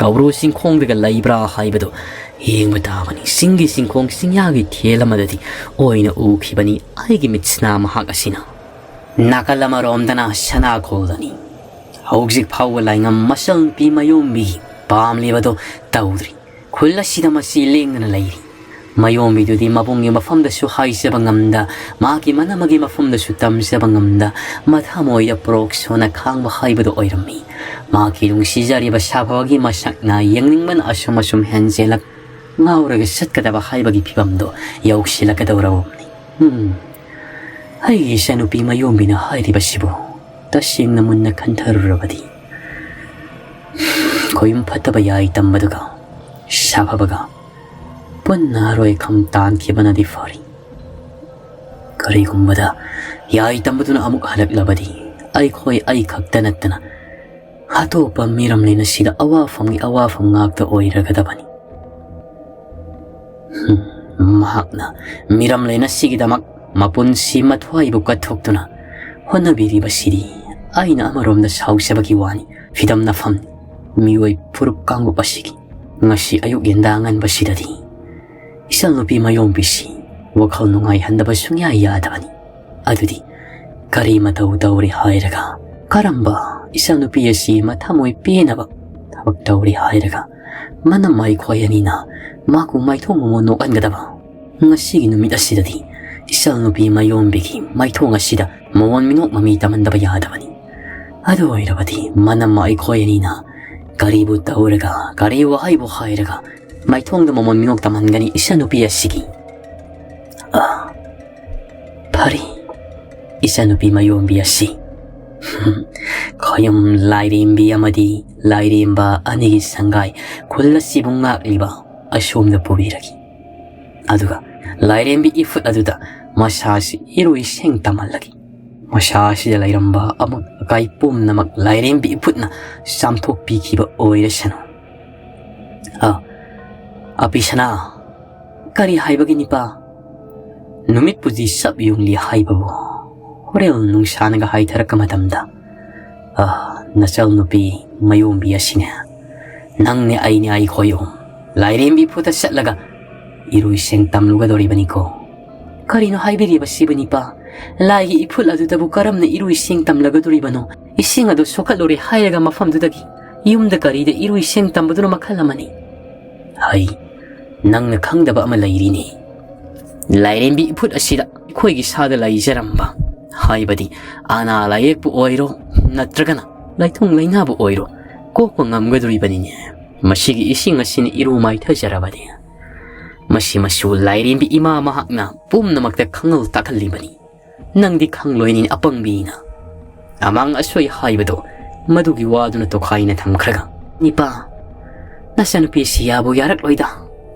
ꯀꯧꯕ꯭ꯔꯨ ꯆꯤꯡꯈꯣꯡꯗꯒ ꯂꯩꯕ꯭ꯔꯥ ꯍꯥꯏꯕꯗꯨ ꯌꯦꯡꯕ ꯇꯥꯕꯅꯤ꯫ ꯆꯤꯡꯒꯤ ꯆꯤꯡꯈꯣꯡ ꯆꯤꯡꯌꯥꯒꯤ ꯊꯦꯜ ꯑꯃꯗꯗꯤ ꯑꯣꯏꯅ ꯎꯈꯤꯕꯅꯤ ꯑꯩꯒꯤ ꯃꯤꯠꯁꯤꯅ ꯃꯍꯥꯛ ꯑꯁꯤꯅ꯫ ꯅꯥꯀꯜ ꯑꯃꯔꯣꯝꯗꯅ ꯁꯅꯥꯈꯣꯜꯗꯅꯤ꯫ ꯍꯧꯖꯤꯛ ꯐꯥꯎꯕ ꯂꯥꯏꯉꯝ ꯃꯆꯜ ꯅꯨꯄꯤ ꯃꯌꯣꯝꯕꯤꯒꯤ ꯄꯥꯝꯂꯤꯕꯗꯨ ꯇꯧꯗ꯭ꯔꯤ꯫ ꯈꯨꯜ ꯑꯁꯤꯗ ꯃꯁꯤ ꯂꯦꯡꯗꯅ ꯂꯩꯔꯤ꯫ ꯃꯌꯣꯝꯕꯤꯗꯨꯗꯤ ꯃꯕꯨꯡꯒꯤ ꯃꯐꯝꯗꯁꯨ ꯍꯥꯏꯖꯕ ꯉꯝꯗ, ꯃꯍꯥꯛꯀꯤ ꯃꯅꯝꯃꯒꯤ ꯃꯐꯝꯗꯁꯨ ꯇꯝꯖꯕ ꯉꯝꯗ, ꯃꯊꯃꯣꯏꯗ ꯄꯣꯔꯣꯛ ꯁꯣꯟꯅ ꯈꯥꯡꯕ ꯍꯥꯏꯕꯗꯨ ꯑꯣꯏꯔꯝꯃꯤ꯫ ꯃꯍꯥꯛꯀꯤ ꯅꯨꯡꯁꯤꯖꯔꯤꯕ ꯁꯥꯐꯕꯒꯤ ꯃꯁꯛꯅ ꯌꯦꯡꯅꯤꯡꯕꯅ ꯑꯁꯨꯝ ꯑꯁꯨꯝ ꯍꯦꯟꯖꯦꯜꯂꯛ, ꯉꯥꯎꯔꯒ ꯆꯠꯀꯗꯕ ꯍꯥꯏꯕꯒꯤ ꯐꯤꯕꯝꯗꯨ ꯌꯧꯁꯤꯜꯂꯛꯀꯗꯧꯔꯕꯅꯤ꯫ ꯎꯝ, ꯑꯩꯒꯤ ꯏꯆꯥꯅꯨꯄꯤ ꯃꯌꯣꯝꯕꯤꯅ ꯍꯥꯏꯔꯤꯕꯁꯤꯕꯨ ꯇꯁꯦꯡꯅ ꯃꯨꯟꯅ ꯈꯟꯊꯔꯨꯔꯕꯗꯤ, ꯈꯣꯌꯨꯝ ꯐꯠꯇꯕ ꯌꯥꯏ ꯇꯝꯕꯗꯨꯒ ꯁꯥꯐꯕꯒ ꯄꯨꯟꯅ ꯑꯔꯣꯏ ꯈꯝ ꯇꯥꯟꯈꯤꯕꯅꯗꯤ ꯐꯔꯤ꯫ ꯀꯔꯤꯒꯨꯝꯕꯗ ꯌꯥꯏ ꯇꯝꯕꯗꯨꯅ ꯑꯃꯨꯛ ꯍꯜꯂꯛꯂꯕꯗꯤ, ꯑꯩꯈꯣꯏ ꯑꯩ ꯈꯛꯇ ꯅꯠꯇꯅ ꯑꯇꯣꯞꯄ ꯃꯤꯔꯝꯂꯦꯟ ꯑꯁꯤꯗ ꯑꯋꯥꯐꯝꯒꯤ ꯑꯋꯥꯐꯝ ꯉꯥꯛꯇ ꯑꯣꯏꯔꯒꯗꯕꯅꯤ꯫ ꯍꯨꯝ, ꯃꯍꯥꯛꯅ ꯃꯤꯔꯝꯂꯦꯟ ꯑꯁꯤꯒꯤꯗꯃꯛ ꯃꯄꯨꯟꯁꯤ ꯃꯊ꯭ꯋꯥꯏꯕꯨ ꯀꯠꯊꯣꯛꯇꯨꯅ ꯍꯣꯠꯅꯕꯤꯔꯤꯕꯁꯤꯗꯤ ꯑꯩꯅ ꯑꯃꯔꯣꯝꯗ ꯁꯥꯎꯖꯕꯒꯤ ꯋꯥꯅꯤ꯫ ꯐꯤꯗꯝ ꯅꯐꯝꯅꯤ꯫ ꯃꯤꯑꯣꯏ ꯐꯨꯔꯨꯞ ꯀꯥꯡꯂꯨꯞ ꯑꯁꯤꯒꯤ ꯉꯁꯤ ꯑꯌꯨꯛ ꯌꯦꯟꯗꯥ ꯉꯟꯕꯁꯤꯗꯗꯤ ꯏꯆꯜꯅꯨꯄꯤ ꯃꯌꯣꯝꯕꯤꯁꯤ ꯋꯥꯈꯜ ꯅꯨꯡꯉꯥꯏꯍꯟꯗꯕ ꯁꯨꯡꯌꯥ ꯌꯥꯗꯕꯅꯤ꯫ ꯑꯗꯨꯗꯤ ꯀꯔꯤ ꯃꯇꯧ ꯇꯧꯔꯤ ꯍꯥꯏꯔꯒ, ꯀꯔꯝꯕ ꯏꯆꯜꯅꯨꯄꯤ ꯑꯁꯤ ꯃꯊꯃꯣꯏ ꯄꯦꯟꯅꯕ ꯊꯕꯛ ꯇꯧꯔꯤ ꯍꯥꯏꯔꯒ, ꯃꯅꯝꯃ ꯑꯩꯈꯣꯏ ꯑꯅꯤꯅ ꯃꯍꯥꯛꯄꯨ ꯃꯥꯏꯊꯣꯡ ꯃꯃꯣꯟ ꯅꯣꯛꯍꯟꯒꯗꯕ? ꯉꯁꯤꯒꯤ ꯅꯨꯃꯤꯠ ꯑꯁꯤꯗꯗꯤ ꯏꯆꯜꯅꯨꯄꯤ ꯃꯌꯣꯝꯕꯤꯒꯤ ꯃꯥꯏꯊꯣꯡ ꯑꯁꯤꯗ ꯃꯃꯣꯟ ꯃꯤꯅꯣꯛ ꯃꯃꯤ ꯇꯝꯍꯟꯗꯕ ꯌꯥꯗꯕꯅꯤ꯫ ꯑꯗꯨ ꯑꯣꯏꯔꯕꯗꯤ ꯃꯅꯝꯃ ꯑꯩꯈꯣꯏ ꯑꯅꯤꯅ ꯀꯔꯤꯕꯨ ꯇꯧꯔꯒ, ꯀꯔꯤ ꯋꯥꯍꯩꯕꯨ ꯍꯥꯏꯔꯒ ꯃꯥꯏꯊꯣꯡꯗ ꯃꯃꯣꯟ ꯃꯤꯅꯣꯛ ꯇꯝꯍꯟꯒꯅꯤ ꯏꯆꯟꯅꯨꯄꯤ ꯑꯁꯤꯒꯤ? ꯑ, ꯐꯔꯦ, ꯏꯆꯟꯅꯨꯄꯤ ꯃꯌꯣꯝꯕꯤ ꯑꯁꯤ ꯈꯌꯨꯝ ꯂꯥꯏꯔꯦꯝꯕꯤ ꯑꯃꯗꯤ ꯂꯥꯏꯔꯦꯝꯕ ꯑꯅꯤꯒꯤ ꯁꯪꯒꯥꯏ ꯈꯨꯜ ꯑꯁꯤꯕꯨ ꯉꯥꯛꯂꯤꯕ ꯑꯁꯣꯝꯗ ꯄꯨꯕꯤꯔꯒꯦ꯫ ꯑꯗꯨꯒ ꯂꯥꯏꯔꯦꯝꯕꯤ ꯏꯐꯨꯠ ꯑꯗꯨꯗ ꯃꯁꯥꯁꯤ ꯏꯔꯨ ꯏꯁꯤꯡ ꯇꯝꯍꯜꯂꯒꯦ꯫ ꯃꯁꯥ ꯑꯁꯤꯗ ꯂꯩꯔꯝꯕ ꯑꯃꯣꯠ ꯑꯀꯥꯏ ꯄꯨꯝꯅꯃꯛ ꯂꯥꯏꯔꯦꯝꯕꯤ ꯏꯐꯨꯠꯅ ꯆꯥꯝꯊꯣꯛꯄꯤꯈꯤꯕ ꯑꯣꯏꯔꯁꯅꯨ꯫ ꯑ, ꯑꯄꯤꯁꯅꯥ, ꯀꯔꯤ ꯍꯥꯏꯕꯒꯤꯅꯤꯄꯥ? ꯅꯨꯃꯤꯠꯄꯨꯗꯤ ꯆꯞ ꯌꯨꯡꯂꯤ ꯍꯥꯏꯕꯕꯨ ꯍꯣꯔꯦꯟ ꯅꯨꯡꯁꯥꯅꯒ ꯍꯥꯏꯊꯔꯛꯄ ꯃꯇꯝꯗ, "ꯑ, ꯅꯆꯜ ꯅꯨꯄꯤ ꯃꯌꯣꯝꯕꯤ ꯑꯁꯤꯅꯦ, ꯅꯪꯅꯦ ꯑꯩꯅꯦ ꯑꯩꯈꯣꯏ ꯑꯍꯨꯝ ꯂꯥꯏꯔꯦꯝꯕꯤ ꯏꯐꯨꯠꯇ ꯆꯠꯂꯒ ꯏꯔꯣꯏꯁꯦꯡ ꯇꯝꯂꯨꯒꯗꯧꯔꯤꯕꯅꯤꯀꯣ"꯫ "ꯀꯔꯤꯅꯣ ꯍꯥꯏꯕꯤꯔꯤꯕꯁꯤꯕꯨ ꯅꯤꯄꯥ? ꯂꯥꯏꯒꯤ ꯏꯐꯨꯠ ꯑꯗꯨꯗꯕꯨ ꯀꯔꯝꯅ ꯏꯔꯣꯏꯁꯦꯡ ꯇꯝꯂꯒꯗꯧꯔꯤꯕꯅꯣ? ꯏꯁꯤꯡ ꯑꯗꯨ ꯁꯣꯛꯀꯠꯂꯨꯔꯦ ꯍꯥꯏꯔꯒ ꯃꯐꯝꯗꯨꯗꯒꯤ ꯌꯨꯝꯗ ꯀꯔꯤꯗ ꯏꯔꯣꯏꯁꯦꯡ ꯇꯝꯕꯗꯨꯅ ꯃꯈꯜ ꯑꯃꯅꯤ"꯫ "ꯍꯩ, ꯅꯪꯅ ꯈꯪꯗꯕ ꯑꯃ ꯂꯩꯔꯤꯅꯦ꯫ ꯂꯥꯏꯔꯦꯝꯕꯤ ꯏꯐꯨꯠ ꯑꯁꯤꯗ ꯑꯩꯈꯣꯏꯒꯤ ꯁꯥꯗ ꯂꯩꯖꯔꯝꯕ, ꯍꯥꯏꯕꯗꯤ ꯑꯅꯥ ꯂꯥꯏꯌꯦꯛꯄꯨ ꯑꯣꯏꯔꯣ, ꯅꯠꯇ꯭ꯔꯒꯅ ꯂꯥꯏꯊꯨꯡ ꯂꯩꯅꯥꯕꯨ ꯑꯣꯏꯔꯣ, ꯀꯣꯛꯄ ꯉꯝꯒꯗꯧꯔꯤꯕꯅꯤꯅꯦ ꯃꯁꯤꯒꯤ ꯏꯁꯤꯡ ꯑꯁꯤꯅ ꯏꯔꯨ ꯃꯥꯏꯊꯖꯔꯕꯗꯤ꯫ ꯃꯁꯤꯃꯁꯨ ꯂꯥꯏꯔꯦꯝꯕꯤ ꯏꯃꯥ ꯃꯍꯥꯛꯅ ꯄꯨꯝꯅꯃꯛꯇ ꯈꯪꯍꯜ ꯇꯥꯛꯍꯜꯂꯤꯕꯅꯤ꯫ ꯅꯪꯗꯤ ꯈꯪꯂꯣꯏꯅꯤꯅꯦ ꯑꯄꯪꯕꯤꯅ"꯫ ꯑꯃꯥꯡ ꯑꯁꯣꯏ ꯍꯥꯏꯕꯗꯣ ꯃꯗꯨꯒꯤ ꯋꯥꯗꯨꯅ ꯇꯣꯈꯥꯏꯅ ꯊꯝꯈ꯭ꯔꯒ, "ꯅꯤꯄꯥ, ꯅꯆꯥꯅꯨꯄꯤꯁꯤ ꯌꯥꯕꯨ ꯌꯥꯔꯛꯂꯣꯏꯗ꯫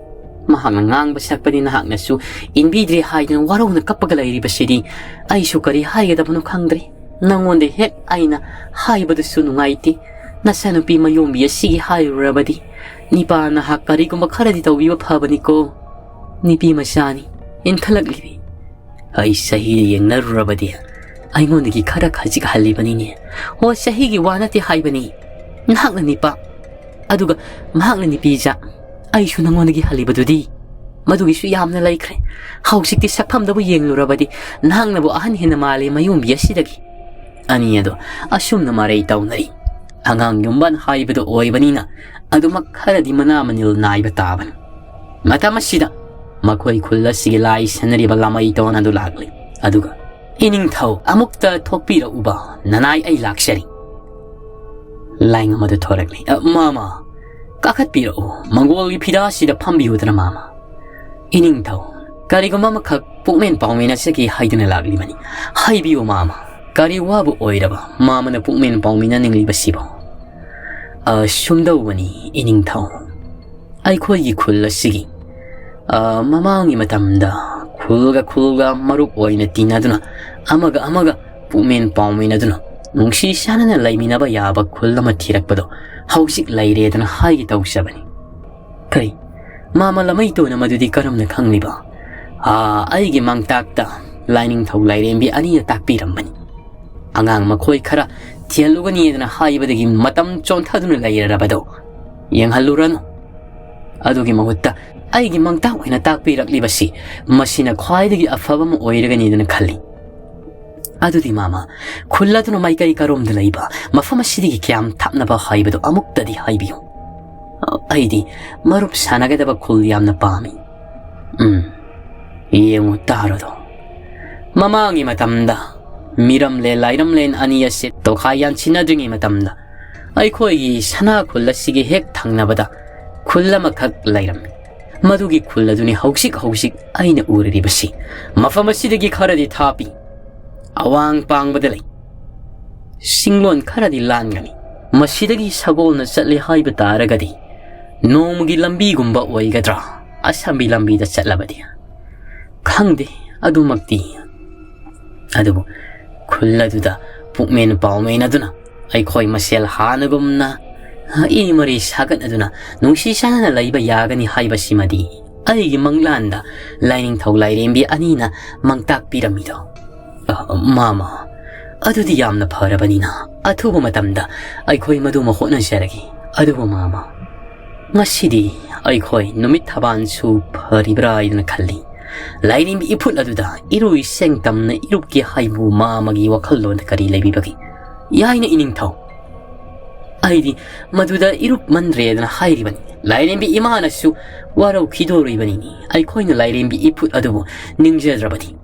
ꯃꯍꯥꯛꯅ ꯉꯥꯡꯕ ꯁꯛꯄꯗꯤ ꯅꯍꯥꯛꯅꯁꯨ ꯏꯟꯕꯤꯗ꯭ꯔꯦ ꯍꯥꯏꯗꯨꯅ ꯋꯥꯔꯧꯅ ꯀꯞꯄꯒ ꯂꯩꯔꯤꯕꯁꯤꯗꯤ ꯑꯩꯁꯨ ꯀꯔꯤ ꯍꯥꯏꯒꯗꯕꯅꯣ ꯈꯪꯗ꯭ꯔꯦ꯫ ꯅꯉꯣꯟꯗ ꯍꯦꯛ ꯑꯩꯅ ꯍꯥꯏꯕꯗꯨꯁꯨ ꯅꯨꯡꯉꯥꯏꯇꯦ꯫ ꯅꯆꯥꯅꯨꯄꯤ ꯃꯌꯣꯝꯕꯤ ꯑꯁꯤꯒꯤ ꯍꯥꯏꯔꯨꯔꯕꯗꯤ ꯅꯤꯄꯥ ꯅꯍꯥꯛ ꯀꯔꯤꯒꯨꯝꯕ ꯈꯔꯗꯤ ꯇꯧꯕꯤꯕ ꯐꯕꯅꯤꯀꯣ꯫ ꯅꯨꯄꯤ ꯃꯆꯥꯅꯤ, ꯏꯟꯈꯠꯂꯛꯂꯤꯕꯤ꯫ ꯑꯩ ꯆꯍꯤꯗ ꯌꯦꯡꯅꯔꯨꯔꯕꯗꯤ ꯑꯩꯉꯣꯟꯗꯒꯤ ꯈꯔ ꯈꯖꯤꯛ ꯍꯜꯂꯤꯕꯅꯤꯅꯦ꯫ ꯍꯣ, ꯆꯍꯤꯒꯤ ꯋꯥ ꯅꯠꯇꯦ ꯍꯥꯏꯕꯅꯤ꯫ ꯅꯍꯥꯛꯅ ꯅꯤꯄꯥ, ꯑꯗꯨꯒ ꯃꯍꯥꯛꯅ ꯅꯨꯄꯤꯖꯥ꯫ ꯑꯩꯁꯨ ꯅꯉꯣꯟꯗꯒꯤ ꯍꯜꯂꯤꯕꯗꯨꯗꯤ꯫ ꯃꯗꯨꯒꯤꯁꯨ ꯌꯥꯝꯅ ꯂꯩꯈ꯭ꯔꯦ꯫ ꯍꯧꯖꯤꯛꯇꯤ ꯁꯛꯐꯝꯗꯕꯨ ꯌꯦꯡꯂꯨꯔꯕꯗꯤ ꯅꯍꯥꯛꯅꯕꯨ ꯑꯍꯟ ꯍꯦꯟꯅ ꯃꯥꯜꯂꯤ ꯃꯌꯣꯝꯕꯤ ꯑꯁꯤꯗꯒꯤ꯫ ꯑꯅꯤ ꯑꯗꯣ ꯑꯁꯨꯝꯅ ꯃꯔꯩ ꯇꯧꯅꯔꯤ꯫ ꯑꯉꯥꯡ ꯌꯨꯝꯕꯥꯟ ꯍꯥꯏꯕꯗꯨ ꯑꯣꯏꯕꯅꯤꯅ ꯑꯗꯨꯃꯛ ꯈꯔꯗꯤ ꯃꯅꯥ ꯃꯅꯤꯜ ꯅꯥꯏꯕ ꯇꯥꯕꯅꯤ꯫ ꯃꯇꯝ ꯑꯁꯤꯗ ꯃꯈꯣꯏ ꯈꯨꯜ ꯑꯁꯤꯒꯤ ꯂꯥꯏ ꯁꯟꯅꯔꯤꯕ ꯂꯥꯃꯩꯇꯣꯟ ꯑꯗꯨ ꯂꯥꯛꯂꯤ꯫ ꯑꯗꯨꯒ, "ꯏꯅꯤꯡꯊꯧ, ꯑꯃꯨꯛꯇ ꯊꯣꯛꯄꯤꯔꯛꯎꯕ, ꯅꯅꯥꯏ ꯑꯩ ꯂꯥꯛꯆꯔꯤ"꯫ ꯂꯥꯏꯉꯝ ꯑꯗꯨ ꯊꯣꯔꯛꯂꯤ꯫ "ꯑ, ꯃꯥꯃ, ꯀꯥꯈꯠꯄꯤꯔꯛꯎ, ꯃꯪꯒꯣꯜꯒꯤ ꯐꯤꯗꯥꯁꯤꯗ ꯐꯝꯕꯤꯌꯨꯗꯅ ꯃꯥꯃ"꯫ "ꯏꯅꯤꯡꯊꯧ, ꯀꯔꯤꯒꯨꯝꯕ ꯑꯃꯈꯛ ꯄꯨꯛꯃꯦꯟ ꯄꯥꯎꯃꯤꯟꯅꯖꯒꯦ ꯍꯥꯏꯗꯨꯅ ꯂꯥꯛꯂꯤꯕꯅꯤ꯫ ꯍꯥꯏꯕꯤꯌꯨ ꯃꯥꯃ, ꯀꯔꯤ ꯋꯥꯕꯨ ꯑꯣꯏꯔꯕ ꯃꯥꯃꯅ ꯄꯨꯛꯃꯦꯟ ꯄꯥꯎꯃꯤꯟꯅꯅꯤꯡꯂꯤꯕꯁꯤꯕꯣ?" "ꯑ, ꯁꯨꯝꯗꯧꯕꯅꯤ ꯏꯅꯤꯡꯊꯧ, ꯑꯩꯈꯣꯏꯒꯤ ꯈꯨꯜ ꯑꯁꯤꯒꯤ, ꯑ, ꯃꯃꯥꯡꯒꯤ ꯃꯇꯝꯗ ꯈꯨꯜꯒ ꯈꯨꯜꯒ ꯃꯔꯨꯞ ꯑꯣꯏꯅ ꯇꯤꯟꯅꯗꯨꯅ, ꯑꯃꯒ ꯑꯃꯒ ꯄꯨꯛꯃꯦꯟ ꯄꯥꯎꯃꯤꯟꯅꯗꯨꯅ ꯅꯨꯡꯁꯤ ꯆꯥꯟꯅꯅ ꯂꯩꯃꯤꯟꯅꯕ ꯌꯥꯕ ꯈꯨꯜ ꯑꯃ ꯊꯤꯔꯛꯄꯗꯣ ꯍꯧꯖꯤꯛ ꯂꯩꯔꯦꯗꯅ ꯍꯥꯏꯒꯦ ꯇꯧꯖꯕꯅꯤ"꯫ "ꯀꯔꯤ? ꯃꯥꯃ ꯂꯥꯃꯩꯇꯣꯟꯅ ꯃꯗꯨꯗꯤ ꯀꯔꯝꯅ ꯈꯪꯂꯤꯕ? ꯑꯥ, ꯑꯩꯒꯤ ꯃꯪꯇꯥꯛꯇ ꯂꯥꯏꯅꯤꯡꯊꯧ ꯂꯥꯏꯔꯦꯝꯕꯤ ꯑꯅꯤꯅ ꯇꯥꯛꯄꯤꯔꯝꯕꯅꯤ꯫ ꯑꯉꯥꯡ ꯃꯈꯣꯏ ꯈꯔ ꯊꯤꯍꯜꯂꯨꯒꯅꯤꯗꯅ ꯍꯥꯏꯕꯗꯒꯤ ꯃꯇꯝ ꯆꯣꯟꯊꯗꯨꯅ ꯂꯩꯔꯔꯕꯗꯣ ꯌꯦꯡꯍꯜꯂꯨꯔꯅꯨ꯫ ꯑꯗꯨꯒꯤ ꯃꯍꯨꯠꯇ ꯑꯩꯒꯤ ꯃꯪꯇꯥꯛ ꯑꯣꯏꯅ ꯇꯥꯛꯄꯤꯔꯛꯂꯤꯕꯁꯤ ꯃꯁꯤꯅ ꯈ꯭ꯋꯥꯏꯗꯒꯤ ꯑꯐꯕ ꯑꯃ ꯑꯣꯏꯔꯒꯅꯤꯗꯅ ꯈꯜꯂꯤ꯫ ꯑꯗꯨꯗꯤ ꯃꯥꯃ, ꯈꯨꯜ ꯑꯗꯨꯅ ꯃꯥꯏꯀꯩ ꯀꯔꯣꯝꯗ ꯂꯩꯕ, ꯃꯐꯝ ꯑꯁꯤꯗꯒꯤ ꯀꯌꯥꯝ ꯊꯥꯞꯅꯕ ꯍꯥꯏꯕꯗꯨ ꯑꯃꯨꯛꯇꯗꯤ ꯍꯥꯏꯕꯤꯌꯨ꯫ ꯑꯩꯗꯤ ꯃꯔꯨꯞ ꯁꯥꯟꯅꯒꯗꯕ ꯈꯨꯜ ꯌꯥꯝꯅ ꯄꯥꯝꯃꯤ꯫ ꯎꯝ, ꯌꯦꯡꯉꯨ ꯇꯥꯔꯣꯗꯣ꯫ ꯃꯃꯥꯡꯒꯤ ꯃꯇꯝꯗ ꯃꯤꯔꯝꯂꯦꯟ ꯂꯥꯏꯔꯝꯂꯦꯟ ꯑꯅꯤ ꯑꯁꯤ ꯇꯣꯈꯥꯏ ꯌꯥꯟꯁꯤꯟꯅꯗ꯭ꯔꯤꯉꯩ ꯃꯇꯝꯗ ꯑꯩꯈꯣꯏꯒꯤ ꯁꯅꯥ ꯈꯨꯜ ꯑꯁꯤꯒꯤ ꯍꯦꯛ ꯊꯪꯅꯕꯗ ꯈꯨꯜ ꯑꯃꯈꯛ ꯂꯩꯔꯝꯃꯤ꯫ ꯃꯗꯨꯒꯤ ꯈꯨꯜ ꯑꯗꯨꯅꯤ ꯍꯧꯖꯤꯛ ꯍꯧꯖꯤꯛ ꯑꯩꯅ ꯎꯔꯤꯕꯁꯤ꯫ ꯃꯐꯝ ꯑꯁꯤꯗꯒꯤ ꯈꯔꯗꯤ ꯊꯥꯞꯄꯤ꯫ ꯑꯋꯥꯡ ꯄꯥꯡꯕꯗ ꯂꯩ꯫ ꯁꯤꯡꯂꯣꯟ ꯈꯔꯗꯤ ꯂꯥꯟꯒꯅꯤ꯫ ꯃꯁꯤꯗꯒꯤ ꯁꯒꯣꯜꯅ ꯆꯠꯂꯦ ꯍꯥꯏꯕ ꯇꯥꯔꯒꯗꯤ ꯅꯣꯡꯃꯒꯤ ꯂꯝꯕꯤꯒꯨꯝꯕ ꯑꯣꯏꯒꯗ꯭ꯔꯥ? ꯑꯁꯝꯕꯤ ꯂꯝꯕꯤꯗ ꯆꯠꯂꯕꯗꯤ꯫ ꯈꯪꯗꯦ ꯑꯗꯨꯃꯛꯇꯤ꯫ ꯑꯗꯨꯕꯨ ꯈꯨꯜ ꯑꯗꯨꯗ ꯄꯨꯛꯃꯦꯟ ꯄꯥꯎꯃꯦꯟ ꯑꯗꯨꯅ ꯑꯩꯈꯣꯏ ꯃꯁꯦꯜ ꯍꯥꯟꯅꯒꯨꯝꯅ ꯏ ꯃꯔꯤ ꯁꯥꯒꯠꯅꯗꯨꯅ ꯅꯨꯡꯁꯤ ꯆꯥꯟꯅꯅ ꯂꯩꯕ ꯌꯥꯒꯅꯤ ꯍꯥꯏꯕꯁꯤꯃꯗꯤ ꯑꯩꯒꯤ ꯃꯪꯂꯥꯟꯗ ꯂꯥꯏꯅꯤꯡꯊꯧ ꯂꯥꯏꯔꯦꯝꯕꯤ ꯑꯅꯤꯅ ꯃꯪꯇꯥꯛꯄꯤꯔꯝꯃꯤꯗꯣ꯫ ꯑ, ꯃꯥꯃ, ꯑꯗꯨꯗꯤ ꯌꯥꯝꯅ ꯐꯔꯕꯅꯤꯅ ꯑꯊꯨꯕ ꯃꯇꯝꯗ ꯑꯩꯈꯣꯏ ꯃꯗꯨꯃ ꯍꯣꯠꯅꯖꯔꯒꯦ꯫ ꯑꯗꯨꯕꯨ ꯃꯥꯃ, ꯉꯁꯤꯗꯤ ꯑꯩꯈꯣꯏ ꯅꯨꯃꯤꯠ ꯊꯕꯥꯟꯁꯨ ꯐꯔꯤꯕ꯭ꯔꯥ ꯍꯥꯏꯗꯅ ꯈꯜꯂꯤ꯫ ꯂꯥꯏꯔꯦꯝꯕꯤ ꯏꯐꯨꯠ ꯑꯗꯨꯗ ꯏꯔꯨ ꯏꯁꯦꯡ ꯇꯝꯅ ꯏꯔꯨꯞꯀꯦ ꯍꯥꯏꯕꯨ ꯃꯥꯃꯒꯤ ꯋꯥꯈꯜꯂꯣꯟꯗ ꯀꯔꯤ ꯂꯩꯕꯤꯕꯒꯦ? ꯌꯥꯏꯅ ꯏꯅꯤꯡꯊꯧ꯫ ꯑꯩꯗꯤ ꯃꯗꯨꯗ ꯏꯔꯨꯞꯃꯟꯗ꯭ꯔꯦꯗꯅ ꯍꯥꯏꯔꯤꯕꯅꯤ꯫ ꯂꯥꯏꯔꯦꯝꯕꯤ ꯏꯃꯥꯅꯁꯨ ꯋꯥꯔꯧꯈꯤꯗꯣꯔꯤꯕꯅꯤꯅꯤ ꯑꯩꯈꯣꯏꯅ ꯂꯥꯏꯔꯦꯝꯕꯤ ꯏꯐꯨꯠ ꯑꯗꯨꯕꯨ ꯅꯤꯡꯖꯗ꯭ꯔꯕꯗꯤ꯫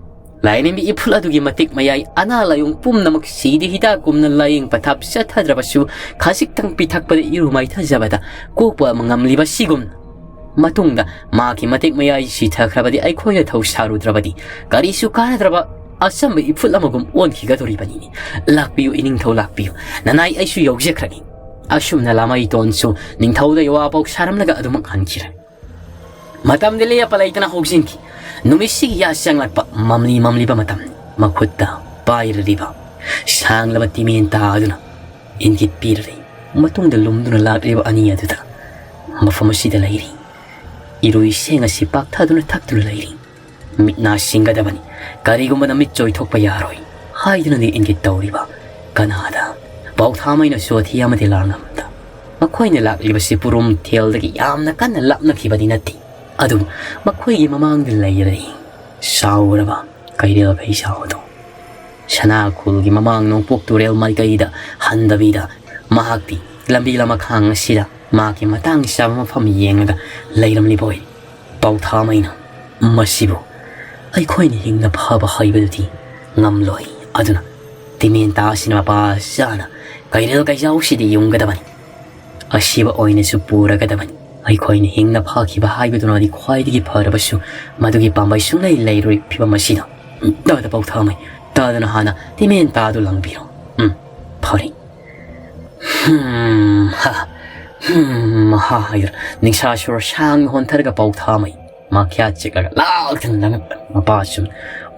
ꯂꯥꯏꯔꯦꯝꯕꯤ ꯏꯐꯨꯜ ꯑꯗꯨꯒꯤ ꯃꯇꯤꯛ ꯃꯌꯥꯏ ꯑꯅꯥ ꯂꯥꯏꯌꯣꯡ ꯄꯨꯝꯅꯃꯛ ꯁꯤꯗꯤ ꯍꯤꯗꯥꯛꯀꯨꯝꯅ ꯂꯥꯏꯌꯦꯡ ꯄꯊꯥꯞ ꯆꯠꯊꯗ꯭ꯔꯕꯁꯨ ꯈꯖꯤꯛꯇꯪ ꯄꯤꯊꯛꯄꯗ ꯏꯔꯨ ꯃꯥꯏꯊꯖꯕꯗ ꯀꯣꯛꯄ ꯑꯃ ꯉꯝꯂꯤꯕ ꯁꯤꯒꯨꯝꯅ꯫ ꯃꯇꯨꯡꯗ ꯃꯥꯒꯤ ꯃꯇꯤꯛ ꯃꯌꯥꯏ ꯁꯤꯊꯈ꯭ꯔꯕꯗꯤ ꯑꯩꯈꯣꯏꯅ ꯊꯧ ꯁꯥꯔꯨꯗ꯭ꯔꯕꯗꯤ ꯀꯔꯤꯁꯨ ꯀꯥꯟꯅꯗ꯭ꯔꯕ ꯑꯆꯝꯕ ꯏꯐꯨꯜ ꯑꯃꯒꯨꯝ ꯑꯣꯟꯈꯤꯒꯗꯧꯔꯤꯕꯅꯤꯅꯦ꯫ ꯂꯥꯛꯄꯤꯌꯨ ꯏꯅꯤꯡꯊꯧ ꯂꯥꯛꯄꯤꯌꯨ, ꯅꯅꯥꯏ ꯑꯩꯁꯨ ꯌꯧꯖꯈ꯭ꯔꯅꯤ꯫ ꯑꯁꯨꯝꯅ ꯂꯥꯃꯩꯇꯣꯟꯁꯨ ꯅꯤꯡꯊꯧꯗ ꯌꯋꯥ ꯄꯥꯎ ꯁꯥꯔꯝꯂꯒ ꯑꯗꯨꯃꯛ ꯍꯟꯈꯤꯔꯅꯤ꯫ ꯃꯇꯝꯗꯤ ꯂꯦꯞꯄ ꯂꯩꯇꯅ ꯍꯧꯖꯤꯟꯈꯤ꯫ ꯅꯨꯃꯤꯠꯁꯤꯒꯤ ꯌꯥ ꯆꯪꯂꯛꯄ ꯃꯝꯂꯤ ꯃꯝꯂꯤꯕ ꯃꯇꯝ꯫ ꯃꯈꯨꯠꯇ ꯄꯥꯏꯔꯤꯕ ꯁꯥꯡꯂꯕ ꯇꯤꯃꯦꯟ ꯇꯥ ꯑꯗꯨꯅ ꯏꯪꯒꯤꯠ ꯄꯤꯔꯔꯤ꯫ ꯃꯇꯨꯡꯗ ꯂꯨꯝꯗꯨꯅ ꯂꯥꯛꯂꯤꯕ ꯑꯅꯤ ꯑꯗꯨꯗ ꯃꯐꯝ ꯑꯁꯤꯗ ꯂꯩꯔꯤ꯫ ꯏꯔꯣꯏꯁꯦꯡ ꯑꯁꯤ ꯄꯥꯛꯊꯗꯨꯅ ꯊꯛꯇꯨꯅ ꯂꯩꯔꯤ꯫ ꯃꯤꯠ ꯅꯥ ꯁꯤꯡꯒꯗꯕꯅꯤ, ꯀꯔꯤꯒꯨꯝꯕꯗ ꯃꯤꯠ ꯆꯣꯏꯊꯣꯛꯄ ꯌꯥꯔꯣꯏ ꯍꯥꯏꯗꯨꯅꯗꯤ ꯏꯪꯒꯤꯠ ꯇꯧꯔꯤꯕ ꯀꯅꯥꯗ ꯄꯥꯎꯊꯥꯃꯩꯅ ꯁꯣꯊꯤ ꯑꯃꯗꯤ ꯂꯥꯡꯂꯝꯗ ꯃꯈꯣꯏꯅ ꯂꯥꯛꯂꯤꯕꯁꯤ ꯄꯨꯔꯨꯝ ꯊꯦꯜꯗꯒꯤ ꯌꯥꯝꯅ ꯀꯟꯅ ꯂꯥꯞꯅꯈꯤꯕꯗꯤ ꯅꯠꯇꯦ꯫ ꯑꯗꯨꯕꯨ ꯃꯈꯣꯏꯒꯤ ꯃꯃꯥꯡꯗ ꯂꯩꯔꯦ ꯆꯥꯎꯔꯕ ꯀꯩꯔꯦꯜ ꯀꯩꯆꯥꯎ ꯑꯗꯨ꯫ ꯁꯅꯥ ꯈꯨꯜꯒꯤ ꯃꯃꯥꯡ ꯅꯣꯡꯄꯣꯛ ꯇꯨꯔꯦꯜ ꯃꯥꯏꯀꯩꯗ ꯍꯟꯗꯕꯤꯗ ꯃꯍꯥꯛꯇꯤ ꯂꯝꯕꯤ ꯂꯃꯈꯥꯡ ꯑꯁꯤꯗ ꯃꯍꯥꯛꯀꯤ ꯃꯇꯥꯡ ꯆꯥꯕ ꯃꯐꯝ ꯌꯦꯡꯂꯒ ꯂꯩꯔꯝꯂꯤꯕ ꯑꯣꯏꯔꯦ꯫ ꯄꯥꯎꯊꯥꯃꯩꯅ "ꯃꯁꯤꯕꯨ ꯑꯩꯈꯣꯏꯅ ꯍꯤꯡꯅ ꯐꯕ ꯍꯥꯏꯕꯗꯨꯗꯤ ꯉꯝꯂꯣꯏ꯫ ꯑꯗꯨꯅ ꯇꯤꯃꯦꯟꯇꯥ ꯑꯁꯤꯅ ꯃꯄꯥ ꯆꯥꯅ ꯀꯩꯔꯦꯜ ꯀꯩꯖꯥꯎꯁꯤꯗ ꯌꯨꯡꯒꯗꯕꯅꯤ꯫ ꯑꯁꯤꯕ ꯑꯣꯏꯅꯁꯨ ꯄꯨꯔꯒꯗꯕꯅꯤ꯫ ꯑꯩꯈꯣꯏꯅ ꯍꯤꯡꯅ ꯐꯥꯈꯤꯕ ꯍꯥꯏꯕꯗꯨꯅꯗꯤ ꯈ꯭ꯋꯥꯏꯗꯒꯤ ꯐꯔꯕꯁꯨ ꯃꯗꯨꯒꯤ ꯄꯥꯝꯕꯩ ꯁꯨꯡꯂꯩ ꯂꯩꯔꯣꯏ ꯐꯤꯕꯝ ꯑꯁꯤꯗ꯫ ꯇꯥꯗ ꯄꯥꯎꯊꯥꯃꯩ, ꯇꯥꯗꯅ ꯍꯥꯟꯅ ꯇꯤꯃꯦꯟꯇꯥꯗꯨ ꯂꯪꯕꯤꯔꯣ꯫ ꯎꯝ, ꯐꯔꯦ꯫ ꯍꯝ, ꯍꯥ, ꯍꯝ, ꯍꯥ ꯍꯥꯏꯗꯨꯅ ꯅꯤꯡꯁꯥ ꯁꯣꯔ ꯁꯥꯡꯅ ꯍꯣꯟꯊꯔꯒ ꯄꯥꯎꯊꯥꯃꯩ ꯃꯈ꯭ꯌꯥꯠ ꯆꯤꯛꯂꯒ ꯂꯥꯎꯗꯨꯅ ꯂꯪꯉꯛꯄ ꯃꯄꯥ ꯁꯨꯝ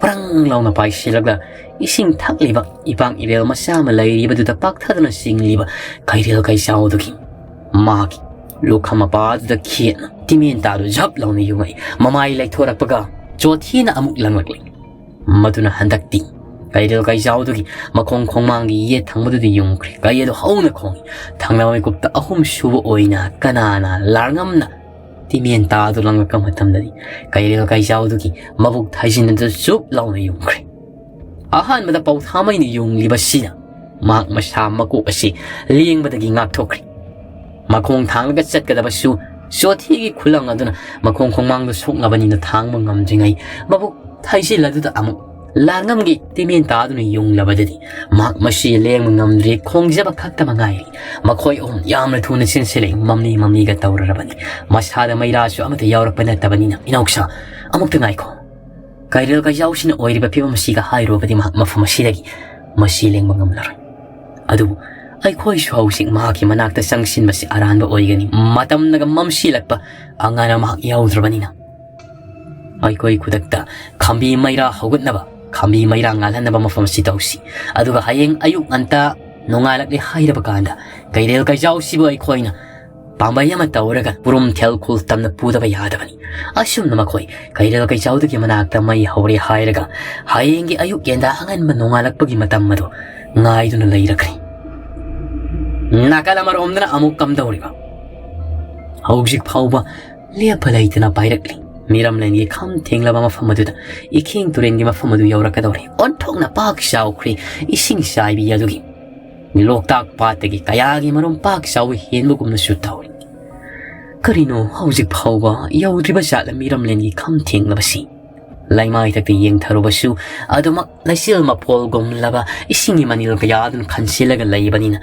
ꯄ꯭ꯔꯪ ꯂꯥꯎꯅ ꯄꯥꯏꯁꯤꯜꯂꯒ ꯏꯁꯤꯡ ꯊꯛꯂꯤꯕ ꯏꯄꯥꯛ ꯏꯔꯦꯜ ꯃꯆꯥ ꯑꯃ ꯂꯩꯔꯤꯕꯗꯨꯗ ꯄꯥꯛꯊꯗꯨꯅ ꯆꯤꯡꯂꯤꯕ ꯀꯩꯔꯦꯜ ꯀꯩꯆꯥꯎꯗꯨꯒꯤ ꯃꯥꯒꯤ ꯂꯨꯈꯝ ꯃꯄꯥꯗꯨꯗ ꯈꯦꯠꯅ ꯇꯤꯃꯦꯟꯇꯥꯗꯨ ꯖꯞ ꯂꯥꯎꯅ ꯌꯨꯡꯉꯛꯏ꯫ ꯃꯃꯥꯏ ꯂꯩꯊꯣꯔꯛꯄꯒ ꯆꯣꯊꯤꯅ ꯑꯃꯨꯛ ꯂꯪꯂꯛꯂꯤ꯫ ꯃꯗꯨꯅ ꯍꯟꯗꯛꯇꯤ ꯀꯩꯔꯦꯜ ꯀꯩꯆꯥꯎꯗꯨꯒꯤ ꯃꯈꯣꯡ ꯈꯣꯡꯃꯥꯡꯒꯤ ꯌꯦꯠ ꯊꯪꯕꯗꯨꯗ ꯌꯨꯡꯈ꯭ꯔꯦ꯫ ꯀꯩ ꯑꯗꯨ ꯍꯧꯅ ꯈꯣꯡꯏ꯫ ꯊꯪꯅꯕ ꯃꯤꯀꯨꯞꯇ ꯑꯍꯨꯝ ꯁꯨꯕ ꯑꯣꯏꯅ ꯀꯅꯥꯅ ꯂꯥꯔꯉꯝꯅ ꯇꯤꯃꯦꯟꯇꯥꯗꯨ ꯂꯪꯂꯛꯄ ꯃꯇꯝꯗꯗꯤ ꯀꯩꯔꯦꯜ ꯀꯩꯆꯥꯎꯗꯨꯒꯤ ꯃꯕꯨꯛ ꯊꯥꯖꯤꯟꯅꯗꯨ ꯆꯨꯞ ꯂꯥꯎꯅ ꯌꯨꯡꯈ꯭ꯔꯦ꯫ ꯑꯍꯥꯟꯕꯗ ꯄꯥꯎꯊꯥꯃꯩꯅ ꯌꯨꯡꯂꯤꯕꯁꯤꯅ ꯃꯍꯥꯛ ꯃꯁꯥ ꯃꯀꯣꯛ ꯑꯁꯤ ꯂꯦꯡꯕꯗꯒꯤ ꯉꯥꯛꯊꯣꯛꯈ꯭ꯔꯦ꯫ ꯃꯈꯣꯡ ꯊꯥꯡꯂꯒ ꯆꯠꯀꯗꯕꯁꯨ ꯆꯣꯊꯤꯒꯤ ꯈꯨꯂꯪ ꯑꯗꯨꯅ ꯃꯈꯣꯡ ꯈꯣꯡꯃꯥꯡꯗ ꯁꯣꯛꯅꯕꯅꯤꯅ ꯊꯥꯡꯕ ꯉꯝꯗ꯭ꯔꯤꯉꯩ ꯃꯕꯨꯛ ꯊꯥꯏꯖꯤꯜ ꯑꯗꯨꯗ ꯑꯃꯨꯛ ꯂꯥꯔꯉꯝꯒꯤ ꯇꯤꯃꯦꯟꯇꯥꯗꯨꯅ ꯌꯨꯡꯂꯕꯗꯗꯤ ꯃꯍꯥꯛ ꯃꯁꯤ ꯂꯦꯡꯕ ꯉꯝꯗ꯭ꯔꯦ, ꯈꯣꯡꯖꯕ ꯈꯛꯇ ꯃꯉꯥꯏꯔꯦ꯫ ꯃꯈꯣꯏ ꯑꯍꯨꯝ ꯌꯥꯝꯅ ꯊꯨꯅ ꯆꯦꯟꯁꯤꯜꯂꯛꯏ, ꯃꯝꯂꯤ ꯃꯝꯂꯤꯒ ꯇꯧꯔꯔꯕꯅꯤ꯫ ꯃꯁꯥꯗ ꯃꯩꯔꯥꯁꯨ ꯑꯃꯠꯇ ꯌꯥꯎꯔꯛꯄ ꯅꯠꯇꯕꯅꯤꯅ꯫ "ꯏꯅꯥꯎꯁꯥ, ꯑꯃꯨꯛꯇ ꯉꯥꯏꯈꯣ꯫ ꯀꯩꯔꯦꯜ ꯀꯩꯖꯥꯎꯁꯤꯅ ꯑꯣꯏꯔꯤꯕ ꯐꯤꯕꯝ ꯑꯁꯤꯒ ꯍꯥꯏꯔꯨꯔꯕꯗꯤ ꯃꯍꯥꯛ ꯃꯐꯝ ꯑꯁꯤꯗꯒꯤ ꯃꯁꯤ ꯂꯦꯡꯕ ꯉꯝꯂꯔꯣꯏ꯫ ꯑꯗꯨꯕꯨ ꯑꯩꯈꯣꯏꯁꯨ ꯍꯧꯖꯤꯛ ꯃꯍꯥꯛꯀꯤ ꯃꯅꯥꯛꯇ ꯆꯪꯁꯤꯟꯕꯁꯤ ꯑꯔꯥꯟꯕ ꯑꯣꯏꯒꯅꯤ꯫ ꯃꯇꯝꯅꯒ ꯃꯝꯁꯤꯜꯂꯛꯄ, ꯑꯉꯥꯟꯕ ꯃꯍꯥꯛ ꯌꯥꯎꯗ꯭ꯔꯕꯅꯤꯅ꯫ ꯑꯩꯈꯣꯏ ꯈꯨꯗꯛꯇ ꯈꯝꯕꯤ ꯃꯩꯔꯥ ꯍꯧꯒꯠꯅꯕ, ꯈꯝꯕꯤ ꯃꯩꯔꯥ ꯉꯥꯜꯍꯟꯅꯕ ꯃꯐꯝ ꯑꯁꯤ ꯇꯧꯁꯤ꯫ ꯑꯗꯨꯒ ꯍꯌꯦꯡ ꯑꯌꯨꯛ ꯉꯟꯇꯥ ꯅꯣꯡꯉꯥꯜꯂꯛꯂꯦ ꯍꯥꯏꯔꯕ ꯀꯥꯟꯗ ꯀꯩꯔꯦꯜ ꯀꯩꯖꯥꯎꯁꯤꯕꯨ ꯑꯩꯈꯣꯏꯅ ꯄꯥꯝꯕꯩ ꯑꯃ ꯇꯧꯔꯒ ꯄꯨꯔꯨꯝ ꯊꯦꯜ ꯈꯨꯜ ꯇꯝꯅ ꯄꯨꯗꯕ ꯌꯥꯗꯕꯅꯤ꯫ ꯑꯁꯨꯝꯅ ꯃꯈꯣꯏ ꯀꯩꯔꯦꯜ ꯀꯩꯆꯥꯎꯗꯒꯤ ꯃꯅꯥꯛꯇ ꯃꯩ ꯍꯧꯔꯦ ꯍꯥꯏꯔꯒ ꯍꯌꯦꯡꯒꯤ ꯑꯌꯨꯛ ꯌꯦꯟꯗꯥ ꯑꯉꯟꯕ ꯅꯣꯡꯉꯥꯜꯂꯛꯄꯒꯤ ꯃꯇꯝ ꯑꯗꯨ ꯉꯥꯏꯗꯨꯅ ꯂꯩꯔꯛꯈ꯭ꯔꯦ꯫ ꯅꯥꯀꯜ ꯑꯃꯔꯣꯝꯗꯅ ꯑꯃꯨꯛ ꯀꯝꯗꯧꯔꯤꯕ? ꯍꯧꯖꯤꯛ ꯐꯥꯎꯕ ꯂꯦꯞꯄ ꯂꯩꯇꯅ ꯄꯥꯏꯔꯛꯂꯤ꯫ ꯃꯤꯔꯝꯂꯦꯟꯒꯤ ꯈꯝ ꯊꯦꯡꯂꯕ ꯃꯐꯝ ꯑꯗꯨꯗ ꯏꯈꯦꯡ ꯇꯨꯔꯦꯜꯒꯤ ꯃꯐꯝ ꯑꯗꯨ ꯌꯧꯔꯛꯀꯗꯧꯔꯦ꯫ ꯑꯣꯟꯊꯣꯛꯅ ꯄꯥꯛ ꯆꯥꯎꯈ꯭ꯔꯦ ꯏꯁꯤꯡ ꯆꯥꯏꯕꯤ ꯑꯗꯨꯒꯤ꯫ ꯂꯣꯛꯇꯥꯛ ꯄꯥꯠꯇꯒꯤ ꯀꯌꯥꯒꯤ ꯃꯔꯨꯝ ꯄꯥꯛ ꯆꯥꯎꯕ ꯍꯦꯟꯕꯒꯨꯝꯅꯁꯨ ꯇꯧꯔꯤ꯫ ꯀꯔꯤꯅꯣ ꯍꯧꯖꯤꯛ ꯐꯥꯎꯕ ꯌꯧꯗ꯭ꯔꯤꯕ ꯖꯥꯠꯂ ꯃꯤꯔꯝꯂꯦꯟꯒꯤ ꯈꯝ ꯊꯦꯡꯂꯕꯁꯤ? ꯂꯩꯃꯥꯏꯊꯛꯇ ꯌꯦꯡꯊꯔꯨꯕꯁꯨ ꯑꯗꯨꯃꯛ ꯂꯩꯆꯤꯜ ꯃꯐꯣꯜꯒꯨꯝꯂꯕ ꯏꯁꯤꯡꯒꯤ ꯃꯅꯤꯜ ꯀꯌꯥ ꯑꯗꯨꯅ ꯈꯟꯁꯤꯜꯂꯒ ꯂꯩꯕꯅꯤꯅ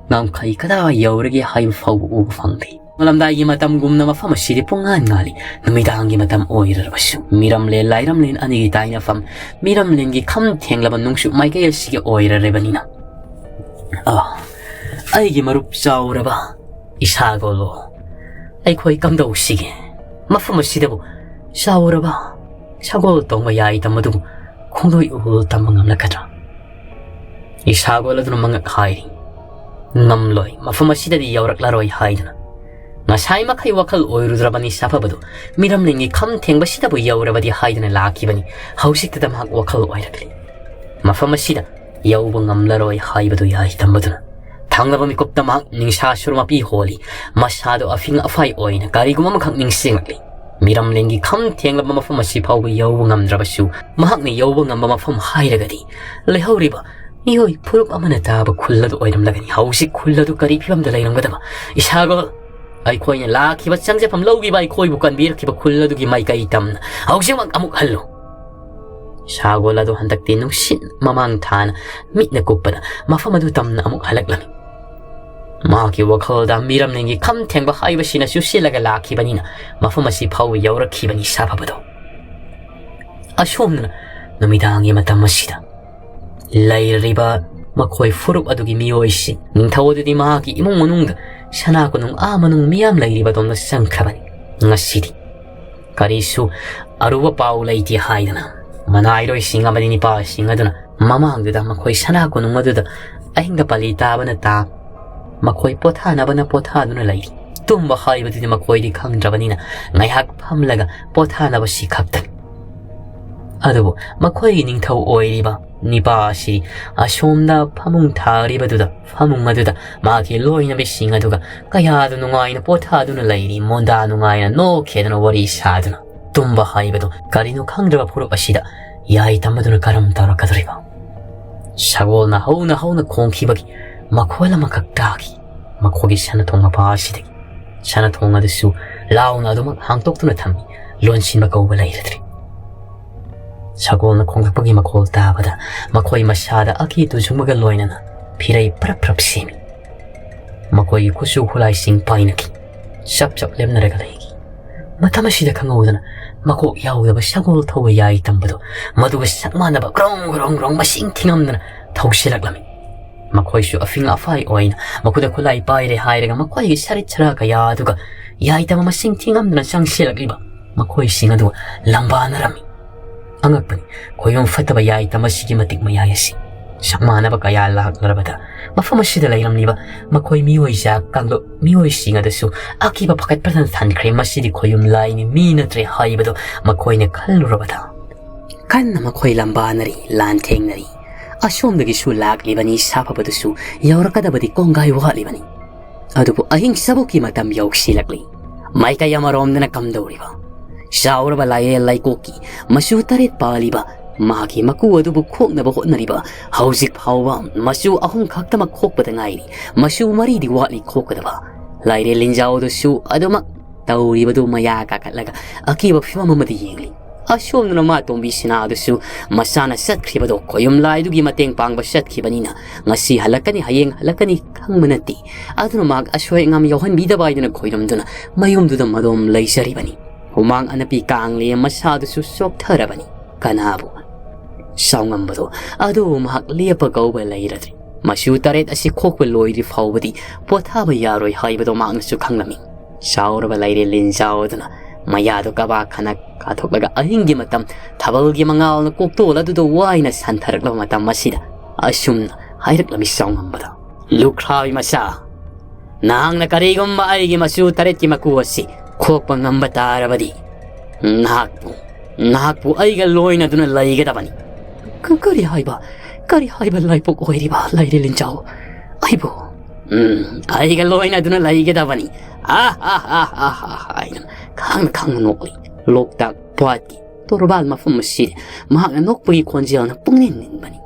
ꯉꯝꯈꯩ ꯀꯗꯥꯏ ꯌꯧꯔꯒꯦ ꯍꯥꯏꯕ ꯐꯥꯎꯕ ꯎꯕ ꯐꯪꯗꯦ꯫ ꯃꯂꯝꯗꯥꯏꯒꯤ ꯃꯇꯝꯒꯨꯝꯅ ꯃꯐꯝ ꯑꯁꯤꯗꯤ ꯄꯨꯡꯉꯥꯟ ꯉꯥꯜꯂꯤ꯫ ꯅꯨꯃꯤꯗꯥꯡꯒꯤ ꯃꯇꯝ ꯑꯣꯏꯔꯨꯔꯕꯁꯨ ꯃꯤꯔꯝꯂꯦꯟ ꯂꯥꯏꯔꯝꯂꯦꯟ ꯑꯅꯤꯒꯤ ꯇꯥꯏꯅꯐꯝ ꯃꯤꯔꯝꯂꯦꯟꯒꯤ ꯈꯝ ꯊꯦꯡꯂꯕ ꯅꯣꯡꯆꯨꯞ ꯃꯥꯏꯀꯩ ꯑꯁꯤꯒꯤ ꯑꯣꯏꯔꯔꯕꯅꯤꯅ꯫ ꯑ, ꯑꯩꯒꯤ ꯃꯔꯨꯞ ꯆꯥꯎꯔꯕ ꯏꯁꯥꯒꯣꯜꯂꯣ, ꯑꯩꯈꯣꯏ ꯀꯝꯗꯧꯁꯤꯒꯦ? ꯃꯐꯝ ꯑꯁꯤꯗꯕꯨ ꯆꯥꯎꯔꯕ ꯁꯒꯣꯜ ꯇꯣꯡꯕ ꯌꯥꯏ ꯇꯝꯕꯗꯨꯕꯨ ꯈꯣꯡꯂꯣꯏ ꯎꯍꯨꯜ ꯇꯝꯕ ꯉꯝꯂꯛꯀꯗ꯭ꯔꯥ? ꯏꯁꯥꯒꯣꯜ ꯑꯗꯨꯅ ꯃꯉꯛ ꯍꯥꯏꯔꯤ, "ꯉꯝꯂꯣꯏ, ꯃꯐꯝ ꯑꯁꯤꯗꯗꯤ ꯌꯧꯔꯛꯂꯔꯣꯏ" ꯍꯥꯏꯗꯨꯅ꯫ ꯉꯁꯥꯏ ꯃꯈꯩ ꯋꯥꯈꯜ ꯑꯣꯏꯔꯨꯗ꯭ꯔꯕꯅꯤ ꯁꯥꯐꯕꯗꯨ꯫ ꯃꯤꯔꯝꯂꯦꯟꯒꯤ ꯈꯝ ꯊꯦꯡꯕꯁꯤꯗꯕꯨ ꯌꯧꯔꯕꯗꯤ ꯍꯥꯏꯗꯨꯅ ꯂꯥꯛꯈꯤꯕꯅꯤ꯫ ꯍꯧꯖꯤꯛꯇꯗ ꯃꯍꯥꯛ ꯋꯥꯈꯜ ꯑꯣꯏꯔꯛꯂꯤ꯫ ꯃꯐꯝ ꯑꯁꯤꯗ ꯌꯧꯕ ꯉꯝꯂꯔꯣꯏ ꯍꯥꯏꯕꯗꯨ ꯌꯥꯏ ꯇꯝꯕꯗꯨꯅ꯫ ꯊꯪꯂꯕ ꯃꯤꯀꯨꯞꯇ ꯃꯍꯥꯛ ꯅꯤꯡꯁꯥ ꯁꯨꯔ ꯃꯄꯤ ꯍꯣꯜꯂꯤ꯫ ꯃꯁꯥꯗꯣ ꯑꯐꯤꯡ ꯑꯐꯥꯏ ꯑꯣꯏꯅ ꯀꯔꯤꯒꯨꯝꯕ ꯑꯃꯈꯛ ꯅꯤꯡꯁꯤꯡꯂꯛꯂꯤ꯫ ꯃꯤꯔꯝꯂꯦꯟꯒꯤ ꯈꯝ ꯊꯦꯡꯂꯕ ꯃꯐꯝ ꯑꯁꯤ ꯐꯥꯎꯕ ꯌꯧꯕ ꯉꯝꯗ꯭ꯔꯕꯁꯨ, ꯃꯍꯥꯛꯅ ꯌꯧꯕ ꯉꯝꯕ ꯃꯐꯝ ꯍꯥꯏꯔꯒꯗꯤ ꯂꯩꯍꯧꯔꯤꯕ ꯃꯤꯑꯣꯏ ꯐꯨꯔꯨꯞ ꯑꯃꯅ ꯇꯥꯕ ꯈꯨꯜ ꯑꯗꯨ ꯑꯣꯏꯔꯝꯂꯒꯅꯤ꯫ ꯍꯧꯖꯤꯛ ꯈꯨꯜ ꯑꯗꯨ ꯀꯔꯤ ꯐꯤꯕꯝꯗ ꯂꯩꯔꯝꯒꯗꯕ? ꯏꯁꯥꯒꯣꯜ, ꯑꯩꯈꯣꯏꯅ ꯂꯥꯛꯈꯤꯕ ꯆꯪꯖꯐꯝ ꯂꯧꯈꯤꯕ ꯑꯩꯈꯣꯏꯕꯨ ꯀꯟꯕꯤꯔꯛꯈꯤꯕ ꯈꯨꯜ ꯑꯗꯨꯒꯤ ꯃꯥꯏꯀꯩ ꯇꯝꯅ ꯍꯧꯖꯤꯛꯃꯛ ꯑꯃꯨꯛ ꯍꯜꯂꯨ꯫ ꯏꯁꯥꯒꯣꯜ ꯑꯗꯨ ꯍꯟꯗꯛꯇꯤ ꯅꯨꯡꯁꯤꯠ ꯃꯃꯥꯡ ꯊꯥꯅ ꯃꯤꯠꯅ ꯀꯨꯞꯄꯗ ꯃꯐꯝ ꯑꯗꯨ ꯇꯝꯅ ꯑꯃꯨꯛ ꯍꯜꯂꯛꯂꯝꯃꯤ꯫ ꯃꯍꯥꯛꯀꯤ ꯋꯥꯈꯜꯗ ꯃꯤꯔꯝꯂꯦꯟꯒꯤ ꯈꯝ ꯊꯦꯡꯕ ꯍꯥꯏꯕꯁꯤꯅ ꯆꯨꯁꯤꯜꯂꯒ ꯂꯥꯛꯈꯤꯕꯅꯤꯅ ꯃꯐꯝ ꯑꯁꯤ ꯐꯥꯎꯕ ꯌꯧꯔꯛꯈꯤꯕꯅꯤ ꯁꯥꯐꯕꯗꯣ꯫ ꯑꯁꯣꯝꯗꯅ ꯅꯨꯃꯤꯗꯥꯡꯒꯤ ꯃꯇꯝ ꯑꯁꯤꯗ ꯂꯩꯔꯤꯕ ꯃꯈꯣꯏ ꯐꯨꯔꯨꯞ ꯑꯗꯨꯒꯤ ꯃꯤꯑꯣꯏꯁꯤꯡ, ꯅꯤꯡꯊꯧ ꯑꯗꯨꯗꯤ ꯃꯍꯥꯛꯀꯤ ꯏꯃꯨꯡ ꯃꯅꯨꯡꯗ ꯁꯅꯥ ꯀꯣꯅꯨꯡ ꯑꯥ ꯃꯅꯨꯡ ꯃꯤꯌꯥꯝ ꯂꯩꯔꯤꯕ ꯑꯗꯣꯝꯗ ꯆꯪꯈ꯭ꯔꯕꯅꯤ꯫ ꯉꯁꯤꯗꯤ ꯀꯔꯤꯁꯨ ꯑꯔꯨꯕ ꯄꯥꯎ ꯂꯩꯇꯦ ꯍꯥꯏꯗꯅ ꯃꯅꯥꯏꯔꯣꯏꯁꯤꯡ ꯑꯃꯗꯤ ꯅꯤꯄꯥꯁꯤꯡ ꯑꯗꯨꯅ ꯃꯃꯥꯡꯗꯨꯗ ꯃꯈꯣꯏ ꯁꯅꯥ ꯀꯣꯅꯨꯡ ꯑꯗꯨꯗ ꯑꯍꯤꯡꯗ ꯄꯥꯂꯤ ꯇꯥꯕꯅ ꯇꯥ ꯃꯈꯣꯏ ꯄꯣꯊꯥꯅꯕꯅ ꯄꯣꯊꯥꯗꯨꯅ ꯂꯩꯔꯤ꯫ ꯇꯨꯝꯕ ꯍꯥꯏꯕꯗꯨꯗꯤ ꯃꯈꯣꯏꯗꯤ ꯈꯪꯗ꯭ꯔꯕꯅꯤꯅ ꯉꯥꯏꯍꯥꯛ ꯐꯝꯂꯒ ꯄꯣꯊꯥꯅꯕꯁꯤ ꯈꯛꯇꯅꯤ꯫ ꯑꯗꯨꯕꯨ ꯃꯈꯣꯏꯒꯤ ꯅꯤꯡꯊꯧ ꯑꯣꯏꯔꯤꯕ ꯅꯤꯄꯥ ꯑꯁꯤ ꯑꯁꯣꯝꯗ ꯐꯃꯨꯡ ꯊꯥꯔꯤꯕꯗꯨꯗ, ꯐꯃꯨꯡ ꯑꯗꯨꯗ ꯃꯥꯒꯤ ꯂꯣꯏꯅꯕꯤꯁꯤꯡ ꯑꯗꯨꯒ ꯀꯌꯥꯗ ꯅꯨꯡꯉꯥꯏꯅ ꯄꯣꯊꯥꯗꯨꯅ ꯂꯩꯔꯤ, ꯃꯣꯟꯗꯥ ꯅꯨꯡꯉꯥꯏꯅ ꯅꯣꯛꯈꯦꯗꯅ ꯋꯥꯔꯤ ꯁꯥꯗꯨꯅ꯫ ꯇꯨꯝꯕ ꯍꯥꯏꯕꯗꯨ ꯀꯔꯤꯅꯣ ꯈꯪꯗ꯭ꯔꯕ ꯐꯨꯔꯨꯞ ꯑꯁꯤꯗ ꯌꯥꯏ ꯇꯝꯕꯗꯨꯅ ꯀꯔꯝ ꯇꯧꯔꯛꯀꯗꯧꯔꯤꯕ? ꯁꯒꯣꯜꯅ ꯍꯧꯅ ꯍꯧꯅ ꯈꯣꯡꯈꯤꯕꯒꯤ ꯃꯈꯣꯜ ꯑꯃꯈꯛ ꯇꯥꯈꯤ꯫ ꯃꯈꯣꯏꯒꯤ ꯁꯅꯥꯊꯣꯡ ꯃꯄꯥ ꯑꯁꯤꯗꯒꯤ꯫ ꯁꯅꯥꯊꯣꯡ ꯑꯗꯨꯁꯨ ꯂꯥꯎꯅ ꯑꯗꯨꯃꯛ ꯍꯥꯡꯗꯣꯛꯇꯨꯅ ꯊꯝꯃꯤ꯫ ꯂꯣꯟꯁꯤꯟꯕ ꯀꯧꯕ ꯂꯩꯔꯗ꯭ꯔꯤ꯫ ꯁꯒꯣꯜꯅ ꯈꯣꯡꯂꯛꯄꯒꯤ ꯃꯈꯣꯜ ꯇꯥꯕꯗ ꯃꯈꯣꯏ ꯃꯁꯥꯗ ꯑꯀꯤ ꯇꯨꯖꯨꯡꯕꯒ ꯂꯣꯏꯅꯅ ꯐꯤꯔꯩ ꯄ꯭ꯔꯞ ꯄ꯭ꯔꯞ ꯁꯦꯝꯃꯤ꯫ ꯃꯈꯣꯏꯒꯤ ꯈꯨꯠꯁꯨ ꯈꯨꯠꯂꯥꯏꯁꯤꯡ ꯄꯥꯏꯅꯈꯤ꯫ ꯆꯞ ꯆꯞ ꯂꯦꯞꯅꯔꯒ ꯂꯩꯈꯤ꯫ ꯃꯇꯝ ꯑꯁꯤꯗ ꯈꯪꯍꯧꯗꯅ ꯃꯀꯣꯛ ꯌꯥꯎꯗꯕ ꯁꯒꯣꯜ ꯊꯧꯕ ꯌꯥꯏ ꯇꯝꯕꯗꯨ ꯃꯗꯨꯒ ꯁꯛ ꯃꯥꯟꯅꯕ ꯒ꯭ꯔꯣꯡ ꯒ꯭ꯔꯣꯡ ꯒ꯭ꯔꯣꯡ ꯃꯁꯤꯡ ꯊꯤꯉꯝꯗꯅ ꯊꯧꯁꯤꯜꯂꯛꯂꯝꯃꯤ꯫ ꯃꯈꯣꯏꯁꯨ ꯑꯐꯤꯡ ꯑꯐꯥꯏ ꯑꯣꯏꯅ ꯃꯈꯨꯠꯇ ꯈꯨꯠꯂꯥꯏ ꯄꯥꯏꯔꯦ ꯍꯥꯏꯔꯒ ꯃꯈꯣꯏꯒꯤ ꯁꯔꯤꯠ ꯁꯔꯥ ꯀꯌꯥ ꯑꯗꯨꯒ ꯌꯥꯏ ꯇꯝꯕ ꯃꯁꯤꯡ ꯊꯤꯉꯝꯗꯅ ꯆꯪꯁꯤꯜꯂꯛꯂꯤꯕ ꯃꯈꯣꯏꯁꯤꯡ ꯑꯗꯨ ꯂꯝꯕꯥꯅꯔꯝꯃꯤ꯫ ꯑꯉꯛꯄꯅꯤ, ꯈꯣꯏꯕꯨꯝ ꯐꯠꯇꯕ ꯌꯥꯏ ꯇꯝꯕꯁꯤꯒꯤ ꯃꯇꯤꯛ ꯃꯌꯥꯏ ꯑꯁꯤ꯫ ꯁꯛꯃꯥꯟꯅꯕ ꯀꯌꯥ ꯂꯥꯛꯂꯔꯕꯗ ꯃꯐꯝ ꯑꯁꯤꯗ ꯂꯩꯔꯝꯂꯤꯕ ꯃꯈꯣꯏ ꯃꯤꯑꯣꯏ ꯖꯥꯠ ꯀꯥꯡꯂꯨꯞ ꯃꯤꯑꯣꯏꯁꯤꯡ ꯑꯗꯨꯁꯨ ꯑꯀꯤꯕ ꯐꯒꯠꯄꯗ ꯊꯟꯈ꯭ꯔꯦ꯫ ꯃꯁꯤꯗꯤ ꯈꯣꯌꯨꯝ ꯂꯥꯏꯅꯤ, ꯃꯤ ꯅꯠꯇ꯭ꯔꯦ ꯍꯥꯏꯕꯗꯨ ꯃꯈꯣꯏꯅ ꯈꯜꯂꯨꯔꯕꯗ ꯀꯟꯅ ꯃꯈꯣꯏ ꯂꯝꯕꯥꯅꯔꯤ, ꯂꯥꯟꯊꯦꯡꯅꯔꯤ꯫ ꯑꯁꯣꯝꯗꯒꯤꯁꯨ ꯂꯥꯛꯂꯤꯕꯅꯤ, ꯁꯥꯐꯕꯗꯨꯁꯨ ꯌꯧꯔꯛꯀꯗꯕꯗꯤ ꯀꯣꯡꯒꯥꯏ ꯋꯥꯠꯂꯤꯕꯅꯤ꯫ ꯑꯗꯨꯕꯨ ꯑꯍꯤꯡ ꯁꯕꯨꯛꯀꯤ ꯃꯇꯝ ꯌꯧꯁꯤꯜꯂꯛꯂꯤ꯫ ꯃꯥꯏꯀꯩ ꯑꯃꯔꯣꯝꯗꯅ ꯀꯝꯗꯧꯔꯤꯕ? ꯆꯥꯎꯔꯕ ꯂꯥꯏꯔꯦꯜ ꯂꯩꯀꯣꯛꯀꯤ ꯃꯆꯨ ꯇꯔꯦꯠ ꯄꯥꯜꯂꯤꯕ ꯃꯍꯥꯛꯀꯤ ꯃꯀꯨ ꯑꯗꯨꯕꯨ ꯈꯣꯛꯅꯕ ꯍꯣꯠꯅꯔꯤꯕ ꯍꯧꯖꯤꯛ ꯐꯥꯎꯕ ꯃꯆꯨ ꯑꯍꯨꯝ ꯈꯛꯇꯃꯛ ꯈꯣꯛꯄꯗ ꯉꯥꯏꯔꯤ꯫ ꯃꯆꯨ ꯃꯔꯤꯗꯤ ꯋꯥꯠꯂꯤ ꯈꯣꯛꯀꯗꯕ꯫ ꯂꯥꯏꯔꯦꯜ ꯂꯤꯟꯖꯥꯎꯗꯨꯁꯨ ꯑꯗꯨꯃꯛ ꯇꯧꯔꯤꯕꯗꯨ ꯃꯌꯥ ꯀꯥꯈꯠꯂꯒ ꯑꯀꯤꯕ ꯐꯤꯕꯝ ꯑꯃꯗ ꯌꯦꯡꯂꯤ꯫ ꯑꯁꯣꯝꯗꯅ ꯃꯥ ꯇꯣꯝꯕꯤ ꯁꯤꯅꯥ ꯑꯗꯨꯁꯨ ꯃꯁꯥꯅ ꯆꯠꯈ꯭ꯔꯤꯕꯗꯣ ꯈꯣꯌꯨꯝ ꯂꯥꯏꯗꯨꯒꯤ ꯃꯇꯦꯡ ꯄꯥꯡꯕ ꯆꯠꯈꯤꯕꯅꯤꯅ ꯉꯁꯤ ꯍꯜꯂꯛꯀꯅꯤ, ꯍꯌꯦꯡ ꯍꯜꯂꯛꯀꯅꯤ ꯈꯪꯕ ꯅꯠꯇꯦ꯫ ꯑꯗꯨꯅ ꯃꯍꯥꯛ ꯑꯁꯣꯏ ꯑꯉꯥꯝ ꯌꯥꯎꯍꯟꯕꯤꯗꯕ ꯍꯥꯏꯗꯨꯅ ꯈꯣꯏꯔꯨꯝꯗꯨꯅ ꯃꯌꯨꯝꯗꯨꯗ ꯃꯗꯣꯝ ꯂꯩꯖꯔꯤꯕꯅꯤ꯫ ꯍꯨꯃꯥꯡ ꯑꯅꯞꯄꯤ ꯀꯥꯡꯂꯦ ꯃꯁꯥꯗꯨꯁꯨ ꯆꯣꯛꯊꯔꯕꯅꯤ꯫ ꯀꯅꯥꯕꯨ ꯁꯥꯎꯉꯝꯕꯗꯣ ꯑꯗꯨꯕꯨ ꯃꯍꯥꯛ ꯂꯦꯞꯄ ꯀꯧꯕ ꯂꯩꯔꯗ꯭ꯔꯤ꯫ ꯃꯆꯨ ꯇꯔꯦꯠ ꯑꯁꯤ ꯈꯣꯛꯄ ꯂꯣꯏꯗ꯭ꯔꯤ ꯐꯥꯎꯕꯗꯤ ꯄꯣꯊꯥꯕ ꯌꯥꯔꯣꯏ ꯍꯥꯏꯕꯗꯣ ꯃꯍꯥꯛꯅꯁꯨ ꯈꯪꯂꯝꯃꯤ꯫ ꯆꯥꯎꯔꯕ ꯂꯥꯏꯔꯦꯜ ꯂꯤꯟꯖꯥꯎꯗꯨꯅ ꯃꯌꯥꯗꯨ ꯀꯕꯥ ꯈꯅ ꯀꯥꯊꯣꯛꯂꯒ ꯑꯍꯤꯡꯒꯤ ꯃꯇꯝ ꯊꯥꯕꯜꯒꯤ ꯃꯉꯥꯜꯅ ꯀꯣꯛꯇꯣꯜ ꯑꯗꯨꯗ ꯋꯥꯏꯅ ꯁꯟꯊꯔꯛꯂꯕ ꯃꯇꯝ ꯑꯁꯤꯗ ꯑꯁꯨꯝꯅ ꯍꯥꯏꯔꯛꯂꯝꯃꯤ ꯁꯥꯎꯉꯝꯕꯗ, "ꯂꯨꯈ꯭ꯔꯥꯕꯤ ꯃꯆꯥ, ꯅꯍꯥꯛꯅ ꯀꯔꯤꯒꯨꯝꯕ ꯑꯩꯒꯤ ꯃꯆꯨ ꯇꯔꯦꯠꯀꯤ ꯃꯀꯨ ꯑꯁꯤ ꯈꯣꯛꯄ ꯉꯝꯕ ꯇꯥꯔꯕꯗꯤ, ꯅꯍꯥꯛꯄꯨ, ꯅꯍꯥꯛꯄꯨ ꯑꯩꯒ ꯂꯣꯏꯅꯗꯨꯅ ꯂꯩꯒꯗꯕꯅꯤ꯫ ꯀ-, ꯀꯔꯤ ꯍꯥꯏꯕ? ꯀꯔꯤ ꯍꯥꯏꯕ ꯂꯥꯏꯄꯣꯛ ꯑꯣꯏꯔꯤꯕ ꯂꯥꯏꯔꯦ ꯂꯤꯟꯖꯥꯎ? ꯑꯩꯕꯨ, ꯎꯝ, ꯑꯩꯒ ꯂꯣꯏꯅꯗꯨꯅ ꯂꯩꯒꯗꯕꯅꯤ꯫ ꯑꯥ, ꯑꯥ, ꯑꯥ, ꯑꯥ, ꯑꯥ, ꯍꯥꯏꯅ ꯈꯪꯅ ꯈꯪꯅ ꯅꯣꯛꯂꯤ꯫ ꯂꯣꯛꯇꯥꯛ ꯄꯥꯠꯀꯤ ꯇꯣꯔꯕꯥꯟ ꯃꯐꯝ ꯑꯁꯤꯗ ꯃꯍꯥꯛꯅ ꯅꯣꯛꯄꯒꯤ ꯈꯣꯟꯖꯦꯜꯅ ꯄꯨꯡꯅꯤꯟ ꯅꯤꯟꯕꯅꯤ꯫